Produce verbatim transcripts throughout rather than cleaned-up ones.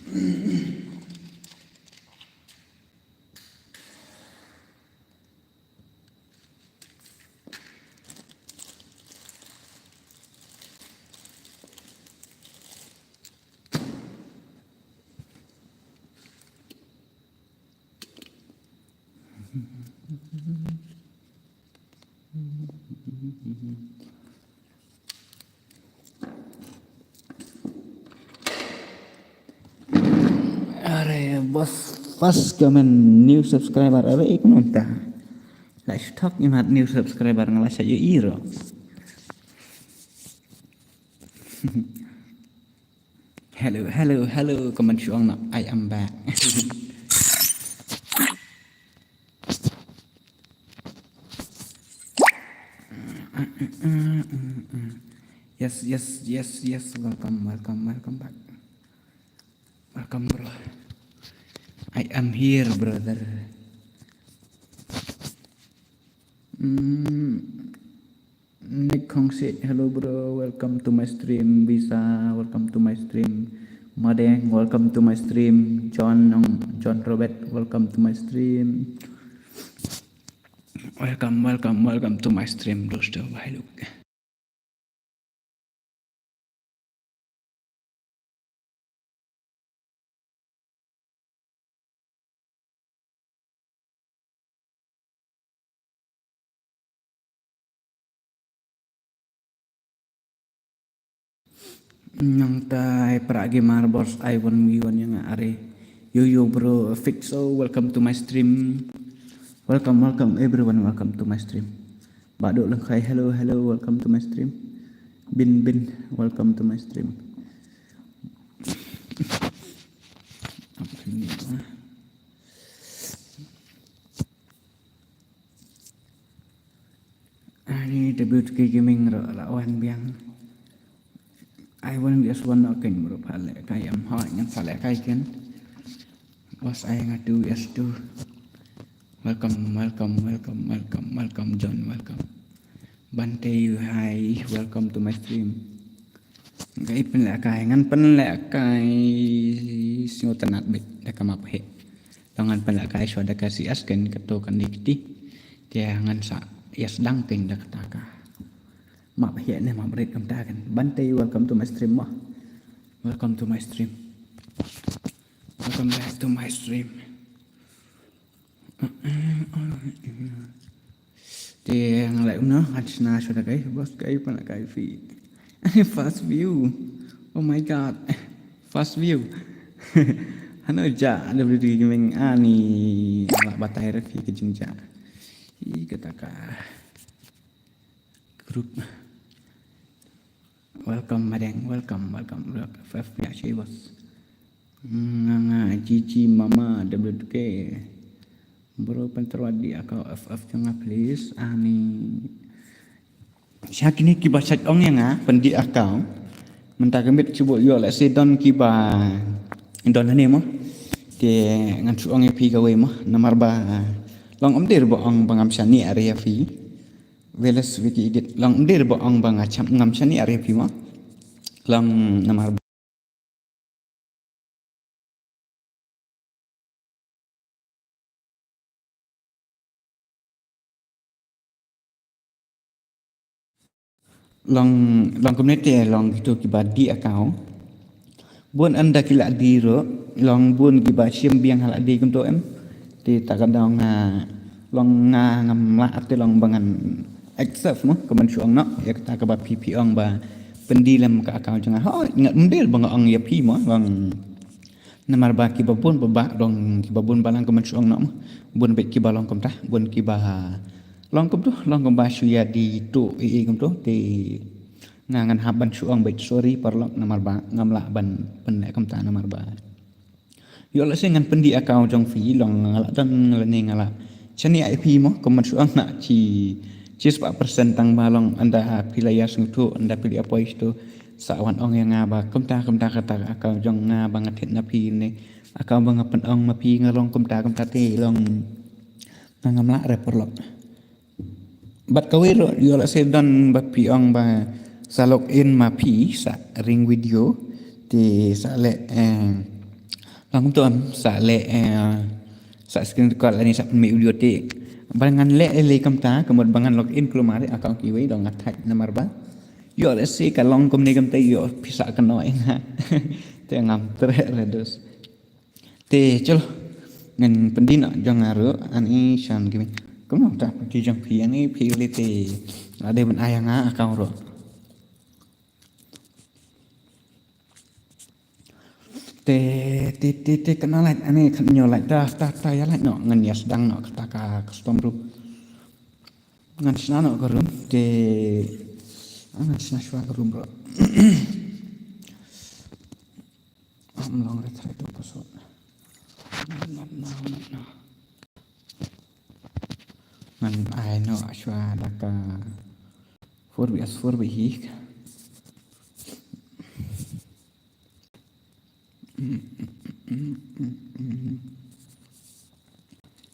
Are, bos, pas ka men new subscriber, are, ik nonta. Let's talk imat new subscriber nga la sa yu iro. Hello, hello, hello, kaman shuang na, I am back. Yes, yes, yes, yes. Welcome, welcome, welcome back. Welcome, bro. I am here, brother. Mm, Nick Khongsit, hello, bro. Welcome to my stream. Visa, welcome to my stream. Madeng, welcome to my stream. John, John Robert, welcome to my stream. Welcome, welcome, welcome to my stream, dosto. Bye, look. Nang tai pra gamer boss I one V one yang are. Yo, yo, bro, Fixo, welcome to my stream. Welcome, welcome, everyone, welcome to my stream. Badu Lengkhai, hello, hello, welcome to my stream. Bin, Bin, welcome to my stream. Ani W T K Gaming ro la wan biang. I one V S one no ken bro, pale kai am hoi ngan pale kai ken. Was I nga two V S two. Welcome, welcome, welcome, welcome, welcome, John, welcome. Bante, you hi, welcome to my stream. Ngai pynleh kai, ngan pynleh kai sngew tynat bit da ka map he. Tang ngan pynleh kai shuwa da ka C S ken kato ka nikti. Te ngan sa yes dang ken da kata ka map he ne map rit kam ta ken. Bante, welcome to my stream mo. Welcome to my stream. Welcome back to my stream. Te ngan leh kumno, ngan shna shuwa da kai, boss kai, pynleh kai phi. First view. Oh my God. First view. Hano ja, W T K Gaming ani, lah batai re phi ka jingjia. I kata ka group. Welcome, Madeng. Welcome, welcome. F F ya shi boss. Nga, nga, G G Mama W T K. Bro, pynterwat di account F F jong nga, please. Ani. Sha kine kiba shait ong ïa nga, pyndih account. Mynta ka miet shu buh ïoh lehse don kiba don hangne mo. Te ngan shu ong ïa phi kawei mo. Namar ba long ym dei ba ong ba ngam shaniah re ïa phi. Weles Wiki Edit, long ym dei ba ong ba nga cham, ngam shaniah re ïa phi mo. Long namar ba long, long kumne te long kito kiba dih account. Bun ynda ki la dih ruh, long bun kiba shim biang ha la dih kumto em. Te ta ka daw nga, long nga ngam lah te long ba ngan accept mo, ka ban shu ong noh ïa kata kaba phi phi ong ba pyndih lem ka account jong nga. Hooid, ngam dei ba nga ong ïa phi mo, long namar ba kiba bun ba bah, long kiba bun ba lang ka ban shu ong noh mo. Bun beit kiba long kumta, bun kiba long kumto, long kumba shu ïa dih to ei ei kumto, te nga ngan hap ban shu ong beit sorry paralok namar ba ngam lah ban pynleh kumta namar ba ïoh lehse ngan pyndih account jong phi long nga lah don lane nga lah shaniah ïa phi mo, ka ban shu ong na chi, chi spah percent tang ba long ynda phi la ïa sngewthuh, ynda phi la ïa poi sngewthuh sa wan ong ïa nga ba kumta kumta kata ka account jong nga ba nga thied na phi ne account ba nga pynong ma phi nga long kumta kumta te long nga ngam lah re paralok. Bad kawei ruh ïoh lehse don ba phi ong ba sa log in ma phi sa ring video te sa leh, eh, Tang kumta em, sa leh, eh, sa screen record lane sa pynmih video te. Ba ngan leh lei lei kumta, ka mut ba ngan log in kulmar ïa account kiwei, dang nga thait namar ba ïoh lehse ka long kumne kumta ïoh pisa kano ïa nga. Te ngam treh re dos. Te chalo, ngan pyndih noh jong nga ruh, ani shan gimi. Kumno ta pynti jong phi, ani phi lei te la dei ban ai ïa nga account ruh. Te, te, te, te, kane lait, ani kane lait, ta, ta, ta, ïa lait noh, ngan ïa sdang noh, kata ka custom room. Ngan shna noh ka room, te, ah, ngan shna shuwa ka room ruh. Am long re try to password. Not now, not now. Ngan ai noh shuwa da ka four V S four beit hi.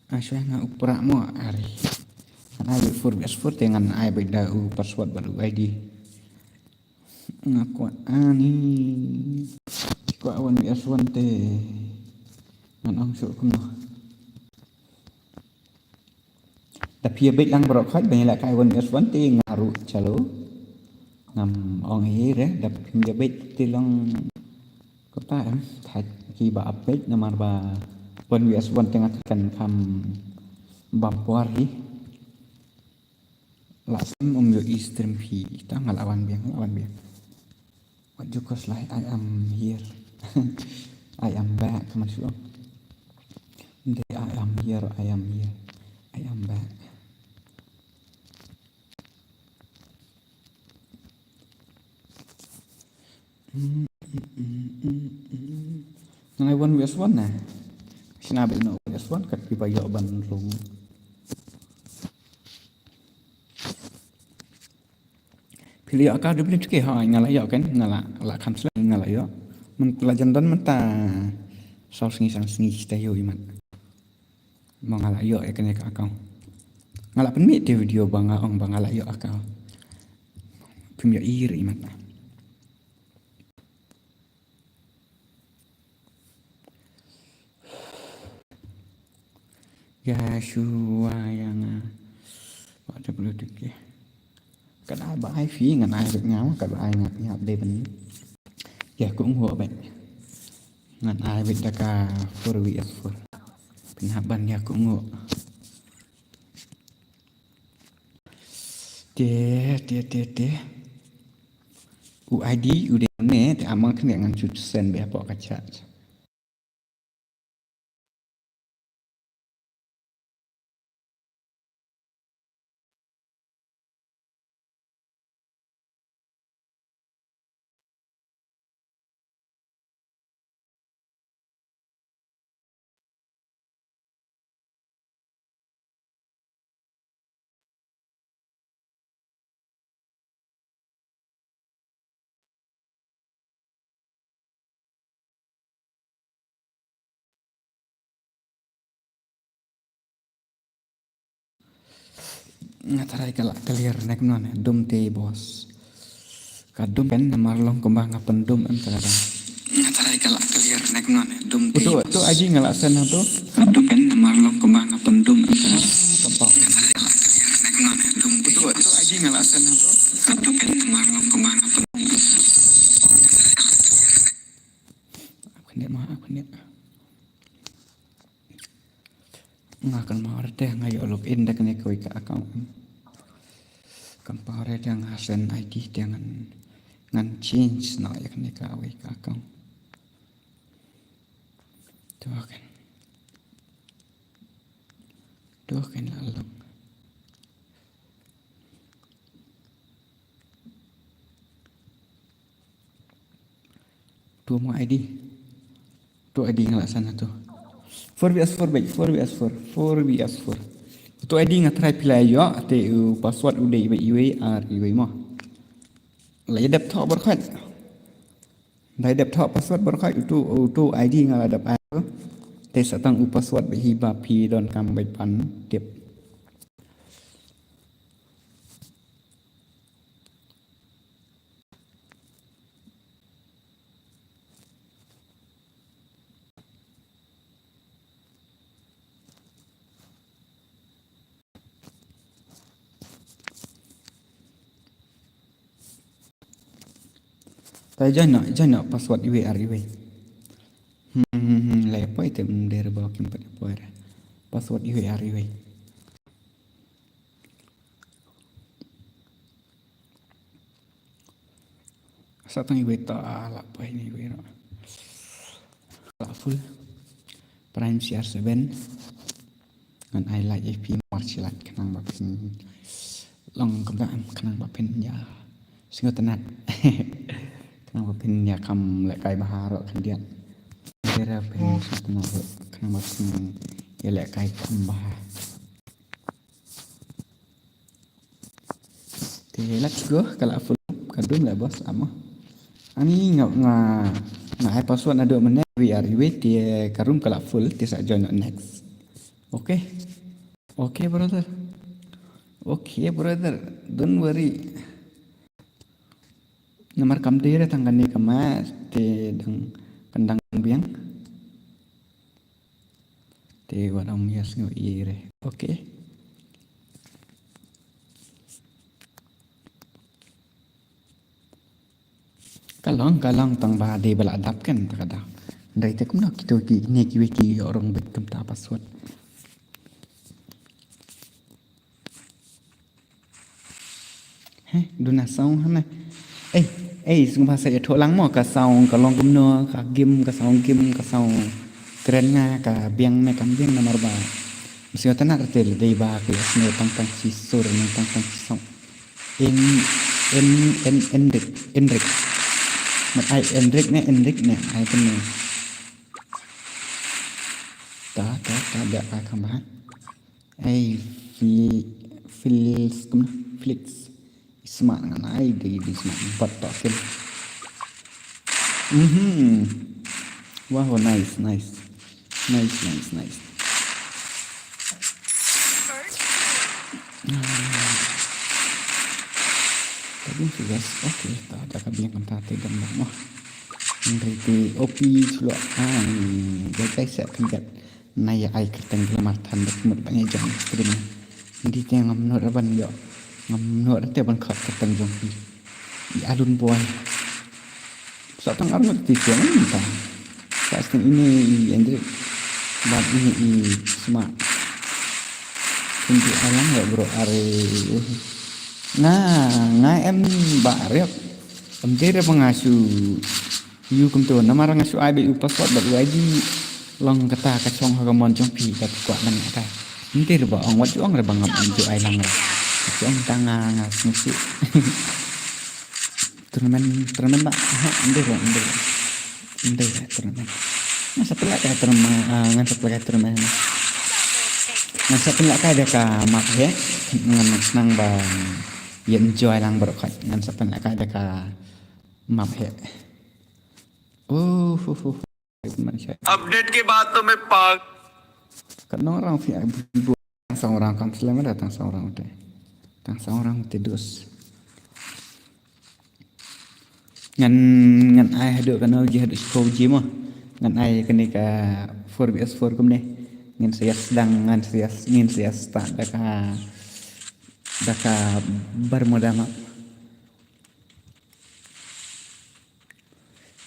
Ai shuwa nga u prah mo ari. Ngan ai beit four V S four te ngan ai beit da u password bad u I D. Nga kwah ani. Kwah one V S one te. Ngan ong shuh kumno. Da phi ïa beit lang baroh khoit ban ïalehkai one V S one te nga ruh chalo. Ngam ong ei re, da phim ïa beit te long kata em, thait kiba ap beit namar ba one V S one te nga thait kan kham bam por hi. La sem um ïohi stream phi, ta nga la wan biang, la wan biang. What you call like, I am here. I am back, man shu. Nde, I am here, I am here. I am back. Mm, mm, mm, mm, mm. Ngan ai one V S one na. Shna beit noh one V S one kat phi ba ïoh ban rung. Phi la ïoh ka duplicate ha, nga la ïoh kan, nga la, la kham slem nga la ïoh. Mynta la jan don mynta saw sngi san sngi kita ïoh imat. Mo nga la ïoh ïa kane ka account. Nga la pynmih te video ba nga ong ba nga la ïoh account. Phim ïohi re imat. Ïa shuwa ïa nga. Wat da blu dik ïa. Kat ai ba ai phi ngan ai beit nga, kat ba ai nga ïa dei ban. Ïa ku ngu beit. Ngan ai beit da ka four V S four. Pynhap ban ïa ku ngu. Te, te, te, te. U I D u dei ne, te amang kane ngan shu send beit hapoh ka chat. Nga tharai ka la clear ne kumno ne, dum te boss. Ka dum pen namar long kumba nga pyndum em ka dang. Nga tharai ka la clear ne kumno ne, dum te boss. Utu, utu I D nga la send ha tu. Ka dum pen namar long kumba nga pyndum em ka dang. Ka pau. Nga tharai ka la clear ne kumno ne, dum te boss. Utu, utu I D nga la send ha tu. Ka dum pen namar long kumba nga pyndum em ka dang. Ap kane ma, ap kane. Nga kynmaw re te nga ïoh log in da kane kawei ka account. Kynmaw re te nga send I D te ngan, ngan change noh ïa kane kawei ka account. To kan. To kan la long. Tu mo I D. Tu I D nga la send tu. Four V S four beit, four V S four, four V S four. Tu I D nga try phi la ïoh, te u password u dei iwei iwei ar iwei mo. La ïa dep thoh baroh khoit. Da ïa dep thoh password baroh khoit, utu, utu I D nga la dep ai. Te sa tang u password beit hi ba phi donkam beit ban tip. Ta join noh, join noh password iwei ar iwei. Hmm, hmm, hmm, la ïa poi te, hmm, der ba kim pat ïa poi re. Password iwei ar iwei. Sa tang iwei ta, ah, la poi ni iwei noh. La full. Prime C R seven. Ngan ai like ïa phi mar shi like khnang ba phin long kumta, khnang ba phin ïa sngewtynnat. Khnang ba phin ïa kham lehkai bha ruh khyndiat. Lada phin sngewtynnat ruh khnang ba phin ïa lehkai kham bha. Te let's go, ka la full, ka dum la boss amo. Ani nga, nga, nga ai password naduh mynne, we are wait, te ka room ka la full, te sa join next. Okay. Okay, brother. Okay, brother. Don't worry. Namar kam dei re tang kane ka ma, te dang, kan dang biang. Te wat ong ïa sngew ïa re. Okay. Ka long, ka long tang ba dei ba la dap kan ta ka da. Ndai te kumno kito ki ne ki wei ki ïoh rong beit kumta password. He, duna sound hana. Ei, ei, sngewbha sa ïathuh lang mo ka sound, ka long kumno, ka gim, ka sound gim, ka sound kren nga, ka biang ne kam biang namar ba. Sngewtynnat te dei ba ka ïa sngewtang tang shi sur ne tang tang shi sound. In, in, in, Enrik, Enrik. Mat ai Enrik ne, Enrik ne, ai kumno. Ta, ta, ta, biak ka kham bha. Ai, Fli-, Felix, kumno? Felix. Smart ngan ai, dei, dei smart. Bot to, Fel. Mhm. Wow, nice, nice. Nice, nice, nice. Tapi serius, okay, ta, ta ka biang kam ta te dam dam mo. Ngan riti O P chulo ai, dei kai sa khyndiat. Na ïa ai kyrteng glamour than da mut ban ïa jong stream. Ngi te ngam nud ban ïoh. Ngam nud te ban khot kyrteng jong phi. I Alun Boy. Sa tang ar ngut ti siang ta. Sa sting ini i Hendrik. Bad ini i Smart. Pynti alang ïa bro are. Nga, nga em ba riap. Em dei re ba nga shu ïoh kumto namar nga shu ai beit u password bad u I D long kata ka shong ha ka mon jong phi ka kwah ban ïa ka. Ntir ba ong wat ju ong re ba ngam ju ai lang re. Ju ong ta nga nga sngewsih. Tournament, tournament ba. Ha, ntir ba, ntir ba. Ntir ba tournament. Nga sa pynlait kai tournament, ah, nga sa pynlait kai tournament. Nga sa pynlait kai da ka map he. Ngan nang ba ïa enjoy lang baroh khoit. Ngan sa pynlait kai da ka map he. Oh, hu, hu, hu. Update ke baad to main pag. Ka nongrang phi ai bu-, tang sa nongrang kam slem da tang sa nongrang te. Tang sa nongrang te dus. Ngan, ngan ai haduh kano ji haduh shiphew ji mo. Ngan ai kane ka four V S four kumne. Ngan sa ïa sdang, ngan sa ïa, ngan sa ïa start da ka, da ka Bermuda map.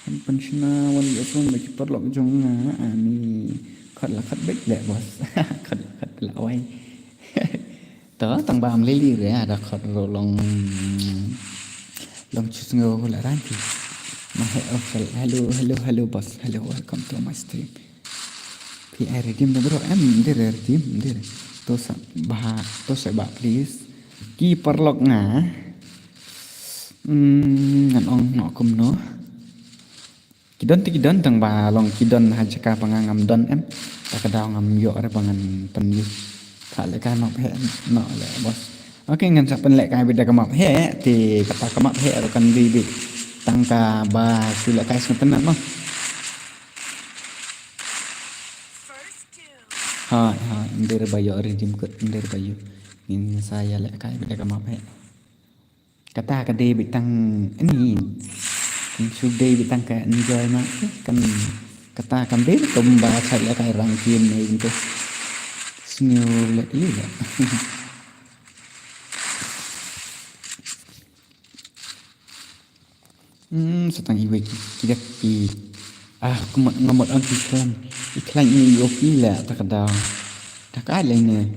Em pynshna wan ïa sum ba ki paralok jong nga ani khot la khot beit leh boss. Khot la khot la wai. To tang ba am lili re da khot ro long long chus ngo la ran ki. Ma he official. Hello, hello, hello boss. Hello, welcome to my stream. Phi ai redeem da bro em, ndir redeem, ndir. To sa ba, to sa ba please. Ki paralok nga. Hmm, ngan ong noh kumno. Ki don te ki don tang ba long ki don ha jaka ba nga ngam don em. Ta ka daw ngam ïoh re ba ngan pynïoh. Ka leh ka map he noh leh boss. Okay, ngan sa pynleh ka bit da ka map he te kata ka map he ruh kan dei bit tang ka ba shu leh ka sngewtynnat mo. Hai, hai, ndir ba ïoh redeem kut, ndir ba ïoh. Ngin sa ïa leh ka bit da ka map he. Kata ka dei beit tang ni. Kan shu dei beit tang ka enjoy ma. Kan kata kan dei kumba sa ïa ka rang kim ni gitu. Sniew leh ïa. Hmm, sa tang iwei ki, ki dak ki. Ah, kumut, ngamut ang ki klan. I klan ini i opi la, tak ada. Tak ada ini.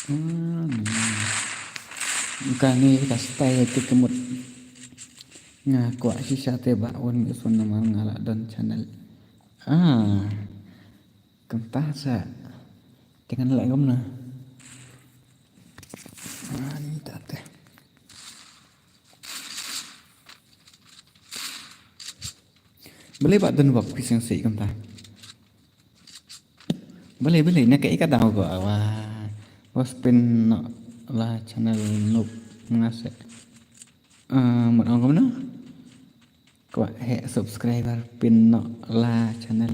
Hmm. Kane ka style te ka mut. Nga kwah shisha te ba wan ngi sun namar nga la don channel. Ah. Kumta sa. Te ngan leh kumno. Ah, ni ta te. Balei ba don bok phi sngewsih kumta. Balei, balei, na kaei ka daw ko, wa. Wa spin noh la channel Noob Nga Seh. Ah, mut ong kumno? Kwah heh subscriber pin noh la channel.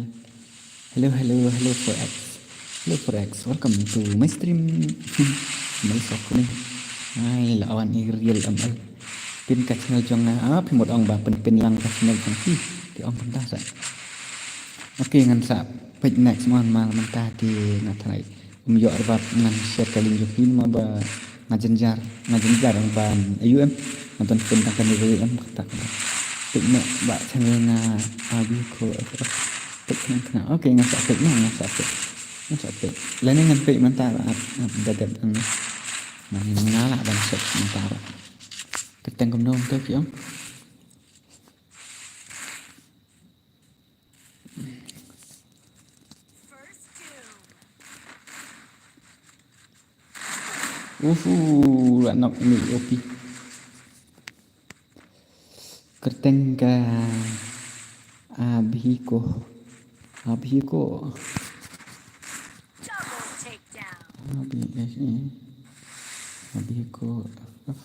Hello, hello, hello four X. Hello four X, welcome to my stream. Mai sok ni. Ai, la wan i real M L. Pin ka channel jong nga, ah, phi mut ong ba pynpin lang ka channel jong phi. Te ong kumta sa. Okay, ngan sa peit next mo, mal mynta te nga tharai um ïoh ba ngan share ka link jong phi, namar ba nga jynjar, nga jynjar ba, U M, nga don pin tang kane ruh em, kata kata. Peit noh ba channel nga, ah, Abi ko, peit noh. Okay, ngan sa peit noh, ngan sa peit. Ngan sa peit. Lane ngan peit mynta ba ap, ap da dep. Ngan, nga lah ban check mynta ba. Kyrteng kumno mynta phi ong? Uhu, la nok ni opi. Kyrteng ka Abhiko. Abhiko. Double takedown. Abi, eh, eh. Abhiko F F.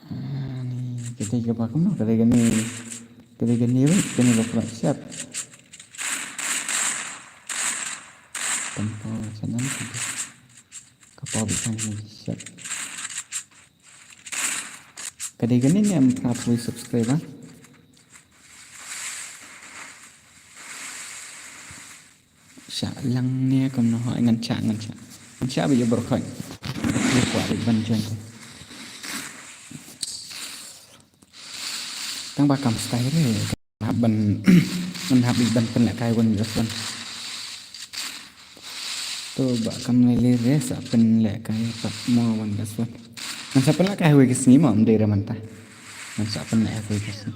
Ah, ni, ka dei kaba kumno, ka dei kane, ka dei kane, wei, kane ba pura siap. Tempo, sana, ka dei. Ka pau bi kan ni siap. Ka dei kane ne em phra phew subscriber. Shah lang ne kumno, hooid ngan shah, ngan shah. Ngan shah ba ïa baroh khoit. Ïa kwah ri ban join. Tang ba kam style re. Hap ban, ngan hap ban pynlehkai one versus one. To ba kam lei lei re sa pynlehkai pat mo one versus one. Ngan sa pynlehkai hawei ka sngi mo, ym dei re mynta. Ngan sa pynlehkai hawei ka sngi.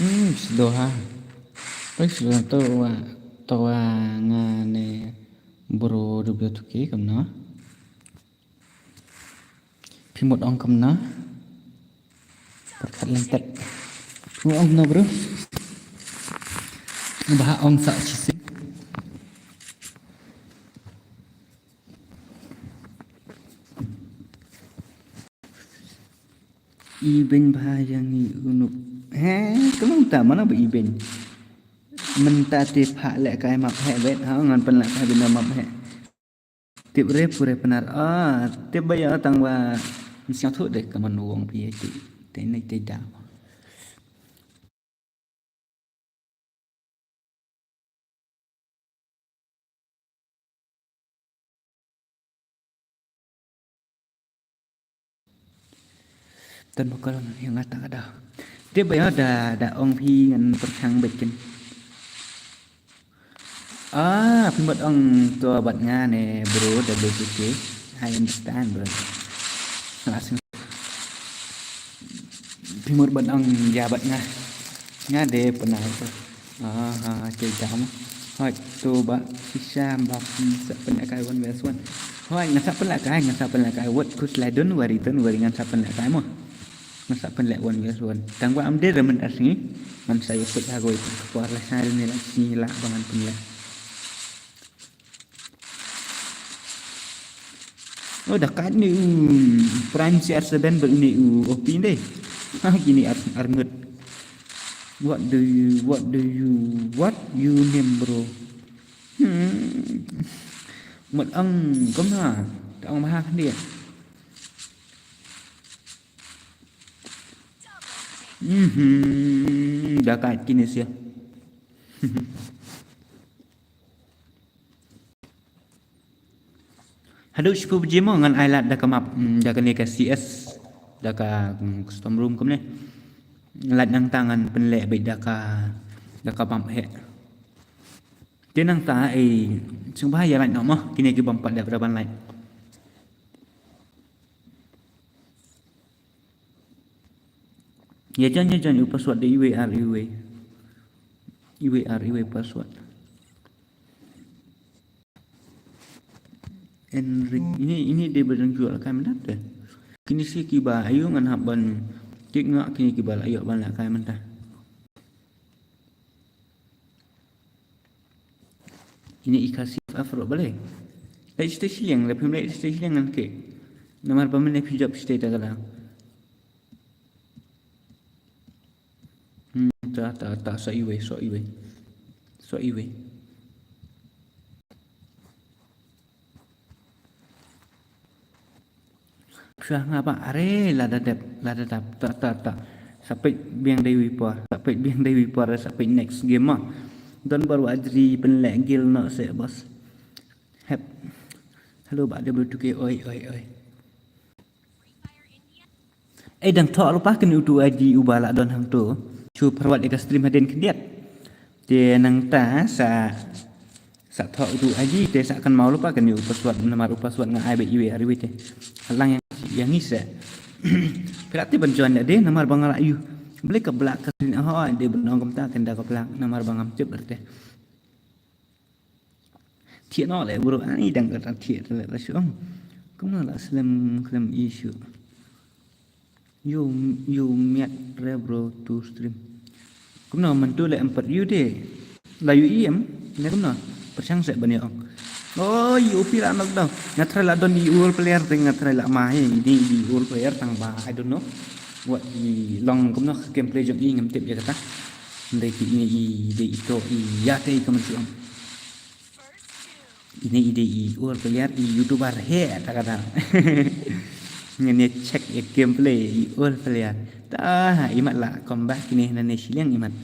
Hmm, slow ha. Oi, slow to wa, to wa nga ne bro W two K kumno. Phi mut ong kumno. Pyrkhat lyntet. Phi mut ong kumno, bro. Nga ba ong sa chi sing. Ibeiñ bha ïa ngi u Noob. He, kumno mynta mano ba ibeiñ. Mynta te phah lehkai map heh bet, ha, ngan pynlehkai bet na map heh. Tip re pure Pnar. Ah, tip ba ïa tang ba. Ym sngewthuh de ka man u ong phi ïa ti. Te ne te da. Don ba kol ïa nga ta ka da. Te ba ïa da, da ong phi ngan pyrshang beit kin. Ah, phi mut ong to bad nga ne bro, W two K. I understand, bro. Nga sng-, phi mut ban ong ïa bad nga. Nga de pynai to. Ah, ha, te da mo. Hooid, to ba shisha ba phi sa pynlehkai one versus one. Hooid, ngan sa pynlehkai, ngan sa pynlehkai. Wat kus lai, don't worry, don't worry, ngan sa pynlehkai mo. Ngan sa pynleh one versus one. Tang ba ym dei re mynta sngi. Ngan sa ïa peit ha kawei ka por, la shai ne la sngi la ba ngan pynleh. Oh, da kat ni u Prime C R seven bad ni u O P dei. Ha, kine ar, ar ngut. What do you, what do you, what you name, bro? Hmm. Mut ang kumna, ta ang maha khyndiat. Mhm, da ka kine sia. Haduh shiphew baje mo ngan ai lad da ka map, mm, da kane ka C S, da ka, mm, custom room kumne. Lad nangta ngan pynleh beit da ka, da ka map heh. Te nangta ei, sngewbha ïa lad noh mo, kine ki bym pat dep ban lad. Ïa join, ïa join, u password dei iwei ar iwei. Iwei ar iwei password. Enric, ini, ini dei ba dang ju lehkai mynta te. Kine shi kiba ayu ngan hap ban tik noh kine kiba la ïoh ban lehkai mynta. Ini i Khasi F F ruh balei. Leit shatei shiliang, leit phim leit shatei shiliang ngan khe. Namar ba mynne phi jop shatei ta ka dang. Hmm, ta, ta, ta, sa iwei, sa iwei. Sa iwei. Phi nga ba are lada dep, lada dep, ta, ta, ta. Sa peit biang dei wi por, sa peit biang dei wi por, sa peit next game ma. Don baru ajri pynleh gil noh se bos. Hep. Hello ba W two K, oi, oi, oi. Ei dang thoh ruh pa kane utu I D uba la don hangto. Shu pyrwat ïa ka stream hadien khyndiat. Te nangta sa, sa thoh utu I D te sa kynmaw ruh pa kane u password namar u password nga ai beit iwei ar iwei te. Lang ïa, ïa ngi se. Phi lah te ban join ïa de namar ba nga la ïoh. Balei ka block ka screen ho de ban ong kumta kynda ka block namar ba ngam tip erte. Thiah noh leh bro, ani dang kata thiah leh la shu ong. Kumno la slem khlem i shu. Ïoh, ïoh miat re bro to stream. Kumno mynta leh em pat ïoh de. La ïoh i em, ne kumno. Pyrshang seh ban ïa ong. Oh, ïoh phi la knock down. Nga try la don i all player te nga try la ma he, i dei i all player tang ba, I don't know. Wat i long kumno gameplay jong i ngam tip ïa kata. Ndei ki i dei i to i ïa te i ka mynsiem. Ine i dei i all player i YouTuber he ta kata. Ngan ïa check ïa gameplay i all player. Ta i mat la comeback ine nane shiliang i mat.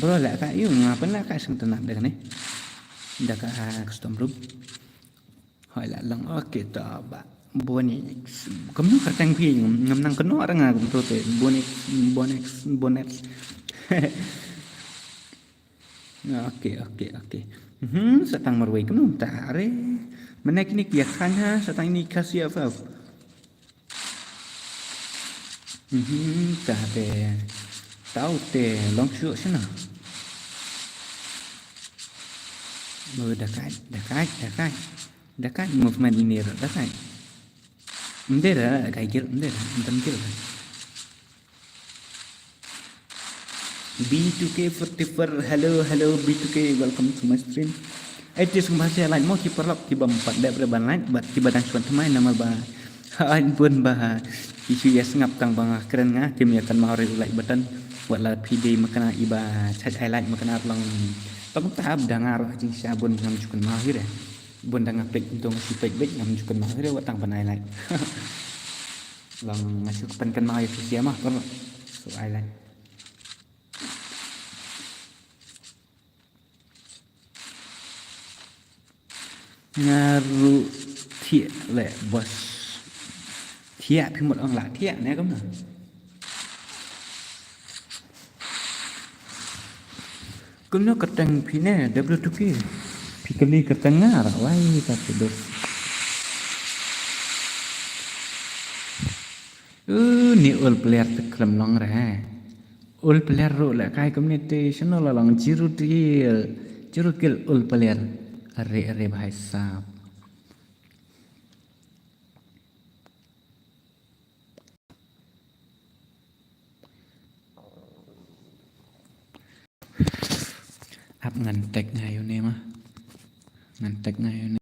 Bro la ka ïoh nga pynlah ka sngewtynnat da kane. Da ka custom room. Hoi la long, okay to ba. Bonix. Kumno kyrteng phi ngam nang kynnoh ra nga kumto te. Bonix, Bonix, Bonix. Okay, okay, okay. Hmm, sa tang marwei kumno ta are. Mane kine ki ïa khan ha, sa tang ini Khasi F F. Mhm, ta te. Tau te long shuh shina. Mo da kai, da kai, da kai. Da kai movement ini ra, da kai. Ym dei ra, da kai gil, ym dei ra, ym dei gil. B two K forty-four, hello, hello, B two K, welcome to my stream. Ai, te sngewbha share like mo ki paralok ki bym pat dep re ban like, bad ki ba dang shu wan thymmai namar ba. Ai, bun ba. Ki shu ïa sngap tang ba nga kren nga, kim ïa kynmaw re u like button. Wat la phi dei makna i ba chait ai like makna long. Tang tab da nga ruh jingshisha bun ngam ju kynmaw hi re. Bun da nga peit, ntong shu peit beit ngam ju kynmaw hi re wat tang ban ai like. Long nga shu pyn kynmaw ïa phi sia ma, kor. So ai like. Nga ruh thiah leh bos. Thiah phi mut ong lah thiah ne kumno. Kumno kyrteng phi ne W two K. Phi kylli kyrteng nga ra wai ta phi dos. Uh, ni all player te khlem long re. All player ruh lehkai kumne te shano la long zero kill. Zero kill all player. Are are bhai sahab. Ap ngan tag nga ïa une ma. Ngan tag nga ïa une.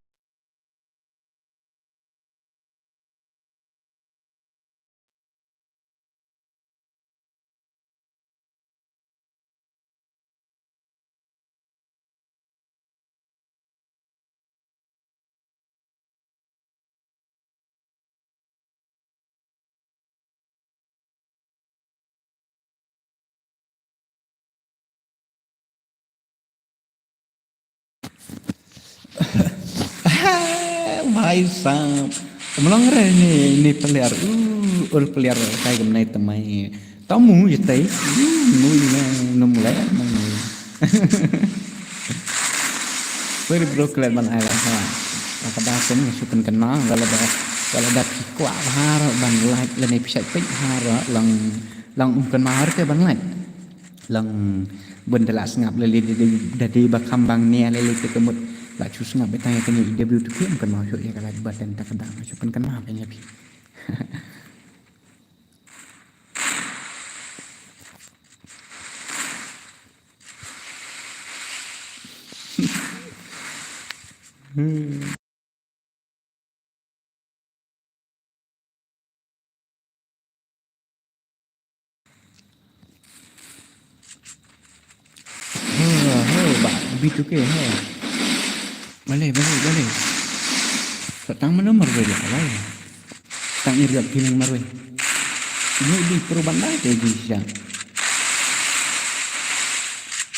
Hai sap. Mlong re ni ni peliar. Uh, ul peliar kai gam nai temai. Tamu je tai. Uh, nui na num le nang nui. Very bro klet ban ai la ha. Ka da kum nga shu kynna wala da wala da phi kwah har ban like lane phi shait peit har long long um kynna har te ban like. Long bun da la sngap lele da dei ba kham bang nia lele te ka mut la chu sngap ba tang ïa kane E W two K em kan mau shu ïa ka live button ta ka dang shu kan kan ma ka nia phi. Ho, ho, ba, B two K, ho. Bale, bale, bale. Sa tang mano marwei la, bale. Tang iriat kining marwei. Ini di perubahan lah, kayak gini, siya.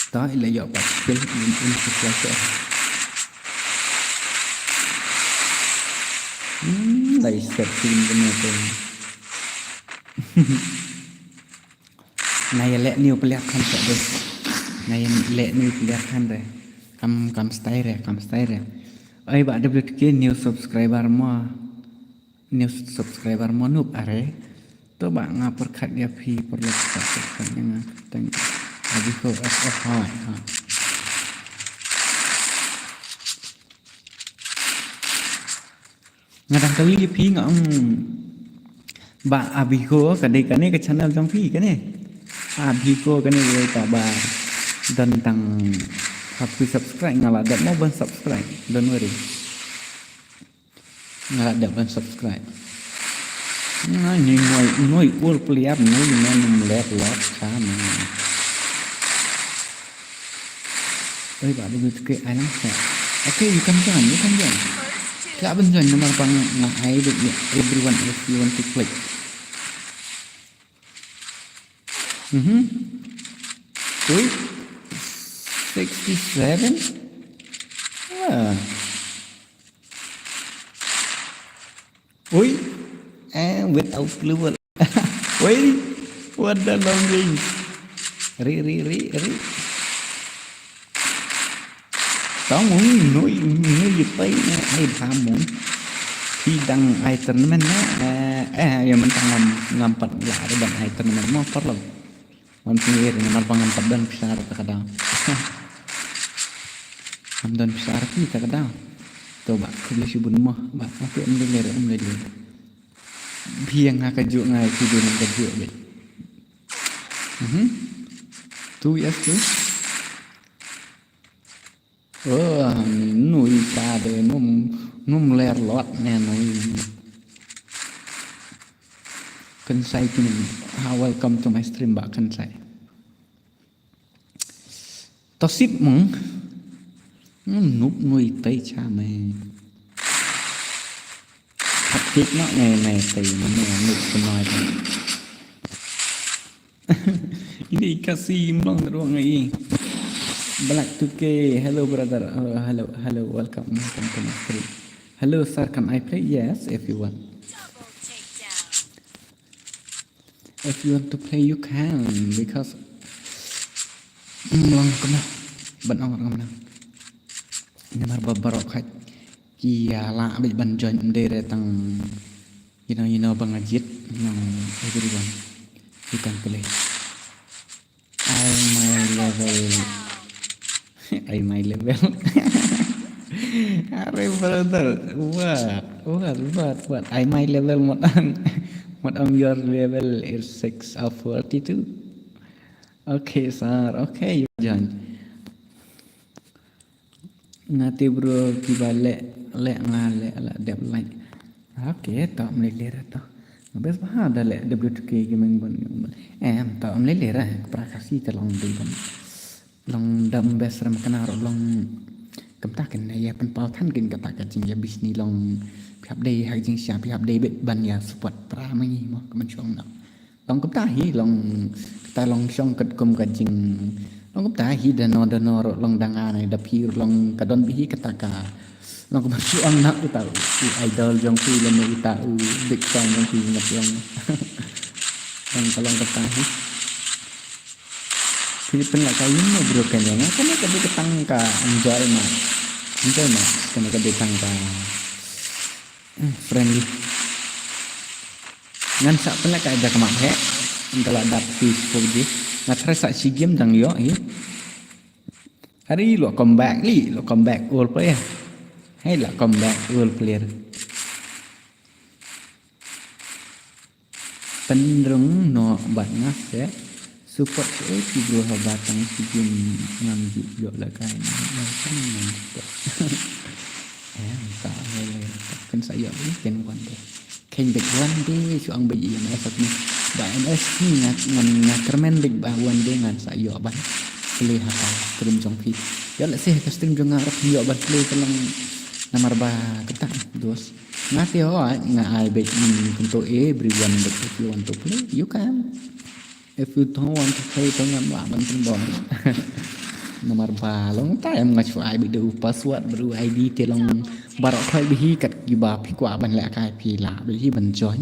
Ta ila ya, ba, skill, in, in, in, in, in, Hmm, lai set team bener tu. Na ïa leh new player kan tak deh. Na ïa leh new player kan deh. Kam, kam style deh, kam style deh. Oi, ba W T K new subscriber mo. New subscriber mo noob are. To ba nga pyrkhat ïa phi pyrlok subscribe ïa nga tang. Abi ko F F hai ha. Nga dang kali ïa phi nga ong ba abi ko ka dei kane ka channel jong phi kane. Abi ko kane ka ba don tang hap phi subscribe nga la dep mo ban subscribe. Don't worry. Nga la dep ban subscribe. Nga ni noi noi ur pliap noi men lek lok sa men. Oi ba dei ke ai lang sa. Okay, you can join, you can join. Ka ban join namar bang nga ai dei everyone if you want to play. Mhm. Ui. Sixty-seven. Ah. Ui. Eh, without global. Ui. What the long range. Ri, ri, ri, ri. Tong ui, nui, nui, pai, eh, ai bam, ui. Phi dang ai tournament, eh, eh, eh, ya mentang ngam, ngam pat lah, dang ai tournament, mo, parlo. Wan phi ri namar ba ngam pat don pisa ruh ta ka daw. Ngam don pisa ruh phi ta ka daw. To ba khublei shibun mo ba atu um lele re um lele. Phi ïa nga kajuh nga ïa phi dei nang kajuh beit. Mhm. Tu yes tu. Oh, nui ta de num num ler lot ne nui. Khynshai kine. Ha, welcome to my stream ba Khynshai. To sip mung. Nup nui tei cha me. Hap kik nok ngai ngai tei me nup kunoi. Ini kasi mlong ruang ngai. Black two K, hello brother. Oh, hello, hello, welcome, welcome to my stream. Hello sir, can I play? Yes, if you want. If you want to play, you can, because, mm, long kumno ban ong kumno. Namar ba baroh khat ki ïa lah bad ban join, ym dei re tang, you know, you know, ba nga jied, you know, everyone. You can play. Ai my level. Ai my level. Are brother, what? What, what, what? Ai my level, what on, what on your level is six of forty-two. Okay, sir. Okay, you join. Nga te bro kiba leh, leh nga leh, leh dep like. Okay, to ym lei lei re to. Best bha da leh W two K Gaming ban. Em, to ym lei lei re, pra Khasi te long dei ban. Long dam best re ma kane ruh long. Kumta kin ïa pynpaw than kin kata ka jingïabishni long. Phi hap dei ha jingshisha, phi hap dei beit ban ïa support pra ma ngi mo, ka mynshuwa na. Long kumta hi, long kata long shong katkum ka jing. Long kumta hi da no da no ruh long da nga ne da phi ruh long ka don beit hi kata ka, Long kumba shu ong na uta u idol jong phi lane uta u big fan jong phi, nga shu ong. Long ka long kata hi. Phi pynlehkai ïa u bro, kane nga, kane ka dei ka tang ka enjoy ma. Enjoy ma. Kane ka dei tang ka, hmm, friendly. Ngan sa pynlehkai da ka map he. Nga la dap phi pubji. Nga try sa shi game dang ïoh hi. Hari lo comeback li, lo comeback all player. Hai la comeback all player. Pynrung noh bad nga seh. Support seh ki bro haba tang shi game ngam ju ïoh lehkai. Ngam tang ngam support. Eh, ka hele. Kan sa ïoh ni kan one day. Kan bad one day shu ong bad ïa M S ni. Ba M S ni nga, ngan, nga kyrmen bad ba one day ngan sa ïoh ban play ha ka stream jong phi. Ïoh lehse ha ka stream jong nga ruh ïoh ban play ka long namar ba kata dos. Nga te hooid nga ai bad, mm, kumto everyone bad if you want to play, you can. If you don't want to play, to ngam lah ban pynbor. Namar ba long time nga shu ai bad u password bad u I D te long baroh khoit bad hi kat kiba phi kwah ban lehkai phi lah bad hi ban join.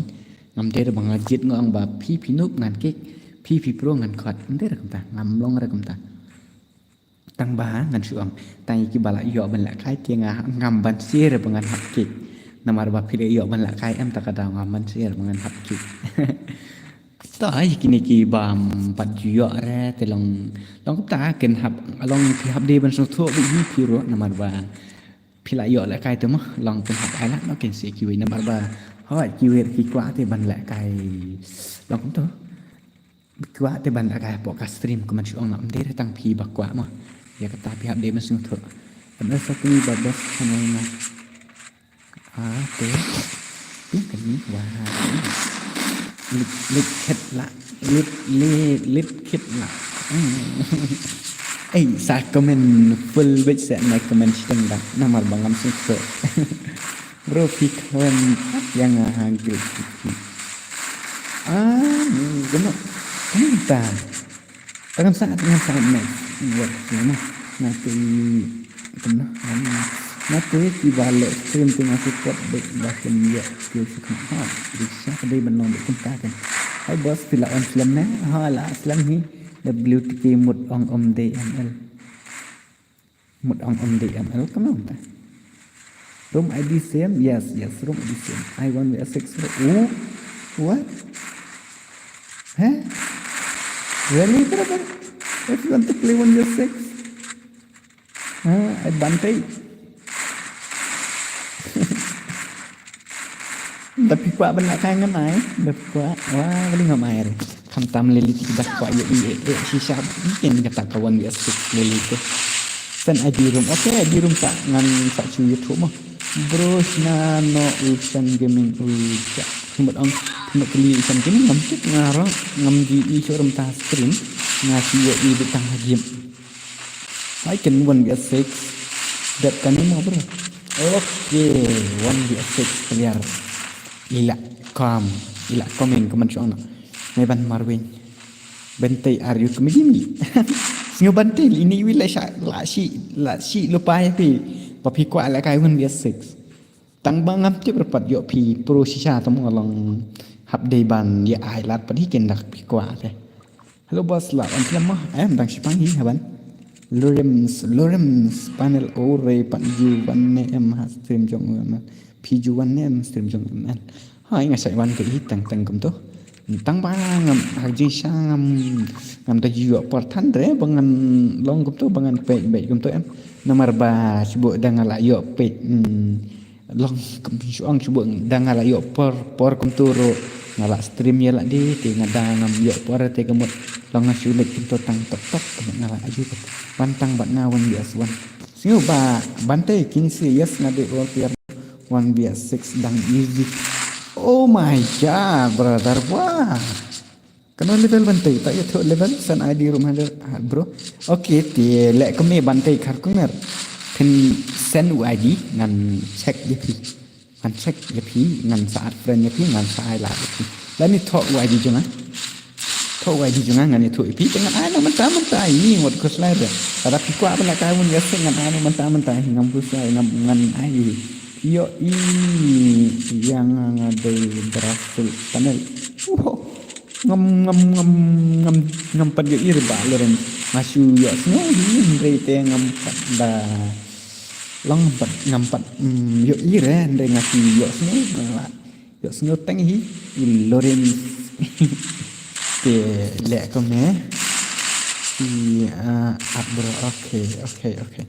Ngam dei ba nga jied nga ong ba phi phi noob ngan kick, phi phi pro ngan khot. Ngam dei ruh kumta, ngam long ruh kumta. Tang ba ngan shu ong tang ïa kiba la ïoh ban lehkai te nga ngam ban share ba ngan hap kick. Namar ba phi la ïoh ban lehkai em ta ka daw ngam ban share ba ngan hap kick. To ai kine ki bym pat ju ïoh re te long, long kumta kin hap, long phi hap dei ban sngewthuh bad ïa phi ruh namar ba phi la ïoh lehkai te mo long phin hap ai lad noh kin sa kiwei namar ba hooid kiwei ki kwah te ban lehkai long kumto. Kwah te ban lehkai hapoh ka stream kumba shu ong, ngam dei re tang phi ba kwah mo. Ïa kata phi hap dei ban sngewthuh. Em sa kini ba best channel nga. Ah, te. Phi kani wah. Lit lit khet la. Lit lit lit khet la. Hmm. Ei, sa comment full bad sa na comment shiteng da. Namar ba ngam sngewthuh. Bro, phi khlem ïa nga ha group phi. Ah, ni gano. Kumta. Tang sa ngan sa next. Wat na. Na te kumno. Na te kiba leh stream te nga support bad ba kin ïa ki suk ha. Di sa ka dei ban long bad kumta kan. Hai boss, phi la on slem ne? Ha, la slem hi. W T K mut ong om de M L. Mut ong M D M L kumno ta. Room I D same? Yes, yes, room I D same. I one V six bro. Oh, what? Huh? Really, brother? If you want to play one V six? Huh? I Bante. Da phi kwah ban lehkai ngan ai, da phi kwah. Wah, bali ngam ai re. Khamtam lili ki da kwah ïa i e e shisha. Kin kata ka one V six lili te. Send I D room. Okay, I D room sa ngan sa chu YouTube mo. Bro, sna no u shan gaming u ja. Mut ong, mut kli u shan gaming ngam tip nga rong, ngam di i show room ta stream. Nga si ïa i bitang ha game. Hai kin one V six. Dep kane mo bro. Okay, one V six player. Ila kom, ila komeng kumba shu ong na. Me ban marwin. Bente are you comedy me? Sngew bante ini wi la sha la shi la shi lupa ïa phi. Ba phi kwah lehkai one V six. Tang ba ngam tip ruh pat ïoh phi pro shisha tam nga long hap dei ban ïa ai lad pat hi kin dak phi kwah te. Hello boss, la on slem mo? Em dang shipang hi haban. Lorems, Lorems panel ore pat ju wan ne em ha stream jong em. Phi ju wan ne em stream jong em. Hai nga sa wan ka hi tang tang kumto. Tang ba ngam ha jingshisha ngam, ngam da ju ïoh por than re ba ngan long kumto ba ngan peit peit kumto em. Namar ba shu buh da nga la ïoh peit. Hmm. Long kum shu ong shu buh da nga la ïoh por, por kumto ruh nga la stream ïa la dei te nga da ngam ïoh por te ka mut long nga shu leit kumto tang tok tok ka mut nga la aju ka wan tang bad nga wan yes wan. Sngew ba bante kin si yes nga dei all player one v six dang easy. Oh my god, brother, wah. Kano level bante, ta ïathuh level, san I D room handle, ah, bro. Okay, te leh kumne bante khar kunger. Phin send u I D, ngan check ïa phi. Ngan check ïa phi, ngan sa add friend ïa phi, ngan sa ai lad ïa phi. Lani thoh u I D jong nga. Ko wai di jong nga ngan ïathuh ïa phi te ngan ai noh mynta mynta ïa ngi ngut khuslai te. Lada phi kwah ban lehkai win ïa sik ngan ai noh mynta mynta ïa ngam khuslai ngam ngan ai ïa phi. Ïohi ïa nga nga dei Brazil panel. Uho. Ngam ngam ngam ngam ngam pat ïohi re Bah Lawrence. Nga shu ïohsngew hi hynrei te ngam pat da long pat ngam pat mm, ïohi re hynrei nga shu ïohsngew nga la ïohsngew teng hi i Lawrence. Te leh kumne. I ah, ap bro. Okay, okay, okay.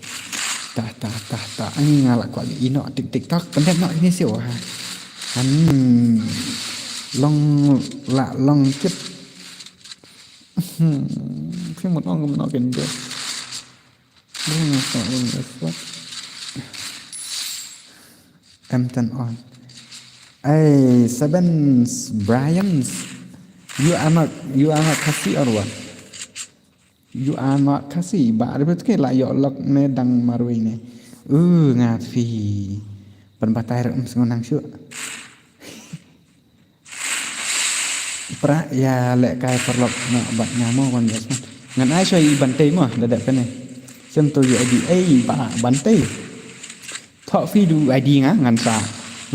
Ta ta ta ta. Ani nga la kwah ïohi noh tik tik tok. Pyndep noh ini siew ha. Han long la long kit. Hmm, phi mut ong kumno kin de. Bring us on, bring us on. M ten on. Hey, Sevens, Bryans. You are not, you are not Khasi or what? You are not Khasi. Ba ribet ke la yok lok ne dang marwei ne. Uh, ngat phi. Ban batai rum sengonang shu. Pra ïa lehkai paralok na bad nga mo wan ïa sma. Ngan ai shuwa i Bantei mo da dep kane. Shem to ïa I D ei ba Bantei. Thoh phi du I D nga ngan sa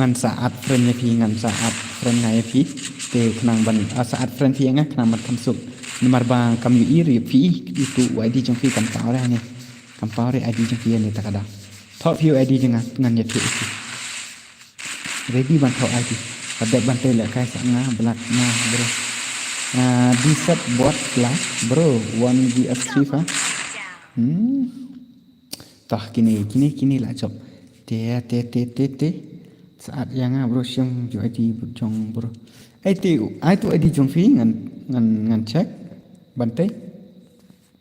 ngan sa add friend ïa phi ngan sa add friend nga ïa phi. Te khnang ban ah, sa add friend phi ïa nga khnang ban kham suk. Namar ba kam ïohi ïa phi itu I D jong phi kam paw re ne. Kam paw re I D jong phi ne ta ka da. Thoh phi I D jong nga ngan ïathuh ïa phi. Ready ban thoh I D. Ka dep ban te lehkai sa nga blat nga bro. Ah, D set bot la bro. One V S three fa. Hmm. Tah kini kini kini la jop. Te te te te te. Sa add ïa nga bro shem ju I D jong bro. Ai te ai tu I D jong phi ngan ngan ngan check. Bantei.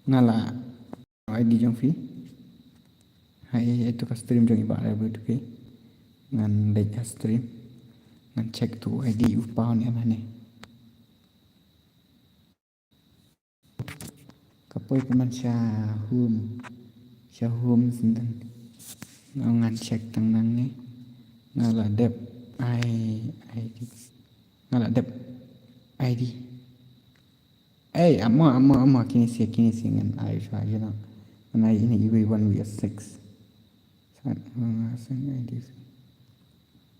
Nga la I D jong phi. Hai itu ka stream jong i Bah Rebel tu phi. Ngan leit ha stream. Ngan check tu I D u paw ne mane. Ka poi ka man sha home. Sha home senden. Nga ngan check tang nang ne. Nga la dep I I D. Nga la dep I D. Ei, amo, amo, amo, kini si, kini si ngan ai sha, you know. Ngan ai ini iwei one V S six. Sat, uh, sat I D.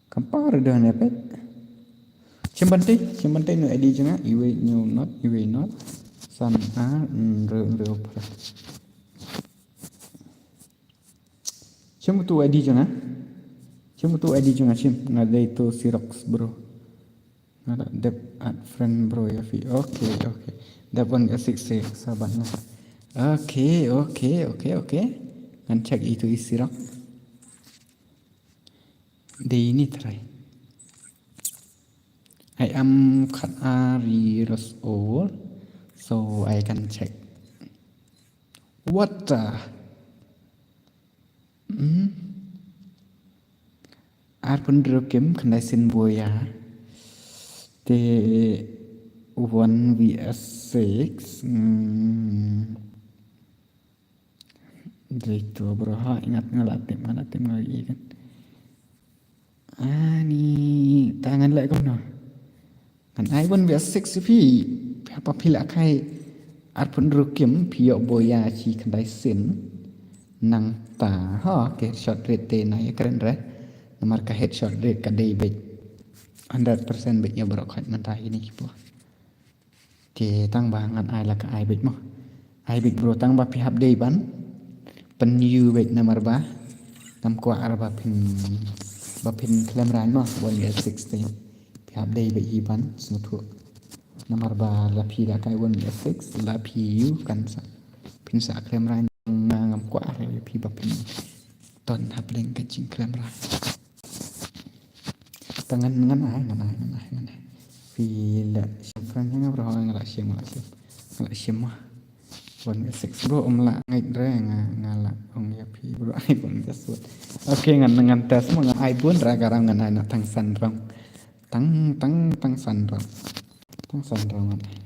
Kam paw re don ya pet. Shem Bantei, Shem Bantei no I D jong nga, iwei no not, iwei not. San a, mm, re, re opera. Shem tu I D jong nga. Shem tu I D jong nga, shem. Nga dei tu Xerox, bro. Nga la dep add friend bro ïa phi. Okay, okay. Dep wan ka six six sabat na. Okay, okay, okay, okay. Ngan check itu isi rok. Dei ini try. I am khat ar years old, so I can check. What the? Hmm? Arphew hynriew kim khyndai sien buaïa. Te one V S six. Hmm. Dei to bro ha ingat nga la tip nga la tip nga ïa kan. Ani ta ngan leh kumno. Ngan ai one V S six phi. Phi hap phi la kai arphew hynriew kim phi ïoh buaïa shi khyndai sien. Nangta ha ka headshot rate te na ïa kren re. Namar ka headshot rate ka dei beit hundred percent beit ïa baroh khoit mynta ïa kine ki pua. Te tang ba ngan ai la ka ai beit mo. Ai beit bro tang ba phi hap dei ban pynïoh beit namar ba ngam kwah ar ba phin ba phin khlem rang mo one V S six te. Phi hap dei beit hi ban sngewthuh. Namar ba la phi la kai one V S six la phi ïoh kan sa phin sa khlem rang na ngam kwah ar phi ba phin ton hap leng ka jingkhlem rang. Ta ngan ngan ai ngan ai ngan ai ngan ai. Phi la shim friend nga bro ngan la shim ngan la shim. Ngan la shim ma. One six bro um la ngai re nga nga la ong ïa phi bro ai bun just what. Okay ngan ngan test ma ngan ai bun ra ka ram ngan ai na tang san rong. Tang tang tang san rong. Tang san rong ngan ai.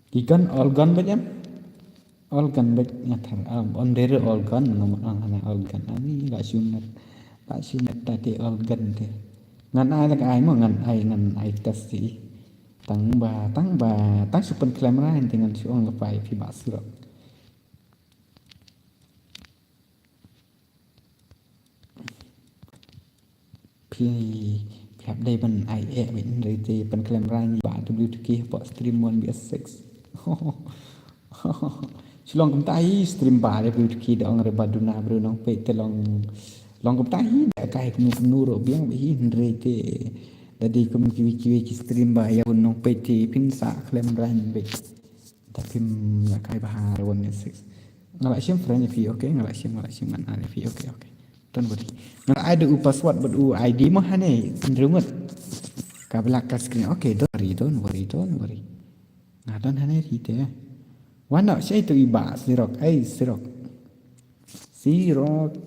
Ki gun all gun ba jam. All gun bek nga thar am on dere all gun ngam on hana all gun ani la shu met la shu met ta te all gun te ngan ai la ai mo ngan ai ngan ai test si Tang ba, tang ba, tang shu pynkhlem ra, hynrei ngan shu ong lypa ïa phi Bah Sirok. Phi, phi hap dei ban ai eh bad hynrei te pynkhlem ra ïa Bah W two K hapoh stream one V S six. Shu long kumta hi stream Bah W two K da ong re ba duna briew Nongpeit te long, long kumta hi da kai kumno kumno ruh biang bad hi hynrei te da dei kum kiwei kiwei ki stream ba ïa u Nongpeit te phin sa khlem rang bad. Da phim ïa kai bha re one six. Nga la shim friend ïa phi, okay, nga la shim, nga la shim ngan ai ïa phi, okay, okay. Don't worry. Nga la ai da u password bad u I D mo hane, hynriew ngut. Ka black ka screen. Okay, don't worry, don't worry, don't worry. Nga don hane ri te. Wan noh, shaei tu i Bah Sirok, ei Sirok. Sirok.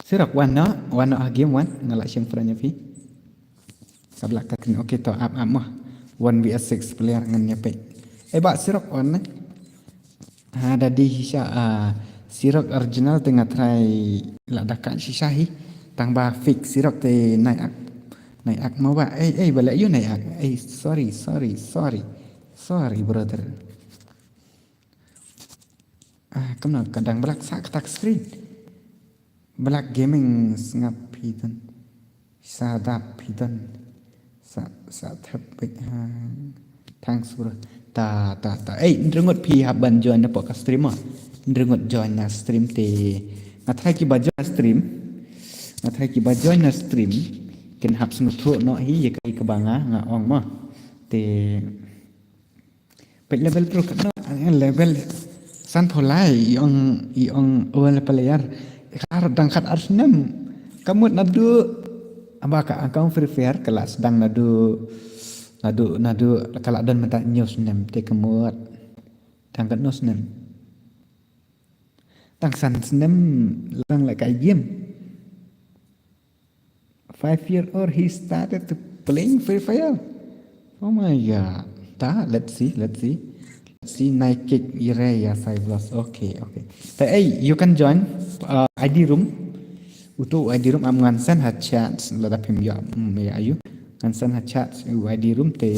Sirok wan noh, wan noh ha game wan, nga la shim friend ïa phi. Ka black ka screen, okay to ap ap mo. One V S six player ngan ïa peit. Eh Bah Sirok wan ne. Ha da dei shisha, ah, Sirok original te nga try la da ka shisha hi. Tang ba fake Sirok te nai ak. Nai ak mo ba. Ei ei ba la ïoh nai ak. Ei sorry sorry sorry. Sorry brother. Ah, kumno ka dang black sa kata ka screen. Black gaming sngap phi don. Sa dap phi don. Sa, sa thep bit ha. Thanks bro. Ta, ta, ta. Ei, hynriew ngut phi hap ban join na pok ka stream ah. Hynriew ngut join na stream te. Nga try ki ba join na stream. Nga try ki ba join na stream. Kin hap sngewthuh noh hi ïa ka, ïa ka ba nga, nga ong mo. Te Peit level pro katno, eh, level san phew lai, i ong, i ong wan level player. Kar dang khat ar snem. Ka mut naduh ba ka account Free Fire ka la sdang naduh, naduh, naduh ka la don mynta hynñiew snem te ka mut. Dang katno snem. Dang san snem la dang lehkai game. Five year old he started to playing Free Fire. Oh my god. Ta, let's see, let's see. Let's see, nai kick ire ya Cyblus. Okay, okay. Ta, hey, you can join, uh, I D room. Uto I D room am ngan send ha chat. Lada phim ïoh, mm, ïa ayu. Ngan send ha chat u I D room te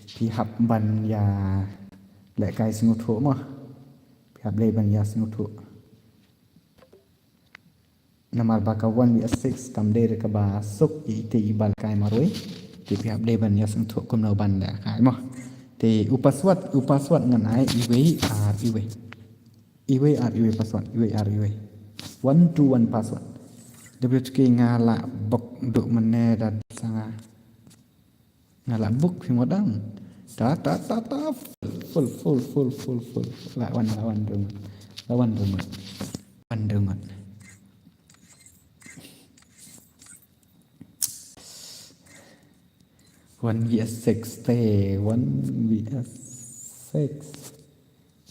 phi hap ban ïa lehkai sngewthuh mo. Phi hap leh ban ïa sngewthuh. Namar ba ka one V S six kam dei re kaba suk ïa ite i ba lehkai marwei. Te phi hap dei ban ïa sngewthuh kumno ban lehkai mo. Te u password, u password ngan ai iwei ar iwei. Iwei ar iwei password, iwei ar iwei. One to one password. W T K nga la bok duk mane da sanga. Nga la bok phi mo dang. Ta, ta, ta, ta. Full, full, full, full, full. La wan, la wan hynriew ngut. La wan hynriew ngut. Wan hynriew ngut. One V S six te, one V S six.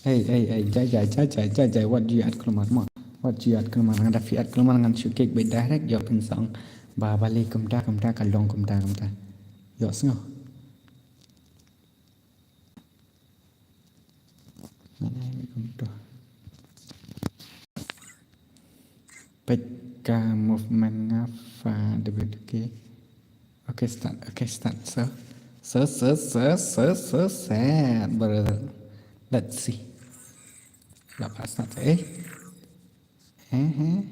Ei, ei, ei, jai, jai, jai, jai, jai, jai, wat ju add kulmar mo. Wat ju add kulmar, nga da phi add kulmar ngan shu kick beit direct, ïoh phin song. Ba, balei kumta, kumta, ka long kumta, kumta. Ïoh sngew. Ngan ai beit kumta. Peit ka movement nga fa debit, okay. Okay, start. Okay, start. So, so, so, so, so, so sad, brother. Let's see. La pa start, eh? Eh, eh.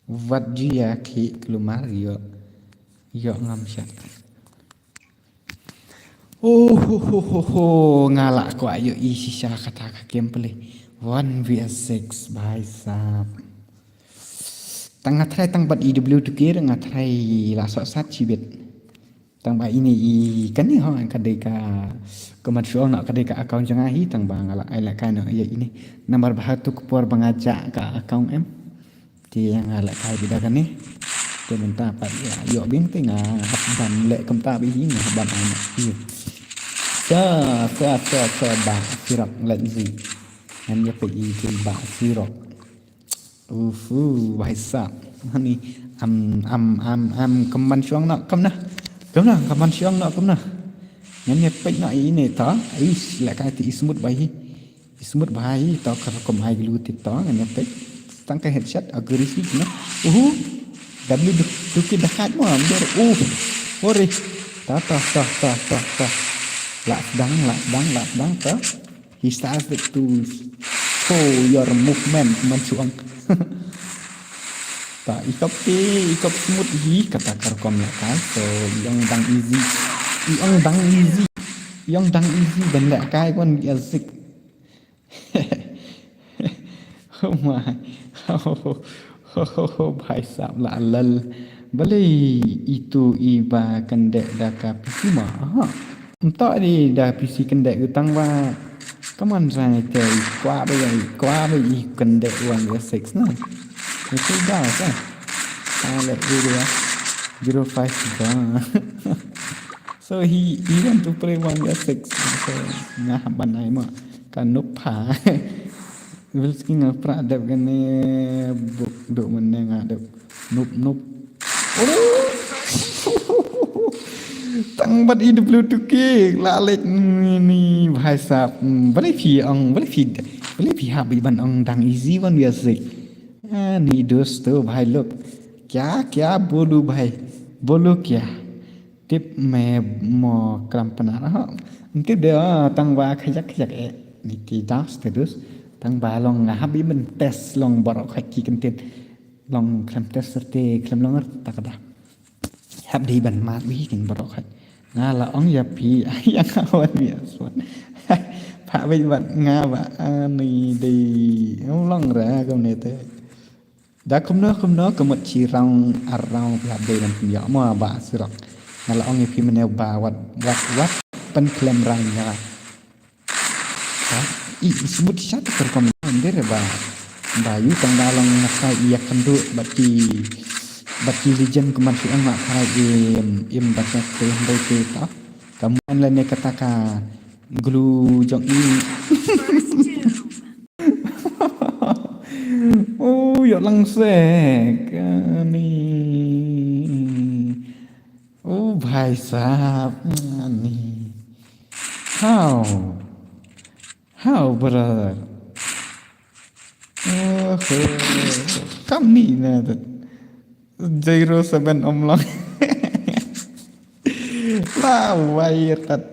Wat ju ïa ki kulmar ïoh. Ïoh ngam shat. Oh, ho, ho, ho, ho. Nga la kwah ïohi shisha kata ka gameplay. One V S six, bhai sahab. Tang nga try tang bad E W two K nga try la soh sat shibit. Tang ba ine i kane ho ka dei ka, ka mat shuh noh ka dei ka account jong nga hi tang ba nga la ai lehkai noh ïa ine. Namar ba ha tu ka por ba nga jah ka account em. Te nga lehkai beit da kane. Te mynta pat ïa ïoh biang te nga hap ban leh kumta beit hi nga hap ban ai noh. Sa, sa, sa, sa, Bah Sirok, let's see. Ngan ïa peit i te Bah Sirok. Ufu, bhai sahab. Hani am, am, am, am, kam ban shuh noh kumno. Kumno, kam ban shuh noh kumno. Ngan ïa peit noh ine ta. Ish, lehkai te i smooth bha hi. I smooth bha hi ta ka rukom ai glue te ta ngan ïa peit. Tang ka headshot aggressive noh. Uhu. W two K da khat mo am dor. Uh. Ore. Ta, ta, ta, ta, ta, ta. Lah sdang, lah sdang, lah sdang, ta. He started to show your movement, man chuang. Ta, i kop te, i kop smooth hi, kata ka rukom lehkai. So, i ong dang easy. I ong dang easy. I ong dang easy, ban lehkai, ban easy. Oh my. Oh, oh, oh, oh, bhai sahab la lal. Balei itu i ba kyndeh da ka P C ma? Aha. Ym toh di da P C kyndeh u tang ba. Kaman sang ite i kwah ba i kwah ba i kyndeh one versus six na. Itu dah sa. Ale area zero five ba. So he, he want to play one versus six. So, nga hap ban ai ma ka nup pha. Wilski nga pra dep kane buk duk mane nga dep nup nup. Oro. Tang bat i dep lu tuke la lek ni bhai sahab. Hmm, balei phi ong, balei phi, balei phi hap ban ong dang easy one versus six. Ah, ni dosto bhai lok. Kya, kya bolu bhai? Bolu kya? Tip me mo klam pnar ho. Nti de, ah, tang ba khajak khajak eh. Niti das te dus. Tang ba long nga hap i ban test long baroh khaj ki kyntin. Long khlem test serte khlem long er ta ka da. Hap dei ban mad wi kin baroh khaj. Nga la ong ïa phi ïa nga wan wi aswan. Pha wi bat nga ba ani dei. Long ra kumne te. Da kumno kumno ka mut shi round ar round phi hap dei ban pynïoh mo ba sirok. Nga la ong ïa phi mynne ba wat wat wat pynkhlem rang ïa. Ha? I smut shat ka rukom nder ba. Ba yu tang da long nga sai ïa kynduh bad ki bad ki legend kumban shi ong ma phai im im bad nga te hynrei te ta. Ka mon lane kata ka glue jong i. Oh, ïoh lang sek. Ani. Oh, bhai sahab. Ani. How? How, brother? Oh, kam ni na tu. Zero seven om long. La wai tat.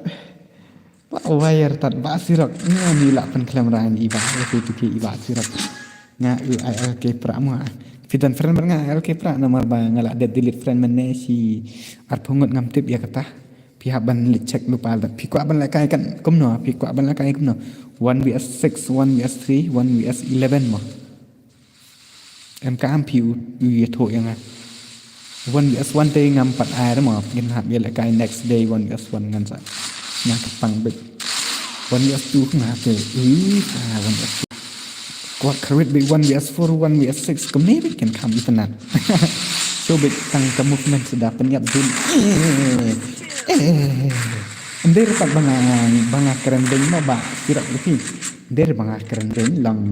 Ba wire tat ba sirok. Nga ni la pynkhlem rang i ba. Ïa tu ki i ba sirok. Nga u ai L K pra mo. Phi don friend ba nga ai L K pra namar ba nga la dep delete friend mynne shi arphew ngut ngam tip ïa kata. Phi hap ban leit check lypa da. Phi kwah ban lehkai kan kumno. Phi kwah ban lehkai kumno. One V S six, one V S three, one V S eleven mo. Em ka am phi u ïathuh ïa nga. One V S one te ngam pat ai re mo, ngin hap ïa lehkai next day one V S one ngan sa. Nga ka pang bit. One V S two nga te. Ui, ah, one V S two. Kwah kharwit bit one V S four, one V S six kumne bit kin kham itynnat. So bit tang ka movement suda pynïap dun. Eh, eh. Ym dei re pat ba nga, ba nga kren beiñ mo ba sirok ïa phi. Ym dei re ba nga kren beiñ long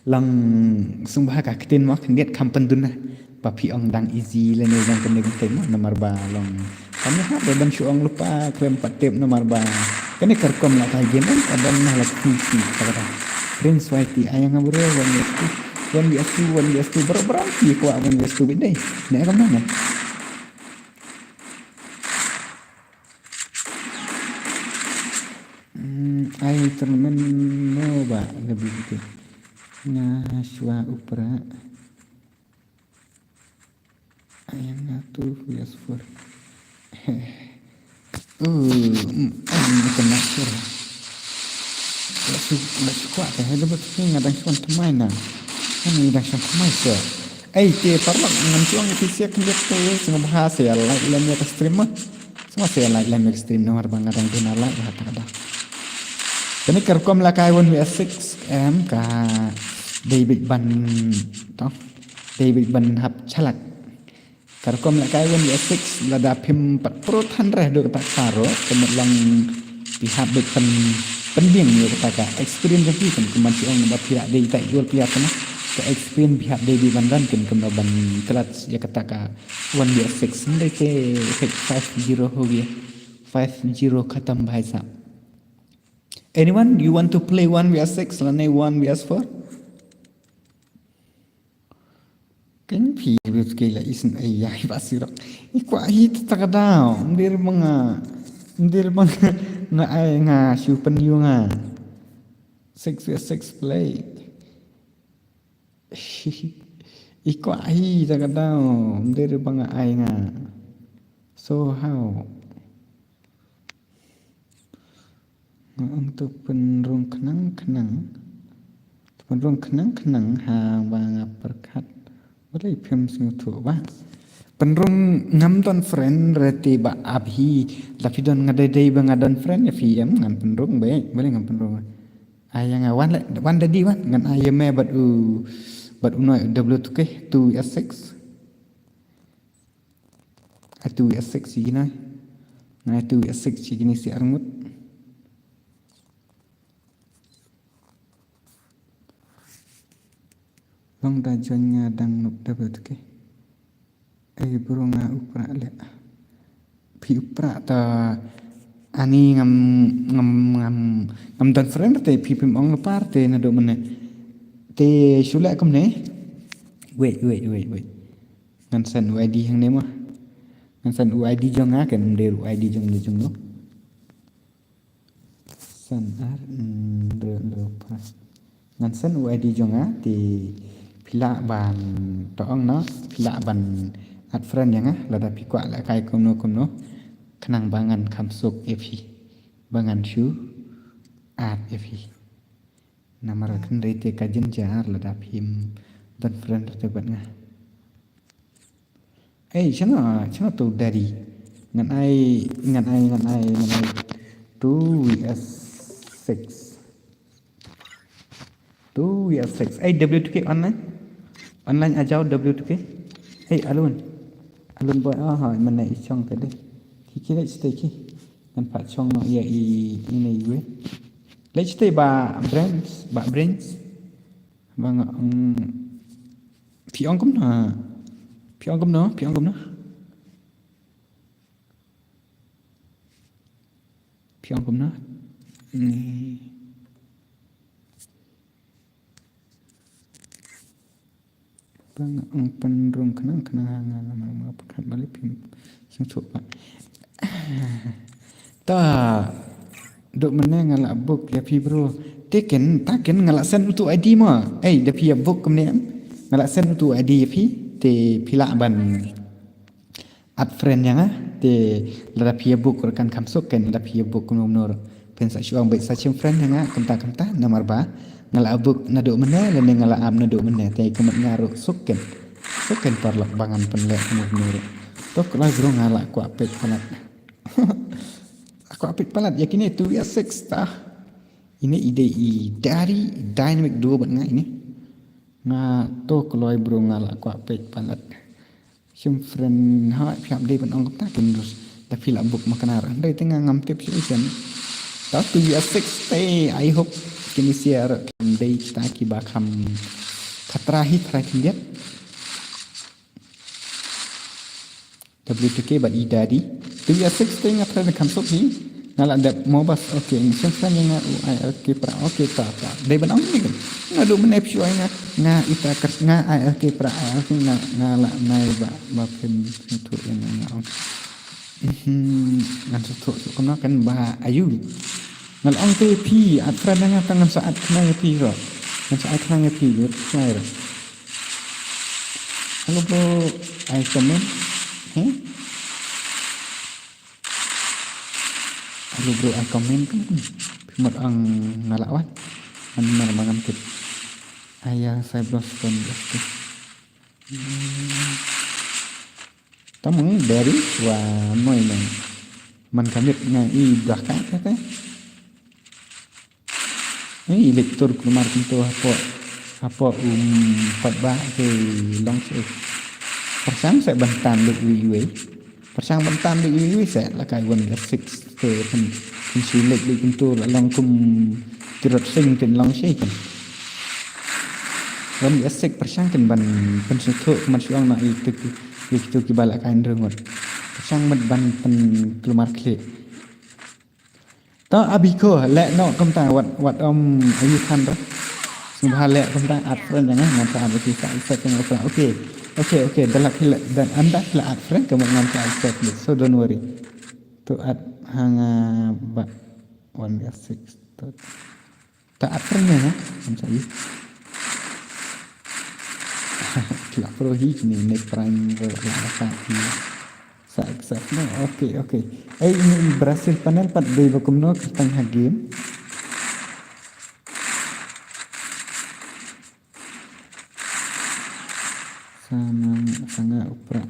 Long sngewbha ka ktien mo khyndiat kham pynduna. Ba phi ong dang easy lane dang kane kane mo namar ba long. Kane ha ba ban shu ong lypa khlem pat tip namar ba. Kane ka rukom la ka game em ka don na la kti kti ka kata. Prince Y T ayang abro one V S two. One V S two, one V S two, bro bro phi kwah one V S two bit dei. Ne ka mana? Hmm, ai tournament no ba lebih gitu. Nga shuwa u pra. Ai nga tu yes for. Oh, mm, ai nga kena sure. La su la su kwah ka hada ba tu nga dang shuwa tmai na. Ani dang shuwa tmai sure. Ai te parlok ngan chuang ïa phi sia khyndiat te sngewbha sa ïa like lem ïa ka stream ma. Sngewbha sa ïa like lem ïa ka stream namar ba nga dang duna like ha ta ka da. Kane ka rukom la kai one V S six em ka dei bit ban to. Dei bit ban hap chalak. Ka rukom la kai one V S six lada phim pat pro than reh do kata ka ro ka mut long Phi hap beit pyn pynbiang ïa kata ka experience jong phi kan, kumban shu ong ba phi la dei tai jol player kana. Ka experience phi hap dei ban don kan kumno ban clutch ïa kata ka one v six. Hynrei te five zero ho gaya. Five zero khatam bhai sahab. Anyone you want to play one v six lane one v four? Kan phi bit Kei la isn ai ya ba sirok. I kwah hi ta ka daw. Mdir ba nga. Mdir ba nga ai nga shu pen yu nga. Six vs six play. I kwah hi ta ka daw. Mdir ba nga ai nga. So how? Nga ong to pynrung khnang khnang. To pynrung khnang khnang ha ba nga pyrkhat. Balei phim sngewthuh ba pynrung ngam don friend reti ba ap hi. La phi don nga dei dei ba nga don friend ïa phi em ngan pynrung ba balei ngam pynrung. Ai ïa nga wan le wan da di wan ngan ai ïa me bad u bad u noi W two K two vs six. Ai two vs six ïa ki noi. Ngan ai two vs six ïa ki noi si arngut. Long da join nga dang nuk da bet ke. Ai bro nga upra le. Phi upra ta ani ngam ngam ngam ngam don friend te phi pim ong lepar te na do mene. Te shule kumne. Wait wait wait wait. Ngan send U I D hangne ma. Ngan send U I D jong nga kan mder U I D jong le jong lo. Send ar mder lo pa. Ngan send U I D jong nga te phi lah ban to ong no phi lah ban add friend ïa nga lada phi kwah lehkai kumno kumno khnang ba ngan kham suk ïa phi ba ngan shu add ïa phi. Namar khnang te ka jynjar lada phim don friend te bad nga. Ei, shano, shano tu dari. Ngan ai, ngan ai, ngan ai, ngan ai. Two V S six. Two V S six. Ei, W two K online. Online ajaw W two K. Ei, alun. Alun boy, ah, ha, mana i chong tadi. Kiki lek stay ki. Ngan pat chong no ya i, ini gue. Lek stay ba brands, ba brands. Ba nga, mm, Phi ong kumno? Phi ong kumno? Phi ong kumno? Phi ong kumno? Ni. Ba nga ong pynrung khnang khnang ha nga nga ma ma pyrkhat bali phim sngewthuh ba. Ta duk mynne nga la book ïa phi bro. Te ken ta ken nga la send utu I D mo. Ei da phi ïa book kumne em. Nga la send utu I D ïa phi te phi lah ban add friend ïa nga te lada phi ïa book ruh kan kham suk ken lada phi ïa book kumno kumno ruh. Phin sa shu ong beit sa shim friend ïa nga kumta kumta namar ba nga la book naduh mynne lane nga la add naduh mynne te ka mut nga ruh suk ken. Suk ken paralok ba ngan pynleh kumno kumno ruh. To kloi bro nga la kwah peit palat. Kwah peit palat ïa kine two vs six ta. Ine i dei i dari dynamic duo bad nga ine. Nga to kloi bro nga la kwah peit palat. Shim friend ha phi hap dei ban ong kumta kin rus da phi la book ma knar dei te nga ngam tip shu shen. Ta two vs six te I hope kini siar kim dei ta ki ba kham khatra hi khrai khyndiat. W two K bad i dadi. Two vs six te nga try da kham suk hi. Nga la dep mo bas. Okay, shim friend ïa nga u I R K pra. Okay, ta ta. Dei ban ong ni kan. Nga du mynne phi ïa nga. Nga ita ker nga I R K pra I R K nga nga la nai ba ba phin sngewthuh ïa nga nga ong. Mhm, ngan sngewthuh suk kumno kan ba ayu. Nga la ong te phi add friend nga ta ngan sa add khnang ïa phi ro. Ngan sa add khnang ïa phi ro. Khnang ro. Hello bro, I comment. Heh? Hello bro, I comment kan. Phi mut ong nga la wan. An mar ma ngam tip. Aya sai bro stone bro. Tamang dari wa noi nang. Man kamit nga i dah ka kata. Ni i lek tur kulmar kumto hapoh hapoh um pat ba te long se. Pyrshang se ban tan lek wi wi. Pyrshang ban tan lek wi wi se la kai wan ga six te pyn pyn su lek lek kumto la long kum tirot sing tin long se kan. Wan ga six pyrshang kan ban pyn su thok man su ong na i tuk i tuk ki ba la kai ndrngot. Pyrshang ban ban pyn kulmar klik. To abi ko leh no kumta wat wat om ayu khan ro. Sngewbha leh kumta add friend ïa nga ngan sa add ki sa sa teng opera. Okay. Okay, okay, da la ki la, da ynda ki la add friend, ka mut ngan sa accept leh. So don't worry. To add hanga ba one six. To, to add friend ne ha? Kam sa i. Ki la pro hi kine ne prank ro la sa hi. Sa accept ne. Okay, okay. Ei, ini Brazil panel pat dei ba kumno ki tang ha game. Sa nga, sa nga u Prah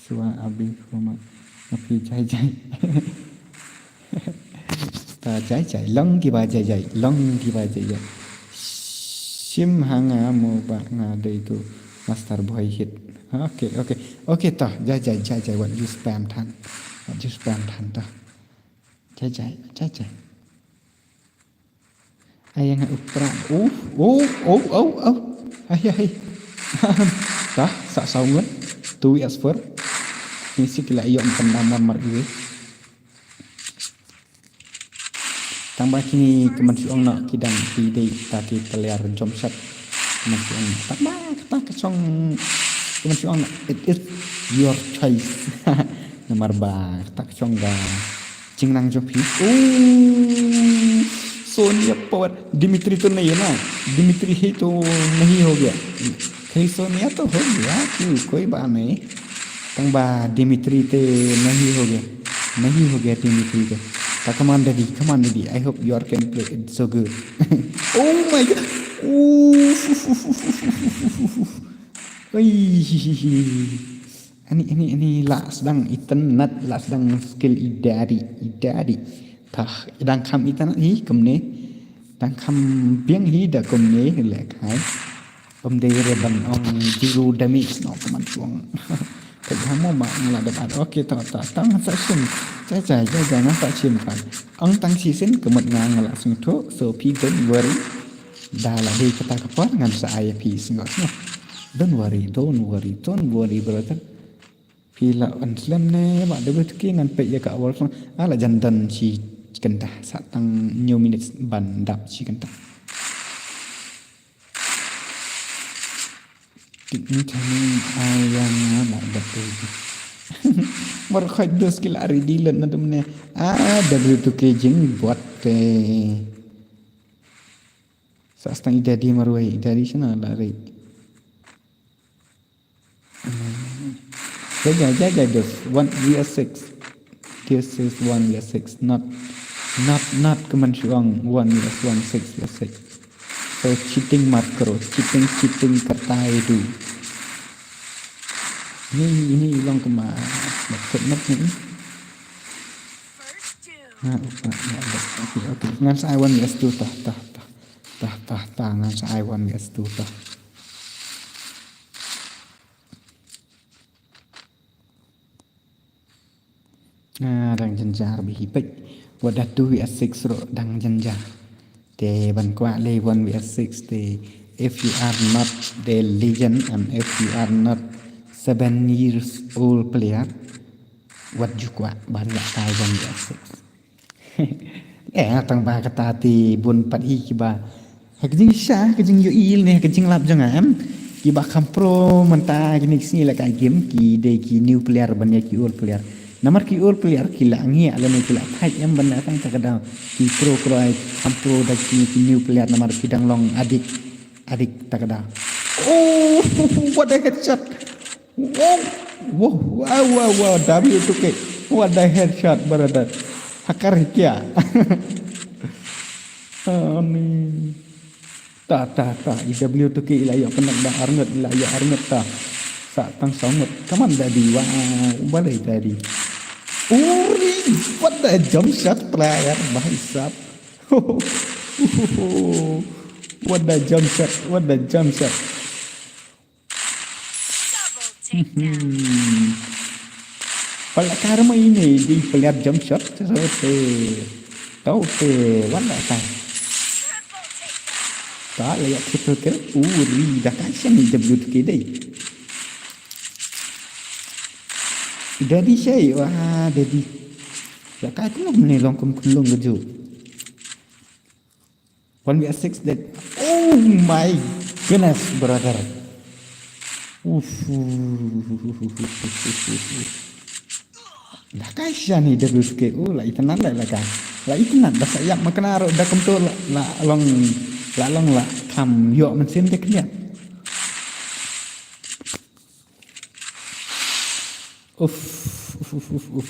shuwa abi khmat. Nga phi jai jai. Ta jai jai, long kiba jai jai, long kiba jai jai. Shim hanga mo ba nga dei tu master boy hit. Okay, okay. Okay, ta jai jai, jai jai, wat ju spam than. Wat ju spam than ta. Jai jai, jai jai. Ai nga u Prah. Uf, uf, uf, uf, uf. Ai, ai. Tah, sa saw ngut. Two vs four. Ni si ki la ïoh kan namar mar iwe. Tang ba kini ki man shu ong na ki dang ki dei ta ki player jump shot. Ki man shu ong tang ba kata ka shong. Ki man shu ong na it is your choice. Namar ba kata ka shong ba jingnang jong phi. Oh, Sonya power. Dimitri to nahi na. Dimitri hi to nahi ho gaya. Kei Sonya to ho gaya. Tang ba Dimitri te nahi ho gaya. Nahi ho gaya Dimitri te. Ta, come on daddy, come on daddy. I hope your can play it so good. Oh my god. Oh. Oi. Ani, ani, ani la sdang itynnad, la sdang skill i daddy, i daddy. Tah, i dang kham itynnad hi kumne. Dang kham biang hi da kumne leh kai. Ym dei re ban ong zero damage noh ka man shu ong. Ka jam mo ma nga la dep ar. Okay, tah, tah, tah, nga sa shim. Jai jai, jai jai, nga sa shim pat. Ong tang shisien ka mut nga, nga la sngewthuh. So phi don't worry. Da la dei kata ka por ngan sa ai ïa phi sngewbha. Don't worry, don't worry, don't worry brother. Phi la wan slem ne ba dei beit ki ngan peit ïa ka awal song. Ah, la jan don shi kynta, sa tang hynñiew minit ban dap shi kynta. Tik ni tang ai ïa nga la dap dei. Mar khoit dos ki la ready lut na dum ne. Ah, W two K jingbot te. Sa stang i daddy marwei, i daddy shano la ri. Jai jai, jai jai, this one V S six. This is one V S six, not, not, not ka man shu ong one V S one, six V S six. So cheating mat karo, cheating, cheating kata itu. Ini, ini long kema, mat mat ni. Ha, okay, okay. Ngan sa ai one V S two tah, tah, tah. Tah, tah, tah, ngan sa ai one V S two tah. Ah, dang jynjar bha hi peit. Wat da two V S six ruh dang jynjar. Te ban kwah leh one V S six te, if you are not the legend and if you are not seven years old player, wat ju kwah ban ïa kai one V S six. Eh, tang ba kata te bun pat hi kiba. Ha ka jingshisha, ha ka jingïohi ne ha ka jinglap jong nga em. Kiba kham pro mynta kine ki sngi la kai game, ki dei ki new player ban ïa ki old player. Namar ki old player ki la ngi ale ne ki la thait em ban ïa tang ta ka daw. Ki pro kro ai kham pro da ki, ki new player namar ki dang long adik. Adik ta ka daw. Oh, what a headshot. Wow, wow, wow, wow, wow, W two K. What a headshot, brother. Hakar hi kya? Ani. Ta, ta, ta. I W two K i la ïoh pynlong da arngut, i la ïoh arngut ta. Sa tang saw ngut. Come on, daddy. Wow, balei daddy. Uri, what a jump shot player, bhai sahab. What a jump shot, what a jump shot. Hmm. Pala karma ini di player jump shot, so te, tau te, wala ta. Ta la ïa triple kill, uri da ka shen ni W two K dei. Daddy shei, wah, daddy. La ka kumno ne long kum kumno ngeju. One V S six dead. Oh my goodness, brother. Uf. Lakai shisha ni W two K. Oh, la itynnad la, lakai. La itynnad, da sa ïap ma kane ruh da kumto la, la long, la long la kham ïoh mynsiem te khyndiat. Uf, uf, uf.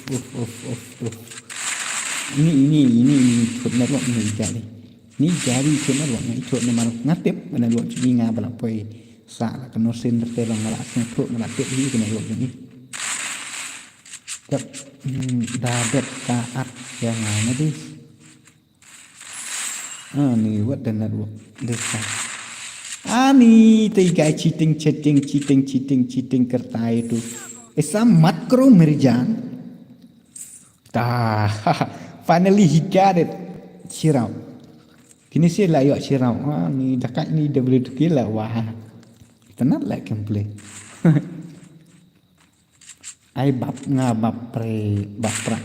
Ini, ini, ini, ini thut network ini jari. Ini jari thut network ini thut namar nga tip ba network jong nga ba la poi sah la kano sien te long nga la sngewthuh nga la tip hi ka network jong i. Jap, hmm, da bet ka ap ïa nga na di. Ani, what the network this time. Ani, te guy cheating, cheating, cheating, cheating, cheating करता है तू. ऐसा मत करो मेरी जान. Ah, finally he got it. Shiraw. Kine sien la ïoh shiraw. Ani, da kat ni W two K la wah. Itynnad la gameplay. Ai bap nga bap pre bap pra.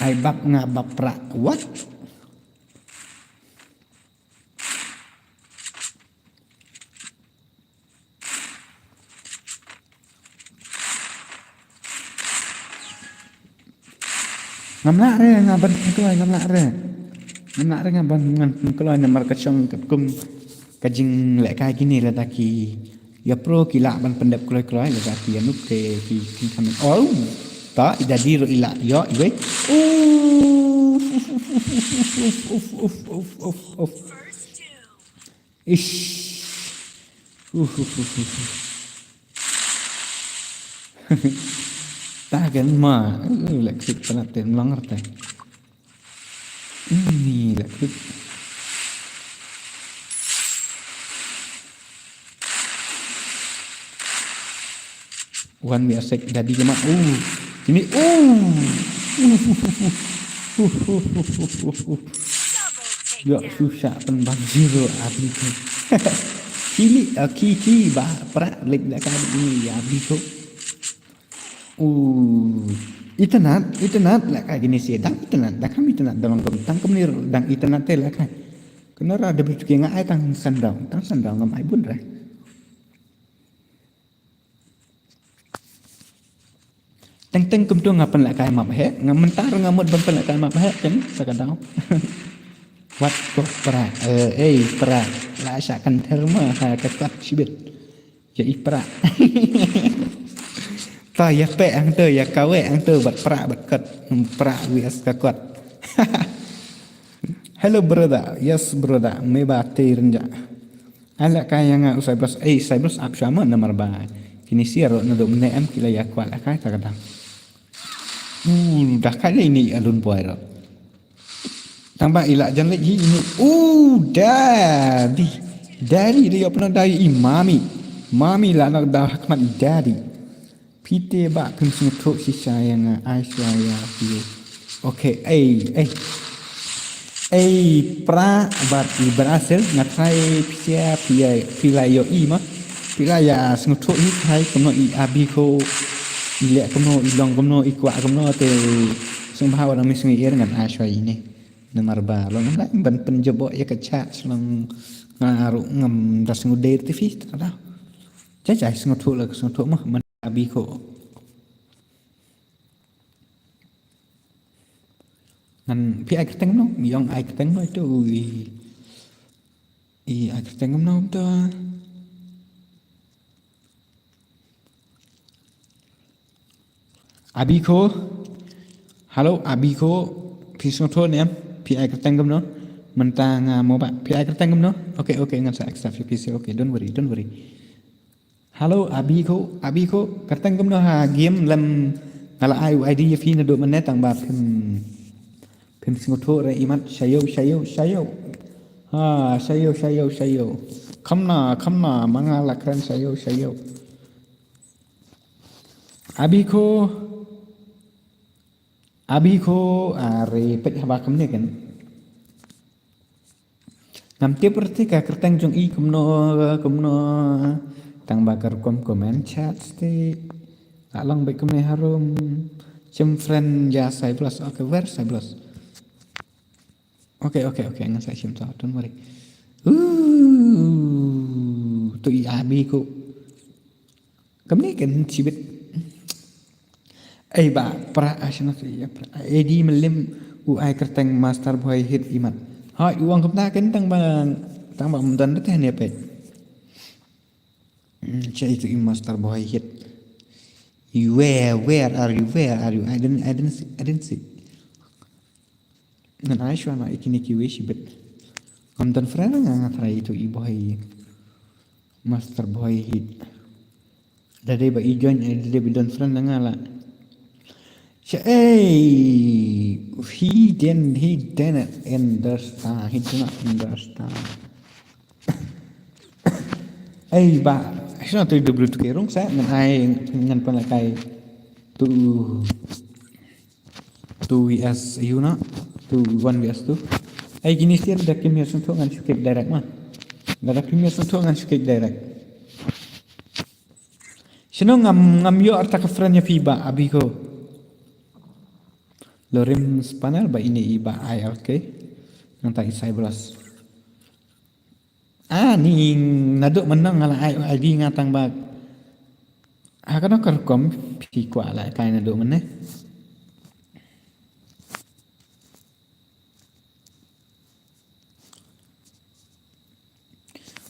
Ai bap nga bap pra. What? Ngam lah re, nga ban kloi, ngam lah re. Ngam lah re, nga ban ngan kloi namar ka shong ka kum ka jinglehkai kine lada ki ïa pro ki lah ban pyndep kloi kloi lada ki ïa noob te ki, ki khamen. Oh, ta i dadi ruh i lah ïoh i wei. Uf, uf, uf. Ish. Uf, uf, uf, uf. Ta kan ma, eh, la klik palat te mlang rta. Ini la klik. Wan mi asek dadi kama. Uh. Ini, uh. Ïoh susah pynban zero abi tu. Kili, ah, ki, ki, ba, pra, lek da ka ini ya abi tu. Uh. Itynnad, itynnad, la ka kine sien dang itynnad, da kam itynnad, da long kum tang kumne dang itynnad te la ka. Kane ra da bit ki nga ai tang san daw, tang san daw ngam ai bun re. Teng teng kumtu nga pynlehkai map heh, nga mynta nga mut ban pynlehkai map heh, kan, sa ka daw. Wat ko pra, eh, eh, pra, la sa kan therma, ha, ka kot shibit. Ïa i pra. Ta ïa peh hangto, ïa kaweh hangto, bad pra, bad kot, pra, wias ka kot. Hello brother, yes brother, me ba te rynja. Ala ka ïa nga u Cyprus, eh, Cyprus ap shwa ma namar ba kine sien ruh naduh mynne em ki la ïa kwah la kai ta ka dang. Uh, da kai le ini alun boy ruh. Tang ba i la jan leit hi ini. Uh, daddy. Daddy da ïoh pynnoh da i mami. Mami la nok da ha khmat i daddy. Phi te ba phim sngewthuh shisha ïa nga, ai shuwa ïa phi. Okay, ei, ei. Ei, pra bad i Brazil, nga tharai phi sia, phi ïa, phi la ïohi ma. Phi la ïa sngewthuh hi tharai kumno i Abi Kho, i leh kumno, i long kumno, i kwah kumno, te sngewbha wat ym sngewsih ngan ai shuwa ine. Namar ba long ngam lah ban pynjubok ïa ka chat shlong nga ruh ngam da sngewdei te phi ta da. Jai jai sngewthuh la sngewthuh ma, man Abi Kho. Ngan phi ai kyrteng no, mi ong ai kyrteng no itu i, i ai kyrteng no to. Abi Kho. Hello, Abi Kho. Phi sngewthuh ne em? Phi ai kyrteng kumno? Mynta nga mo ba. Phi ai kyrteng kumno? Okay, okay, ngan sa accept phi, okay, don't worry, don't worry. Hello, Abi Kho, Abi Kho. Kyrteng kumno ha game lem nga la ai u I D ïa phi naduh mynne tang ba phim, phim sngewthuh re imat shayo, shayo, shayo. Ha, shayo, shayo, shayo. Kham na, kham na, ma nga la kren shayo, shayo. Abi Kho. Abi Kho, are peit haba kumne kan. Ngam tip rti ka kyrteng jong i kumno, kumno. Tang ba ka rukom comment chat sti. La long beit kumne harum. Chim friend ïa Cyprus. Okay, where Cyprus? Okay, okay, okay, ngan sa shim to, don't worry. Uh, to i Abi Kho. Kamni kan chibit. Ei ba pra a shna tu ya pra. Edi melim u ai kyrteng Master Boy Hit imat. Ha, u ong kumta kan tang ba, tang ba mdan te ne pe. Hmm, cha itu i Master Boy Hit. You, where, where are you? Where are you? I didn't, I didn't see, I didn't see. Ngan ai shwa na i kine kiwei shibit. Ngam don friend nga, nga try itu i Boy. Master Boy Hit. Da dei ba i join, eh, da dei ba i don friend nga la. Sha, eh, he didn't, he didn't understand. He did not understand. Ei ba, shna tu W two K rung sa, ngan ai, ngan pynlehkai tu two V S, you know, two, one V S two. Ai, kine sien da kim ïa sngewthuh ngan shu kick direct ma. Da da kim ïa sngewthuh ngan shu kick direct. Shano ngam, ngam ïoh arta ka friend ïa phi ba, abi ko. Lorim spanner ba ine i ba I L K. Nangta i Cyberus. Ah, ni naduh mynno nga la ai, ai di nga tang ba. Ha kano ka rukom phi kwah lehkai naduh mynne?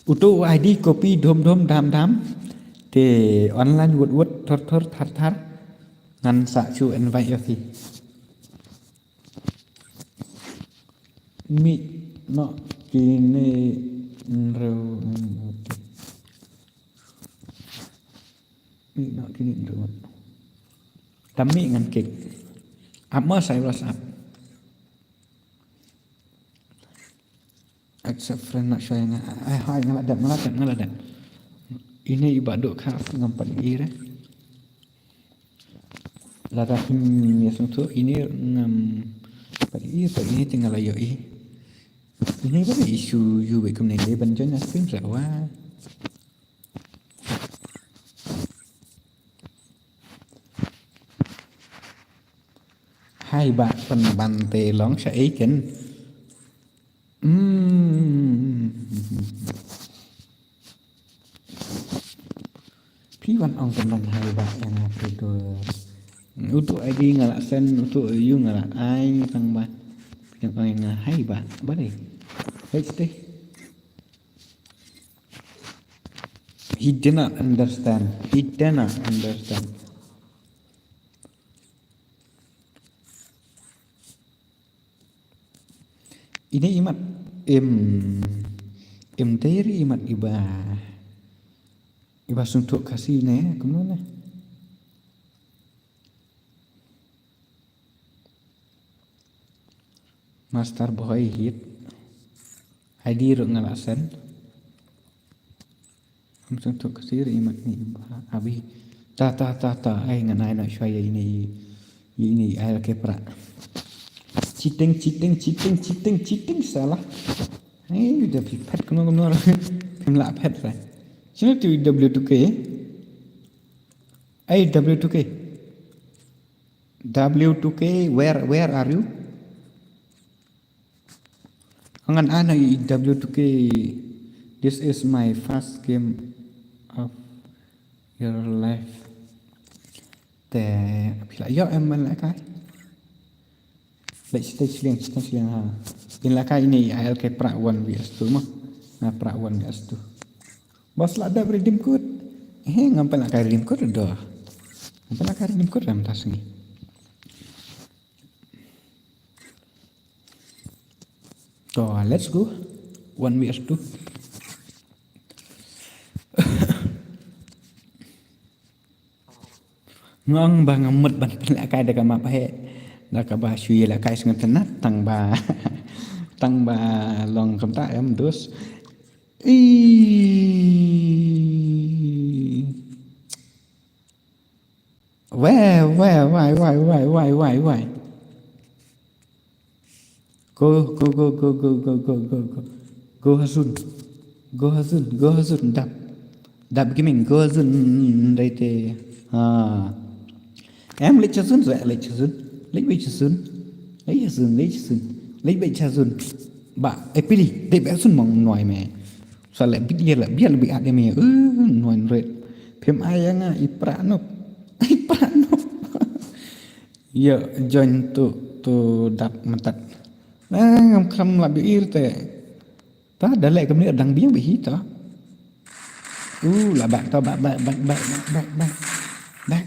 Uto u I D copy dhum dhum dham dham. Te online wut wut thor thor thar thar. Ngan sa shu invite ïa phi. Mih noh kine hynriew. Mih noh kine hynriew. Tam mih ngan kick. Ap ma Cyberus ap. Accept friend, not sure nga. Ai hai, nga la dep, nga la dep, nga la dep. Ine i ba duk kha ngam pat ïohi re. Lada phim ïa sngewthuh ine ngam pat ïohi, pat ine te nga la ïohi. Ine ba ine issue ïa u ba kumne dei ban join na stream sa wa. Hai ba pynban te long sha ei ken. Hmm. Phi wan ong pynban hai ba ïa nga phi dur. Utu I D nga la send, utu ïa u nga la ai tang ba. Phi ong ïa nga hai ba, ba dei. Hai stay. He did not understand. He did not understand. Ine imat im, im dei re imat iba, iba sngewthuh Khasi ne, kumno ne? Master Boy Hit. I D ruh nga la send. Am sngewthuh Khasi re imat ni ba abi. Ta ta ta ta ai ngan ai noh shuwa ïa ine, ïa ine ai la ke pra. Cheating, cheating, cheating, cheating, cheating salah. Ai da phi phet kumno kumno. Phim lah phet re. Shano tu W two K? Ai W two K. W two K, where, where are you? Ngan ai na i W two K. This is my first game of your life. Te phi la ïoh em ban lehkai? Leit stage link, stage link ha. In lehkai ine I L K pra one V S two mo. Na pra one V S two. Bos la dep redeem code. Eh, ngam pynlehkai redeem code do. Ngam pynlehkai redeem code ram tas ngi. To, let's go. One V S two. Ngong ba ngam mut ban pynlehkai da ka map he. Da kaba shu ïalehkai sngewtynnat tang ba, tang ba long kumta em dus. Ih. Weh, weh, wai, wai, wai. Go, go, go. Go ha zone. Go ha zone, go ha zone, dap. Dap gaming, go ha zone, dei te. Ha. Em leit sha zone, leit sha zone. Leit wei sha zone. Leit sha zone, leit sha zone. Leit wei sha zone. Ba, eh, pili, dei ba zone mong noi me. Sa leh bit ye leh, biar lebih ade me. Eh, noi red. Phim ai ïa nga i Prah Nup. I Prah Nup. Ïa join tu tu dap mynta. Ah, ngam kham lap ïohi te. Ta da leh kumne dang biang bha hi ta. Uh, la back ta, back, back,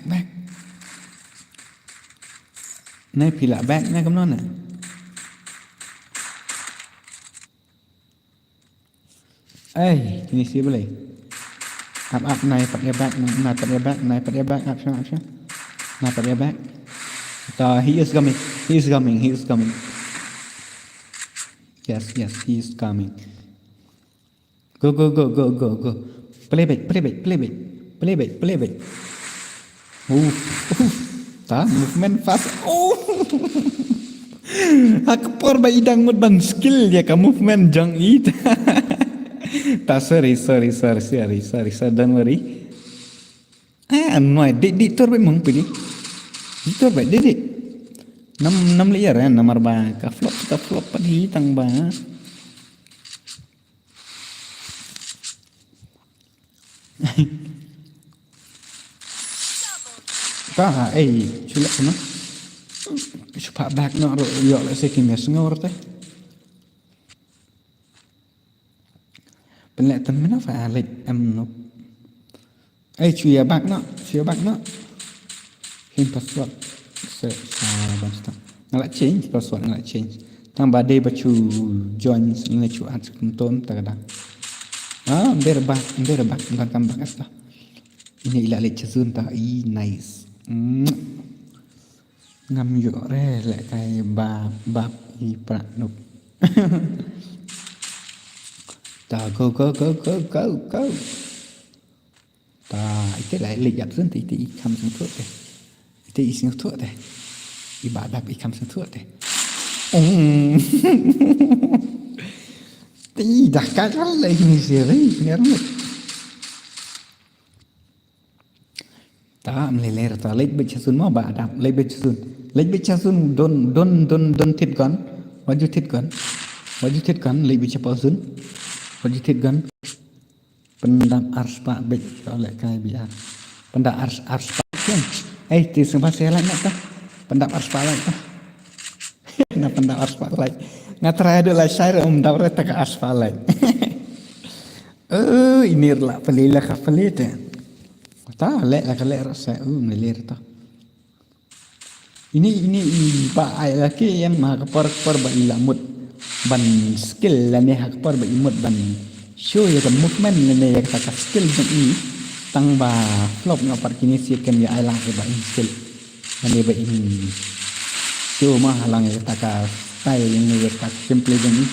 back. Nai phi la back na kumno na. Ai, kine shi balei. Ap, ap, nai pat ïa back, nai, nai pat ïa back, nai pat ïa back, ap shwa, ap shwa. Nai pat ïa back. Ta, he is coming, he is coming, he is coming. Yes, yes, he is coming. Go, go, go, go, go, go. Play back, play back, play back. Play back, play back. Uf, uf. Ta, movement fast. Oh. Ha ka por ba i dang mut ban skill ïa ka movement jong i. Ta, sorry, sorry, sorry, sorry, sorry, sorry, don't worry. Ah, annoy, dik, dik, tur bad mung pili. Dik, tur bad, dik, dik. Nam, nam leh ïa ren, namar ba ka flop, ka flop pat hi tang ba. Ka, ei, shu leh kumno. Shu phah back noh ruh, ïoh lehse kim ïa sngew ruh te. Pynleh te mynno pha leh em no. Ei, shu ïa back noh, shu ïa back noh. Hin password. Se, sa, ban stop. Nga la change password, nga la change. Tang ba dei ba shu join, nga shu add skum tom ta ka dang. Ah, ym dei back, ym dei back, ym dei kam back asta. Ine i la leit sha zone ta, i nice. Mm. Ngam ïoh re leh kai bap, bap i Prah Nup. Ta go, go, go, go, go, go. Ta ite lai leit ïap zone te ite i kham sngewthuh te. Ite i sngewthuh te. I ba dap i kham sngewthuh te. Mm. Te i dah kai lei ni siri ni rambut. Ta, ym lei lei ta, leit beit sha zone mo ba dap, leit beit sha zone. Leit beit sha zone, don, don, don, don thied gun. Wat ju thied gun. Wat ju thied gun, leit beit sha zone. Wat ju thied gun. Pyndap arspah beit, ka leh kai biar. Pyndap ars-, arspah. Ei, te sngewbha sa lait na ta. Pyndap arspah lait ta. Na pyndap arspah lait. Nga try haduh lashai ruh ym dap re ta ka arspah lait. Oh, ine ruh la pynleh la ka pynleh te. Ta leh la ka leh ruh sa, oh, ym leh leh ta. Ine, ine i ba ai la ki em ha ka por, por ba i la mut ban skill lane ha ka por ba i mut ban show ïa ka movement lane ïa ka skill jong i. Tang ba flop nga pat kine shi kem ïa ai la ki ba in skill. Lane ba in show ma ha lang ïa ka style lane ïa ka gameplay jong i.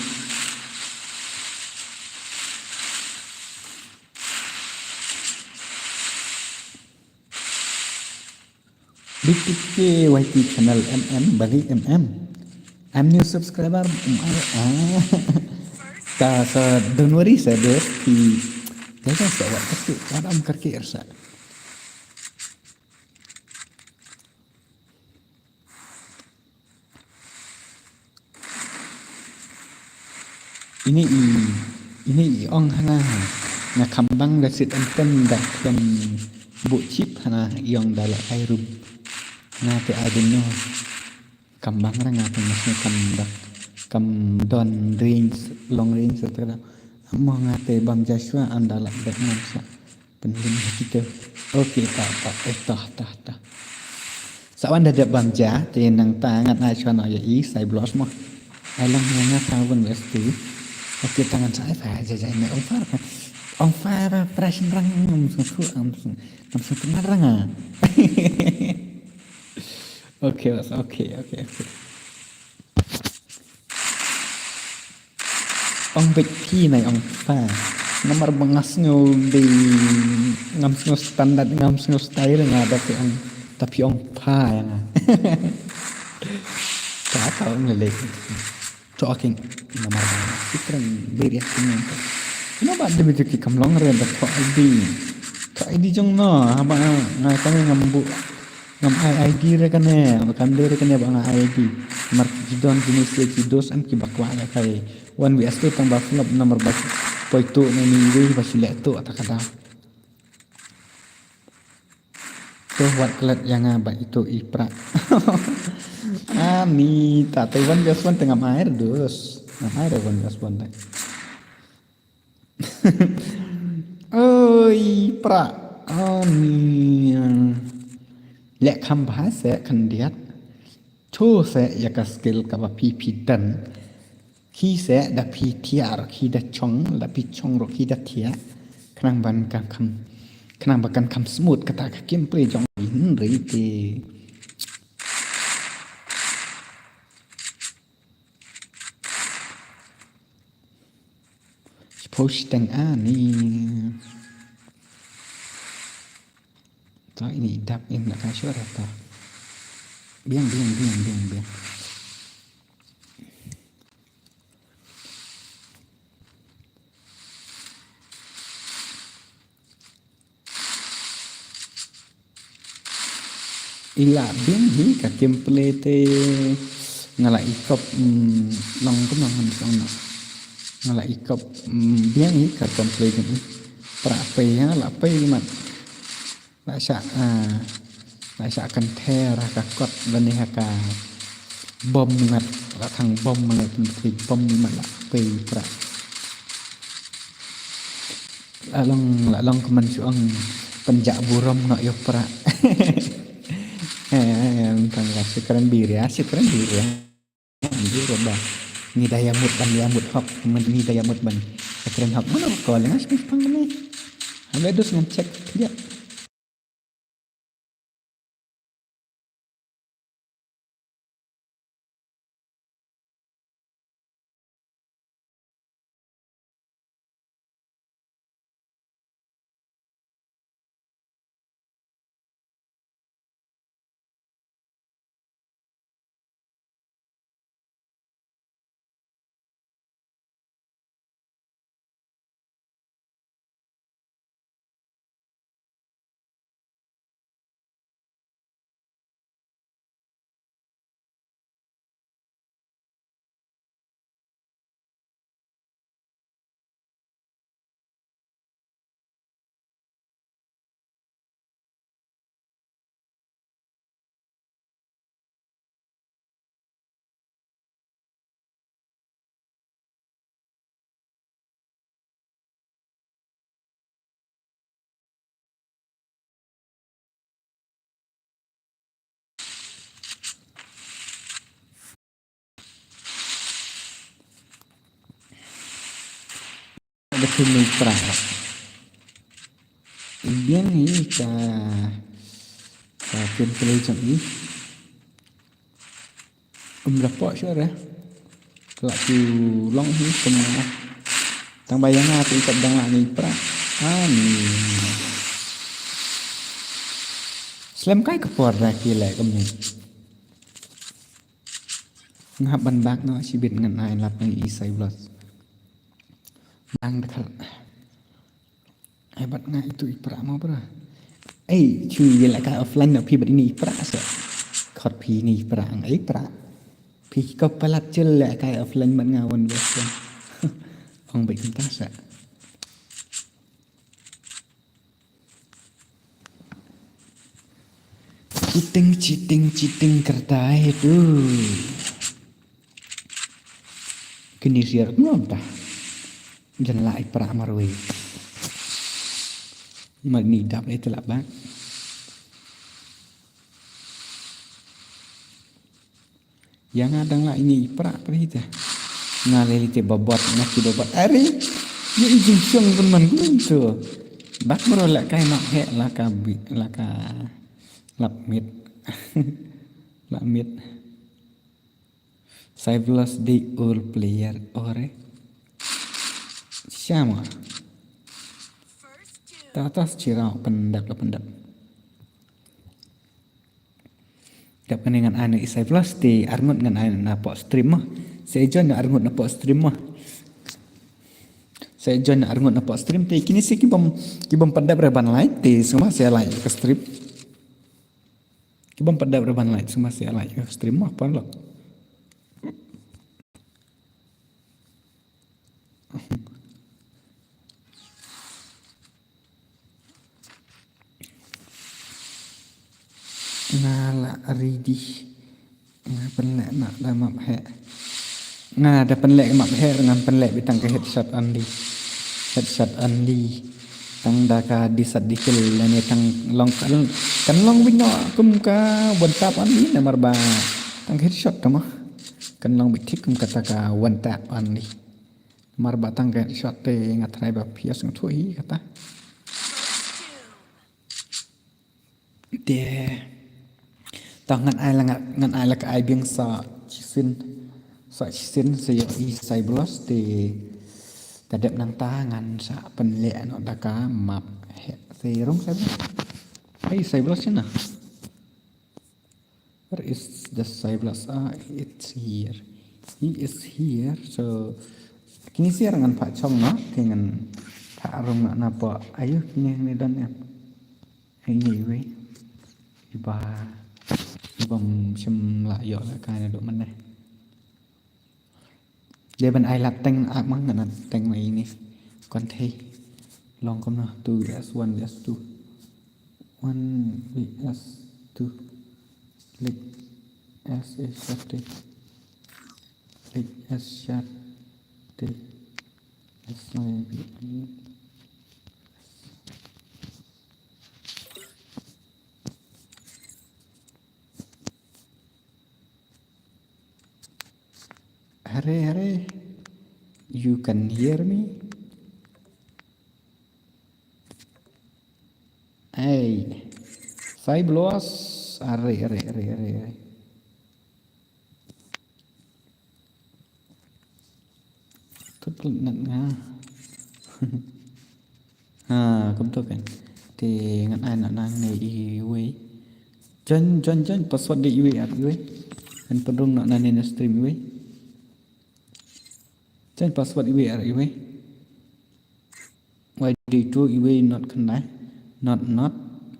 B T K Y T channel M M, bagi M M. I'm new subscriber. Um, ah. Ta sa don't worry sa dos ki. Jaga sa wat karki, wat am karki ersa. Ini i, ini i ong hana. Nga kham bang da sit em tem da khlem buh chip hana i ong da la kai room. Nga te I don't know. Kham bang ra nga te nga sngewkam da kham don range, long range te da. Mo nga te bam Joshua an da la bek ngam sa. Pynlong ha kita. Okay, ta, ta, eh, ta, ta, ta. Sa wan da dep bam ja, te nangta ngan ai shwa noh ïa i, sai blos mo. Ai lang ïa nga sa wan wes tu. Okay, ta ngan sa ai sa ja ja ne ong far. Ong far, pra shin rang, ngam sung su, ngam sung, ngam sung tengah rang ah. Okay, bos, okay, okay, okay. Ong beit phi nai ong pha. Namar ba nga sngew dei ngam sngew standard, ngam sngew style nga da phi ong, da phi ong pha ïa nga. Ta ta ong lei lei. To king namar ba nga sitren beri king. Namar ba dei beit ki kam long re da to I D. To I D jong no haba nga kane ngam buh. Ngam ai I D re kane, ba kan dei re kane ba nga ai I D. Mar ki don jinis ki dos em ki ba kwah la kai. Wan wi astu tang ba flop namar ba poi tu ne ni wi ba shu leh tu ata ka daw. Wat klet ïa nga ba ito i Prah. Ani ta te one versus one te ngam ai dos. Ngam ai da one versus one te. Oi Prah. Ani. Leh kham bha se khyndiat. Cho se ïa ka skill kaba phi phi don. Khi se da phi thiah ruh khi da chong, da phi chong ruh khi da thiah. Khnang ban kan kham, khnang ba kan kham smooth kata ka gameplay jong i hynrei te. Shu shiteng ani. To ini dap in la ka shuh ra to. Biang, biang, biang, biang, biang. I la biang hi ka gameplay te nga la i kop, mm, long kumno ngan song na. Nga la i kop, mm, biang hi ka gameplay te. Prah pei ha, la pei mat. La shah, ah, la shah kan ther ha ka kot lane ha ka bom mat. La thang bom lane kan thik bom mat la pei Prah. La long, la long kumne shu ong pynjah burom noh ïa u Prah. Eh, tang la shu kren biria, shu kren biria. Biria ba. Ngi da ïa mut ban ïa mut hok, ngi da ïa mut ban. Shu kren hok, mano ko lenga shu pang ni. Haba dus ngam check dia. Ada phi mei Prah. Biang hi ka, ka gameplay jong i. Um la pok shuh re. Ka la tu long hi kum nga. Tang ba ïa nga tu i kap dang la ni Prah. Ani. Slem kai ka por da ki le kum ni. Nga hap ban bak noh shibit ngan ai lap ngi i Saiblos. Bang da khal. Ai bad nga itu i Prah mo bra. Ei, chu ïa la kai offline na phi bad ini i Prah sa. Khot phi ini i Prah ang i Prah. Phi ko palat chil la kai offline bad nga one versus one. Ong bad kumta sa. Cheating, cheating, cheating करता है तू. Kini siar kumno ta. Jan la i Prah marwei. Mar ni dap le te la bak. Ïa nga dang la ini i Prah pyrhi te. Nga le li te babot, nga ki babot. Are. Ïa i jingshong pun man pun tu. Bak mro la kai nok he la ka bi, la ka lap mit. Lap mit. Saiblos dei all player ore. Shama. Tatas chirau pendap la pendap. Dap kane ngan ai na i Saiblos te arngut ngan ai na pok stream mo. Sa join na arngut na pok stream mo. Sa join na arngut na pok stream te kini si ki bom, ki bom pandap re ban like te sngewbha sa like ka stream. Ki bom pandap re ban like sngewbha sa like ka stream mo paralok. ready. Nga pynleh na da map heh. Nga da pynleh map heh, ngan pynleh beit tang ka headshot only. Headshot only. Tang da ka disat dikil lane tang long kan, kan long beit noh kum ka one tap only namar ba tang ka headshot tama. Kan long beit thik kum kata ka one tap only. Namar ba tang ka headshot te nga try ba pierce nga thuh hi kata. Te ta ngan ai la, ngan ai la ka ai biang sa shisien, sa shisien sa ïoh i Saiblos te ta dep nangta ngan sa pynleh noh da ka map heh. Te rung Saiblos. Hey Saiblos shin na? Where is the Saiblos? Ah, it's here. He is here. So kine sha ngan phah chong noh te ngan phah rung noh na pdeng. Ayu kine ne don em. Ai ngi iwei. Iba, iba ym shym la ïoh la kai naduh mynne. Dei ban ai lad teng, ah, ma nga lad teng ma ini. Kon thei. Long kumno, two V S one V S two. One V S two. Leit S A shot te. Leit S shot te. S I B. Hare, hare. You can hear me? Hey. Saiblos. Hare, hare, hare, hare, hare. Tut lut nat nga. Ha, kumto kan. Te ngan ai na nang ne iwei. Join, join, join, password de iwei ar iwei. Ngan pynrung na nane na stream iwei. Join password iwei ar iwei. Wai de tu iwei not khyndai. Not, not,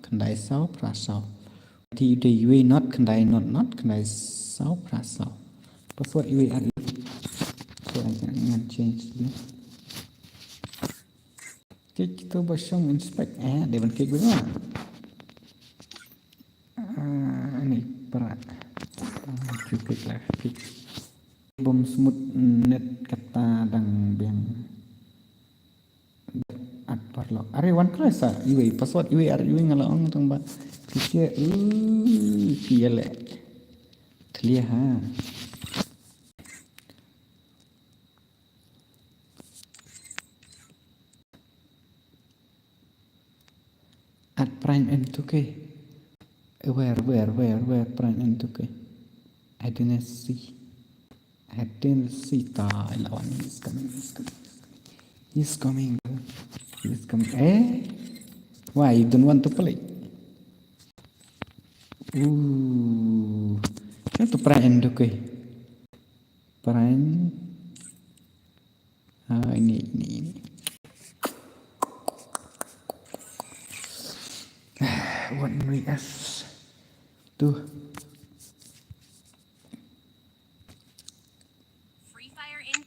khyndai saw, phra saw. Ti de iwei not khyndai not not khyndai saw phra saw. Password iwei ar iwei. So I can, ngan change dulu. Klik tu ba shong inspect, eh, dei ban klik ba. Ah, ini para. Ah, klik lah, klik. Bym smooth net kata dang biang. At paralok. Are wan khlaiñ sa iwei password iwei ar iwei nga la ong tang ba. Phi ïa, uh, phi ïa leh. Thlia ha. At prime and two K. Where, where, where, where prime and two K? I didn't see. I didn't see. Ta, ila wan. He's coming, he's coming, he's coming. He's coming. Eh? Why you don't want to play? Ooh. Sino to prime and two K? Prime. Ah, ini, ini, ini. One V S two. Free Fire in.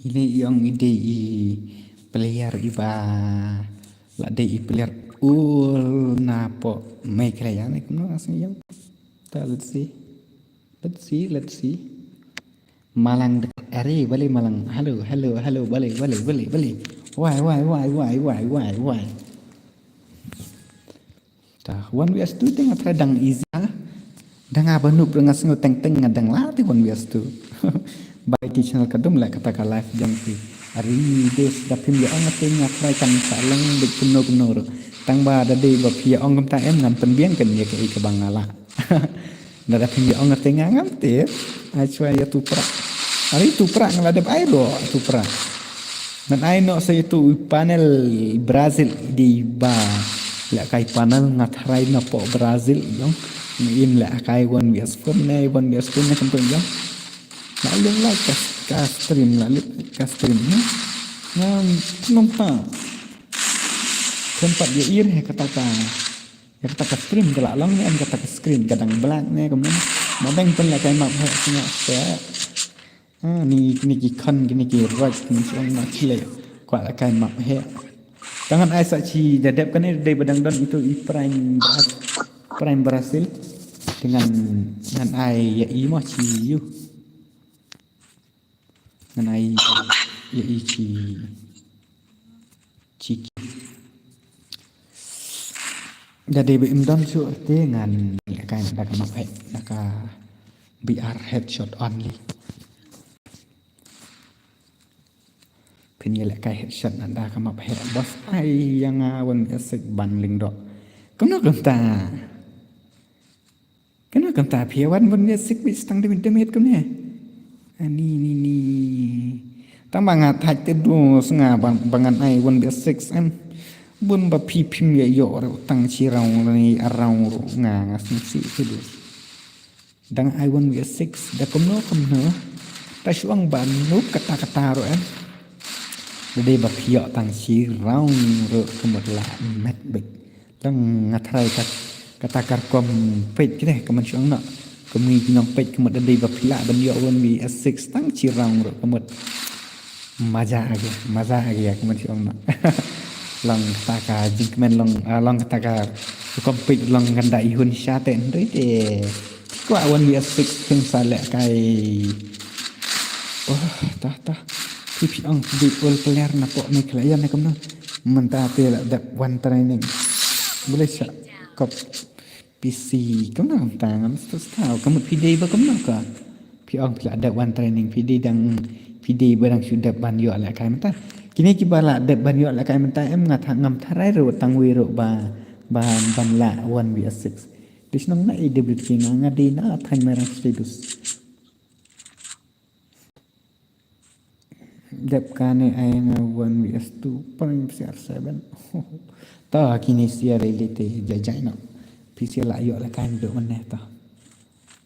Ini ïong i dei i player iba la dei i player ul na pdeng Meghalaya ne kumno ngasngi ïong. Ta, let's see. Let's see, let's see. Malang de, are, bale Malang. Hello, hello, hello, bale, bale, bale, bale. Why, why, why, why, why, why, why? Ta, one V S two te nga try dang easy ha. Dang nga ba noob nga sngew teng teng nga dang lah te one V S two. Bai ti channel ka dum leh kata ka live jong phi. Are, des da phim ïa ong te nga try kan sa long beit kumno kumno ruh. Tang ba da dei ba phi ïa ong kumta em ngan pynbiang kan ïa kaei kaba nga lah. Lada phim ïa ong te nga ngam tip. Ai chwa ïa tu prah. Are tu prah nga la dep ai ruh tu prah. Ngan ai noh sa ïa tu i panel Brazil dei ba lehkai panel nga tharai na pdeng Brazil ïong. Ngin lehkai one V S four ne one V S four ne kumto ïong. La leh like ka, ka stream la leh ka stream ne. Ngam kumta. Khlem pat ïa ir he kata ka. Ïa kata ka stream ka la long ne em kata ka screen ka dang black ne kumne. Ma dang pynlehkai map heh sngewbha. Ah, ni, ni ki khon, ni ki raj, ni ki ong ma ki leh. Kwah lehkai map heh. Te ngan ai sa chi da dep kane da dei ba dang don ito i Prime Bras-, Prime Brazil. Te ngan, ngan ai ïa i mo chi yu. Ngan ai ïa i chi, chi. Da dei ba im don shuh te ngan leh kai da ka map heh, da ka B R headshot only. Phin ïa leh kai headshot na da ka map heh boss. Ai ïa nga one v six ban lyngdoh. Kumno kumta? Kumno kumta phi wan one v six bit tang da mit da mit kumne? Ani ni ni. Tang ba nga thait te du snga ba, ba ngan ai one v six em. Bun ba phi phim ïa ïoh ruh tang shi round ni a round ruh nga nga sngewsih te du. Dang ai one v six da kumno kumno. Ta shu ong ba noob kata kata ruh em. Da dei ba phi ïoh tang shi round ruh ka mut la met beit. Tang nga tharai kat, kata ka rukom peit kine ka man shu ong noh. Ka mut ki nong peit ka mut da dei ba phi lah ban ïoh one v six tang shi round ruh ka mut. Maza agi, maza agi ka man shu ong noh. Long kata ka jingkmen long, ah, long kata ka rukom peit long kan da i hun sha te hynrei te. Kwah one v six phin sa leh kai. Oh, tah, tah. Phi phi ong phi dei ol player na pok Meghalaya ne kumno. Mynta te la dep wan training. Boleh sa kop P C kumno kumta ngam sngewthuh. Ka mut phi dei ba kumno ka. Phi ong phi la dep wan training, phi dei dang, phi dei ba dang shu dep ban ïoh leh kai mynta. Kine kiba la dep ban ïoh leh kai mynta em nga tha-, ngam tharai ruh tang wei ruh ba, ba ban lah one v six. Te shnong na A W K nga, nga dei na thaiñ Mairang State dus. Dep kane ai nga one v two point zero seven. To kine sia dei lei te jai jai noh. Phi sia lah ïoh leh kai mynta mynne to.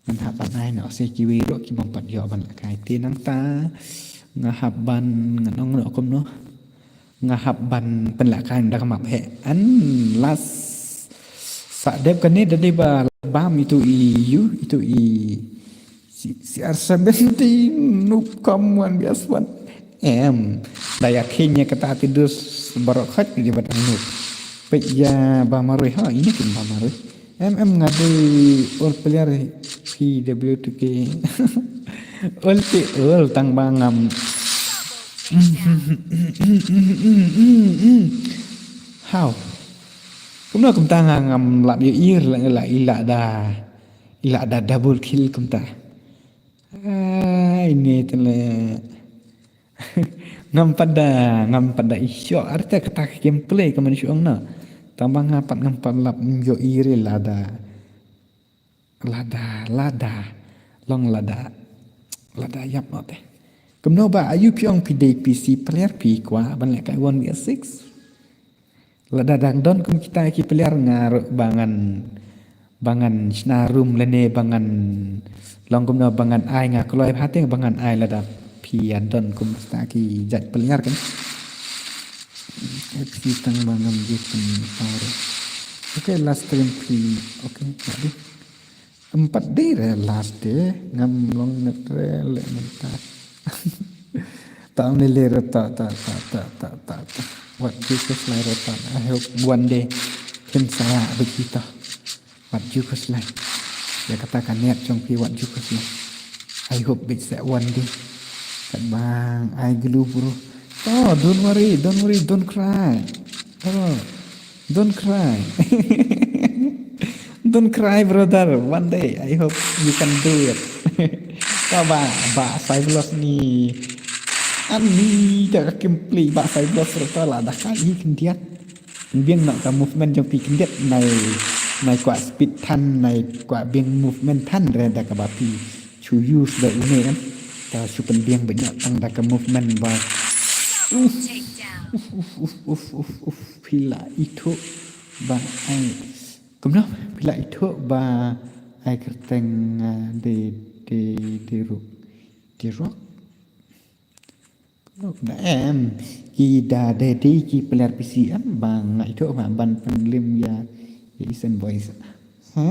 Ngan hap ban ai noh se kiwei ruh ki bym pat ïoh ban leh kai te nangta. Nga hap ban ngan ong noh kumno. Nga hap ban pynleh kai da ka map heh. An last sa dep kane da dei ba bam itu i yu, itu i C R seventeen noob kam one v one. Em, da ïa kheiñ ïa kata te dus baroh khoit ki dei ba dang noob. Peit ïa ba marwei ha, ine kin ba marwei. Em, em nga dei ol player P W two K. Ol te ol tang ba ngam. How? Kumno kumta nga ngam lap ïohi la, la, i la da, i la da double kill kumta. Ai ne te le. Ngam pat da, ngam pat da i shoh ar te kata ka gameplay ka man shu ong na. Tang ba nga pat ngam pat lap ïohi re lada. Lada, lada. Long lada. Lada ïap noh te. Kumno ba ayu phi ong phi dei P C player phi kwah ban leh kai one v six. Lada dang don kum kita ki player nga ruh ba ngan, ba ngan shna room lane ba ngan long kumno ba ngan ai nga kloi bha te ba ngan ai lada phi ïa don kum kita ki jait player kan. F C tang ba ngam ju pynpaw re. Okay, last stream phi. Okay, jadi. Em pat dei re last day ngam long net re leh mynta. Tang ne le re ta ta ta ta ta ta ta. Wat ju khuslai re ta. I hope one day phin sa lah bad kita. Wat ju khuslai. Ïa kata ka niat jong phi wat ju khuslai. I hope bit sa one day. Kat bang ai glu bro. Oh, don't worry, don't worry, don't cry. Oh. Don't cry. Don't cry, brother. One day, I hope you can do it. Ka ba, ba, Cybelos ni. Ani, ta ka gameplay, ba, Cybelos, brother, la da ka i khyndiat. Biang na ka movement jong phi khyndiat, nai, nai kwah speed than, nai kwah biang movement than, re da ka ba phi. Chu use da une kan. Ta chu pynbiang ba ïa tang da ka movement ba. Uf, uf, uf, uf, uf, uf, phi la ithuh ba ai. Kumno, phi la ithuh ba ai kyrteng, ah, de, de, de ruk. De ruk. Kumno, kumno em. Ki da de de ki player P C em ba nga ithuh ba ban pynlim ïa, ïa isen boys. Ha,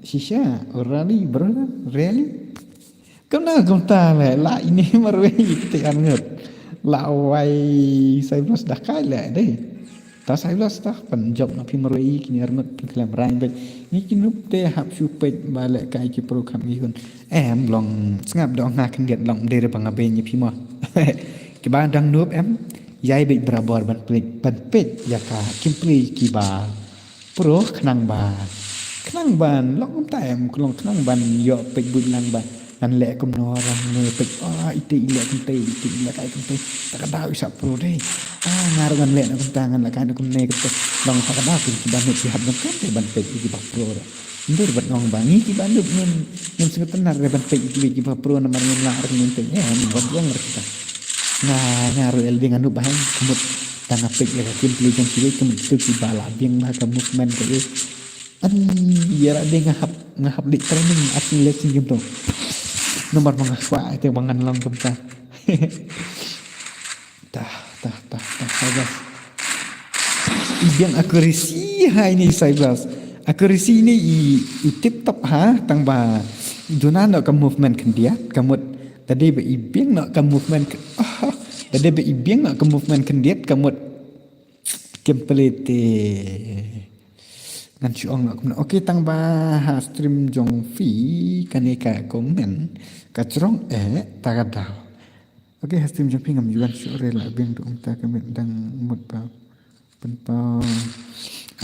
shisha, oh, really, brother, really? Kumno kumta le, la ine marwei te an ngut. La wai Cybelos da kai le, dei. Ta Saiblos ta, pynjop na phi marwei kine arngut phi khlem rang beit. Ngi ki noob te hap shu peit ba lehkai ki pro kham ngi hun. Em long sngap da ong nga khyndiat long dei re ba nga beiñ ïa phi mo. Kiba dang noob em, ïai beit barabor ban peit, ban peit ïa ka gameplay kiba pro khnang ba, khnang ban long kumta em, long khnang ban ïoh peit buit lang ba ngan leh kumno, rang ne peit, ah, ite i leh kumte, ite i leh kai kumte. Ta ka daw i sah pro dei. Ah, nga ruh ngan leh na kumta, ngan leh kai na kumne kumte. Long ta ka daw kin kiba noob ki hap ban kumte ban peit ïa kiba pro ruh. Ym dei ban ong ba ngi kiba noob ngin, ngin sngewtynnat re ban peit ïa kiba pro namar ngin lah re ngin peit. Eh, ym ban ong re kita. Nga, nga ruh ïa lade nga noob bha, ka mut tang nga peit ïa ka gameplay jong kiwei, ka mut kitu kiba la biang bha ka movement ka, eh. An ïa lade nga hap, nga hap leit training ar sien le sien kumto. Namar ba nga kwah ïa te ba ngan long kumta. Tah, tah, tah, tah, Saiblos. I biang accuracy ha ine i Saiblos. Accuracy ine i, i tip top ha, tang ba duna noh ka movement khyndiat, ka mut. Lada ba i biang noh ka movement kh-, ah, lada ba i biang noh ka movement khyndiat, ka mut. Gameplay te ngan shu ong noh kumno. Okay, tang ba ha stream jong phi kane ka comment ka jrong eh, ta ka daw. Okay, ha stream jong phi ngam ju wan shuh re, la biang ruh kumta, ka mut dang mut ba pynpaw.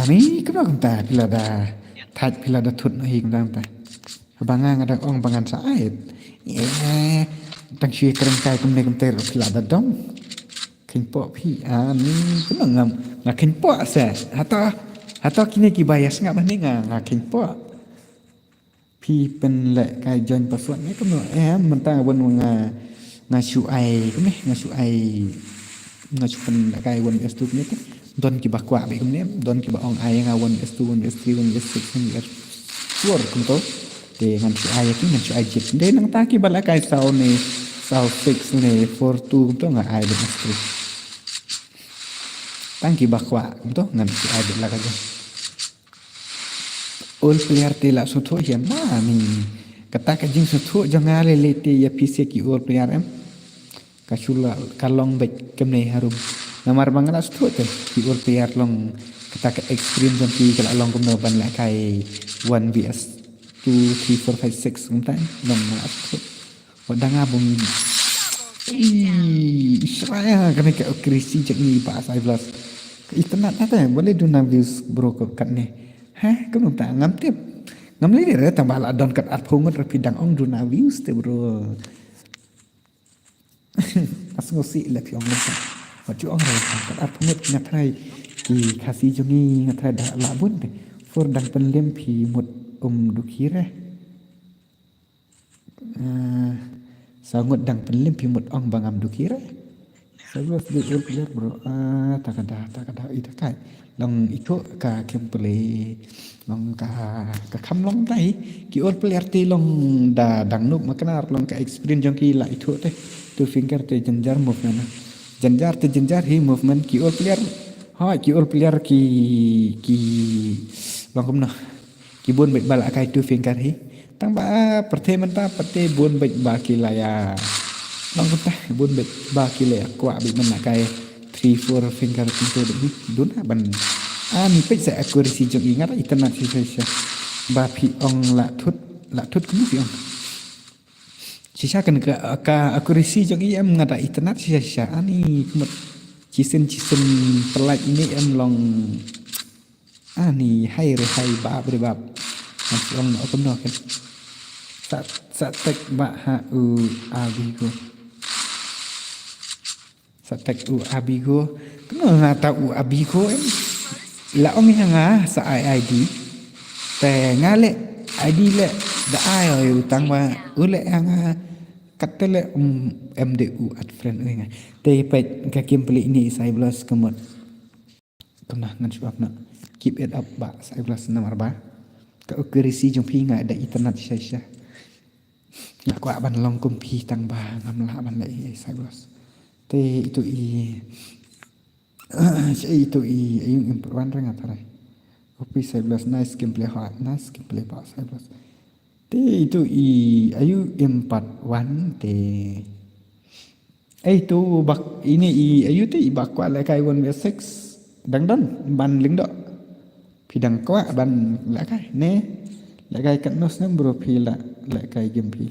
Ani kumno kumta, phi la da thait, phi la da thut noh hi kumta kumta. Haba nga nga dang ong ba ngan sa ai. Eh, tang shu kren kai kumne kumte ruh phi la da dom. Kheiñ poh phi, ani kumno ngam, nga kheiñ poh se. Hato, hato kine kiba ïa sngap hangne nga, nga kheiñ poh. Phi pynlehkai join password ne kumno? Eh, mynta wan nga, nga shu ai kumne, nga shu ai, nga shu pynlehkai one V S two kumne te. Don kiba kwah beit kumne, don kiba ong ai nga one V S two, one V S three, one V S six, one V S four kumto. Te ngan shu ai ïa ki, ngan shu ai jied. Te nangta kiba lehkai saw ne, saw six ne, four two kumto nga ai beit na stream. Tang kiba kwah kumto ngan shu ai beit la ka jong. All player te la sngewthuh hi em, ma ni. Kata ka jingsngewthuh jong nga lei lei te ïa phi sha ki all player em. Ka shu la ka long beit kumne harum. Namar ba nga la sngewthuh te ki all player long, kata ka experience jong ki ka la long kumno ban lehkai one V S two, three, four, five, six kumta em. Long nga la sngewthuh. Wat dang nga bym. Ih, Israel kane ka accuracy jong i ba Saiblos. Ka internet na te, wat leh duna views bro ka katne. Heh, kumno ta ngam tip. Ngam lei re tang ba la don kat arphew ngut re phi dang ong duna views te bro. As ngam sngewsih leh phi ong mynta. Wat ju ong re tang kat arphew ngut nga tharai ki Khasi jong ngi nga tharai da la bun te. Four dang pynlem phi mut um dukhi re. Ah, saw ngut dang pynlem phi mut ong ba ngam dukhi re. Saiblos dei all player bro. Ah, ta ka daw, ta ka daw, ita kai. Long ithuh ka gameplay. Long ka, ka kham long tai. Ki all player te long da dang nuk ma Knar long ka experience jong ki la ithuh te. Two finger te jynjar movement. Jynjar te jynjar hi movement ki all player. Ha, ki all player ki, ki long kumno. Ki bun beit ba la kai two finger hi. Tang ba pyrthei mynta pyrthei bun beit ba ki la ïa. Long mynta bun beit ba ki la ïa kwah beit ban la kai three four finger kumto beit hi. Duna ban. Ani peit sa accuracy jong i nga da internet shisha shisha. Ba phi ong la thut, la thut kumno phi ong. Shisha kan ka, ka accuracy jong i em nga da internet shisha shisha. Ani kumut. Chisin chisin pynlait ini em long. Ani hai re hai bap re bap. Ngan shu ong noh kumno kan. Sa, sa tek ba ha u abi ko. Sa tek u abi ko. Kumno nga ta u abi ko em. La ong ïa nga sa ai ID. Te nga leh ID leh da ai oi u tang ba u leh ïa nga. Kat te leh um em de u add friend oi nga. Te peit ka gameplay ini Saiblos kumut. Kumno ngan shu ap noh. Keep it up ba Saiblos namar ba ka accuracy jong phi nga da internet shisha shisha. Nga kwah ban long kum phi tang ba ngam lah ban leh ei Saiblos. Te itu i, itu i, ayu im wan re nga tharai. Upi Saiblos, nice gameplay ha, nice gameplay ba Saiblos. Te itu i, ayu im part one te. Eh, itu bak, ini i, ayu te i bak kwah lehkai one V six. Dang don ban lyngdoh. Phi dang kwah ban lehkai ne? Lehkai katno snem bro phi la lehkai game phi?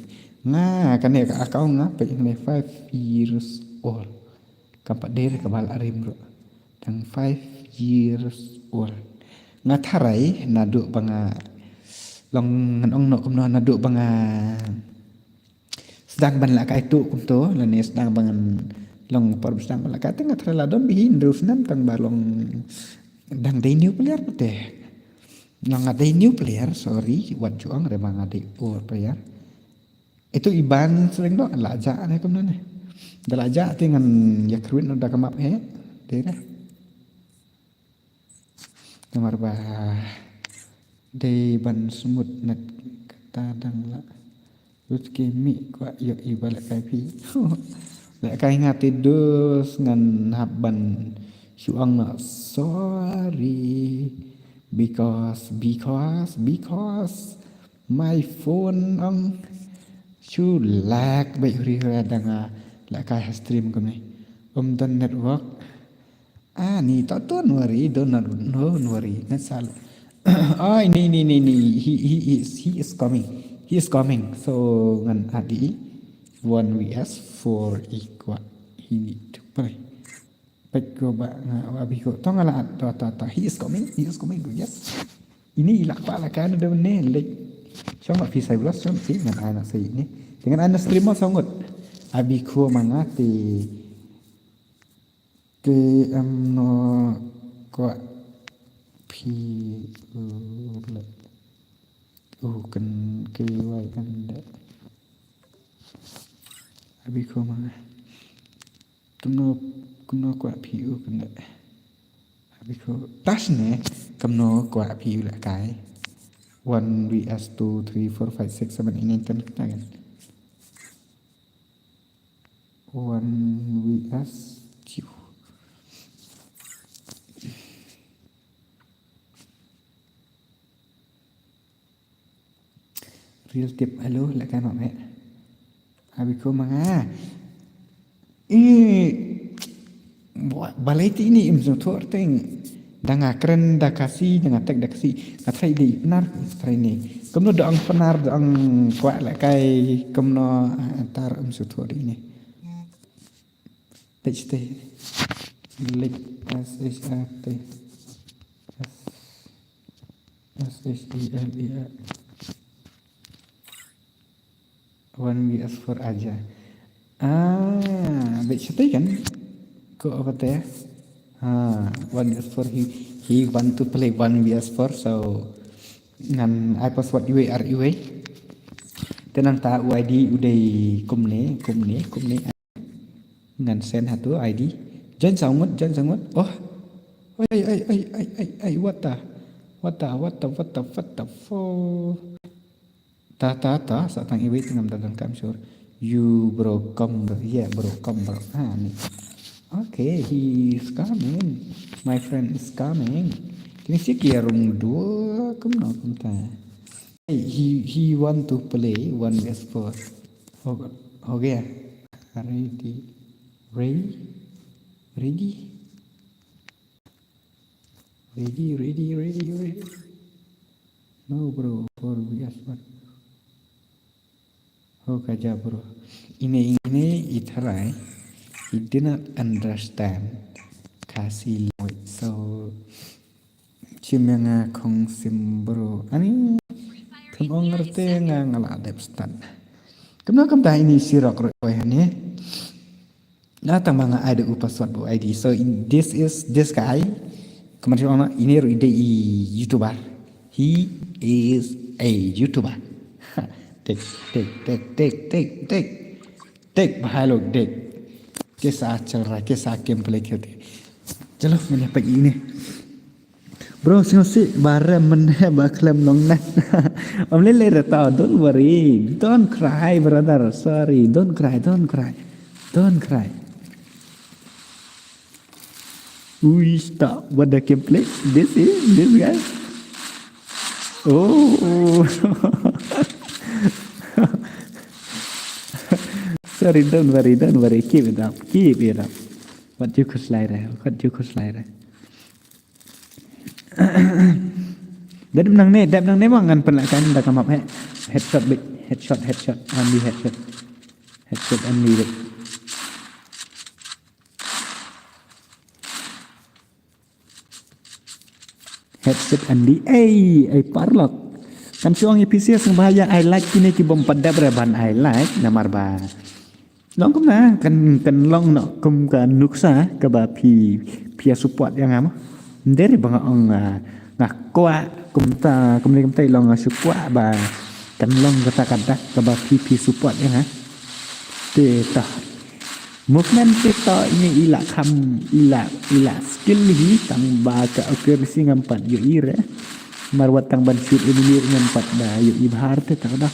Nga kane ka account nga peit ne five years old. Kam pat dei re ka bal arim bro. Dang five years old. Nga tharai naduh ba nga long ngan ong noh kumno naduh ba nga sdang ban lehkai tu kumto lane sdang ban long por sdang ban lehkai te nga tharai la don bha hynriew snem tang ba long dang dei new player te. Long nga dei new player, sorry, wat ju ong re ba nga dei old player. Itu iban sdang noh la ja ne kumno ne. Da la ja te ngan ïa kyrwit noh da ka map he. Dei re. Namar ba dei ban smut net kata dang la. Lut ki mih kwah ïoh i ba lehkai phi. Lehkai nga te dus ngan hap ban shu ong na sorry. Because, because, because my phone ong shu lag beit huri huri da nga lehkai ha stream kumne. Um don network. Ah, ni to don't worry, don't, don't worry. Net sal. Oh, ni ni ni ni. He he is he is coming. He is coming. So ngan adi one V S four equal. He need to play. Pek ko ba nga abi ko. Tong ala to to to. He is coming. He is coming. Yes. Ini ilak pa la kan do ne lek. Song ma fi sai blas song si ngan ana sai ni. Dengan ana stream mo songot. Abi ko mangati. Ke em no kwah phi u le u kan ke wai kan de. Abi ko ma. Kumno kumno kwah phi u kan de. Abi ko tas ne kumno kwah phi u lehkai. One V S two, three, four, five, six, seven, eight, nine, ten kan. One V S two. Real tip, hello, lehkai ma me. Abi ko manga. I balei ti ini im sngewthuh teng. Da nga kren da Khasi, da nga tek da Khasi. Nga trai di Pnar, trai ni. Kumno da ong Pnar, da ong kwah lehkai kumno, ah, tar im sngewthuh di ini. Peit te. Lek S H A T. S H E L E A. One V S four aja. Ah, peit te kan. Ko apa te? Ha, one V S four, he he want to play one V S four, so ngan ai password iwei ar iwei. Te nangta u I D u dei kumne, kumne, kumne. Ngan send ha tu I D. Join sa ngut, join sa ngut. Oh. Ai ai ai ai ai ai what the, what the, what the, what the, what the fuck. Ta ta ta, sa tang iwei te ngam da donkam sure. You bro, come bro. Yeah bro, come bro. Ha ni. Okay, he is coming. My friend is coming. Kini si ki rung dua kumno kumta. Hey, he he want to play one V S four. Ho, ho gaya. Ready, ready, ready, ready, ready, ready, ready. No bro, four V S one. Ho kaja bro. Ine ine i tharai. He did not understand Khasi language. So Chim ïa nga khong sim bro. Ani. Thum ong rte nga nga la dep start. Kumno kumta ini sirok roi oi hani. Na tang ma nga ai da u password u I D. So in, this is this guy. Kumno ong na ini ro ide i YouTuber. He is a YouTuber. Tik tik tik tik tik tik. Tik bahai lok tik. Kisa chal ra kisa gameplay khete. Chalo mene pa ini. Bro, sngewsih ba rem mynne ba khlem long net. Ym lei lei re tau, don't worry. Don't cry, brother. Sorry, don't cry, don't cry. Don't cry. Ui, stop. What the gameplay? This is, this guy. Oh. Sorry, don't worry, don't worry. Keep it up, keep it up. Wat ju khuslai re, wat ju khuslai re. Dep nangne, dep nangne mo ngan pynlehkai da ka map heh. Headshot beit, headshot, headshot, only headshot. Headshot only beit. Headset Andy. Ei, ei paralok. Kan shu ong ïa phi shisha sngewbha ïa ai like kine ki bym pat dep re ban ai like namar ba long kumne kan, kan long noh kum ka nuksa kaba phi, phi ïa support ïa nga mo. Ym dei re ba nga ong, ah, nga kwah kumta, kumne kumta, long nga shu kwah ba kan long kata ka dak kaba phi, phi support ïa nga. Te ta movement te to ine i la kham, i la, i la skill hi, tang ba ka accuracy ngam pat ïohi re. Mar wat tang ban shoot enemy ngam pat da ïohi bha re te ta da.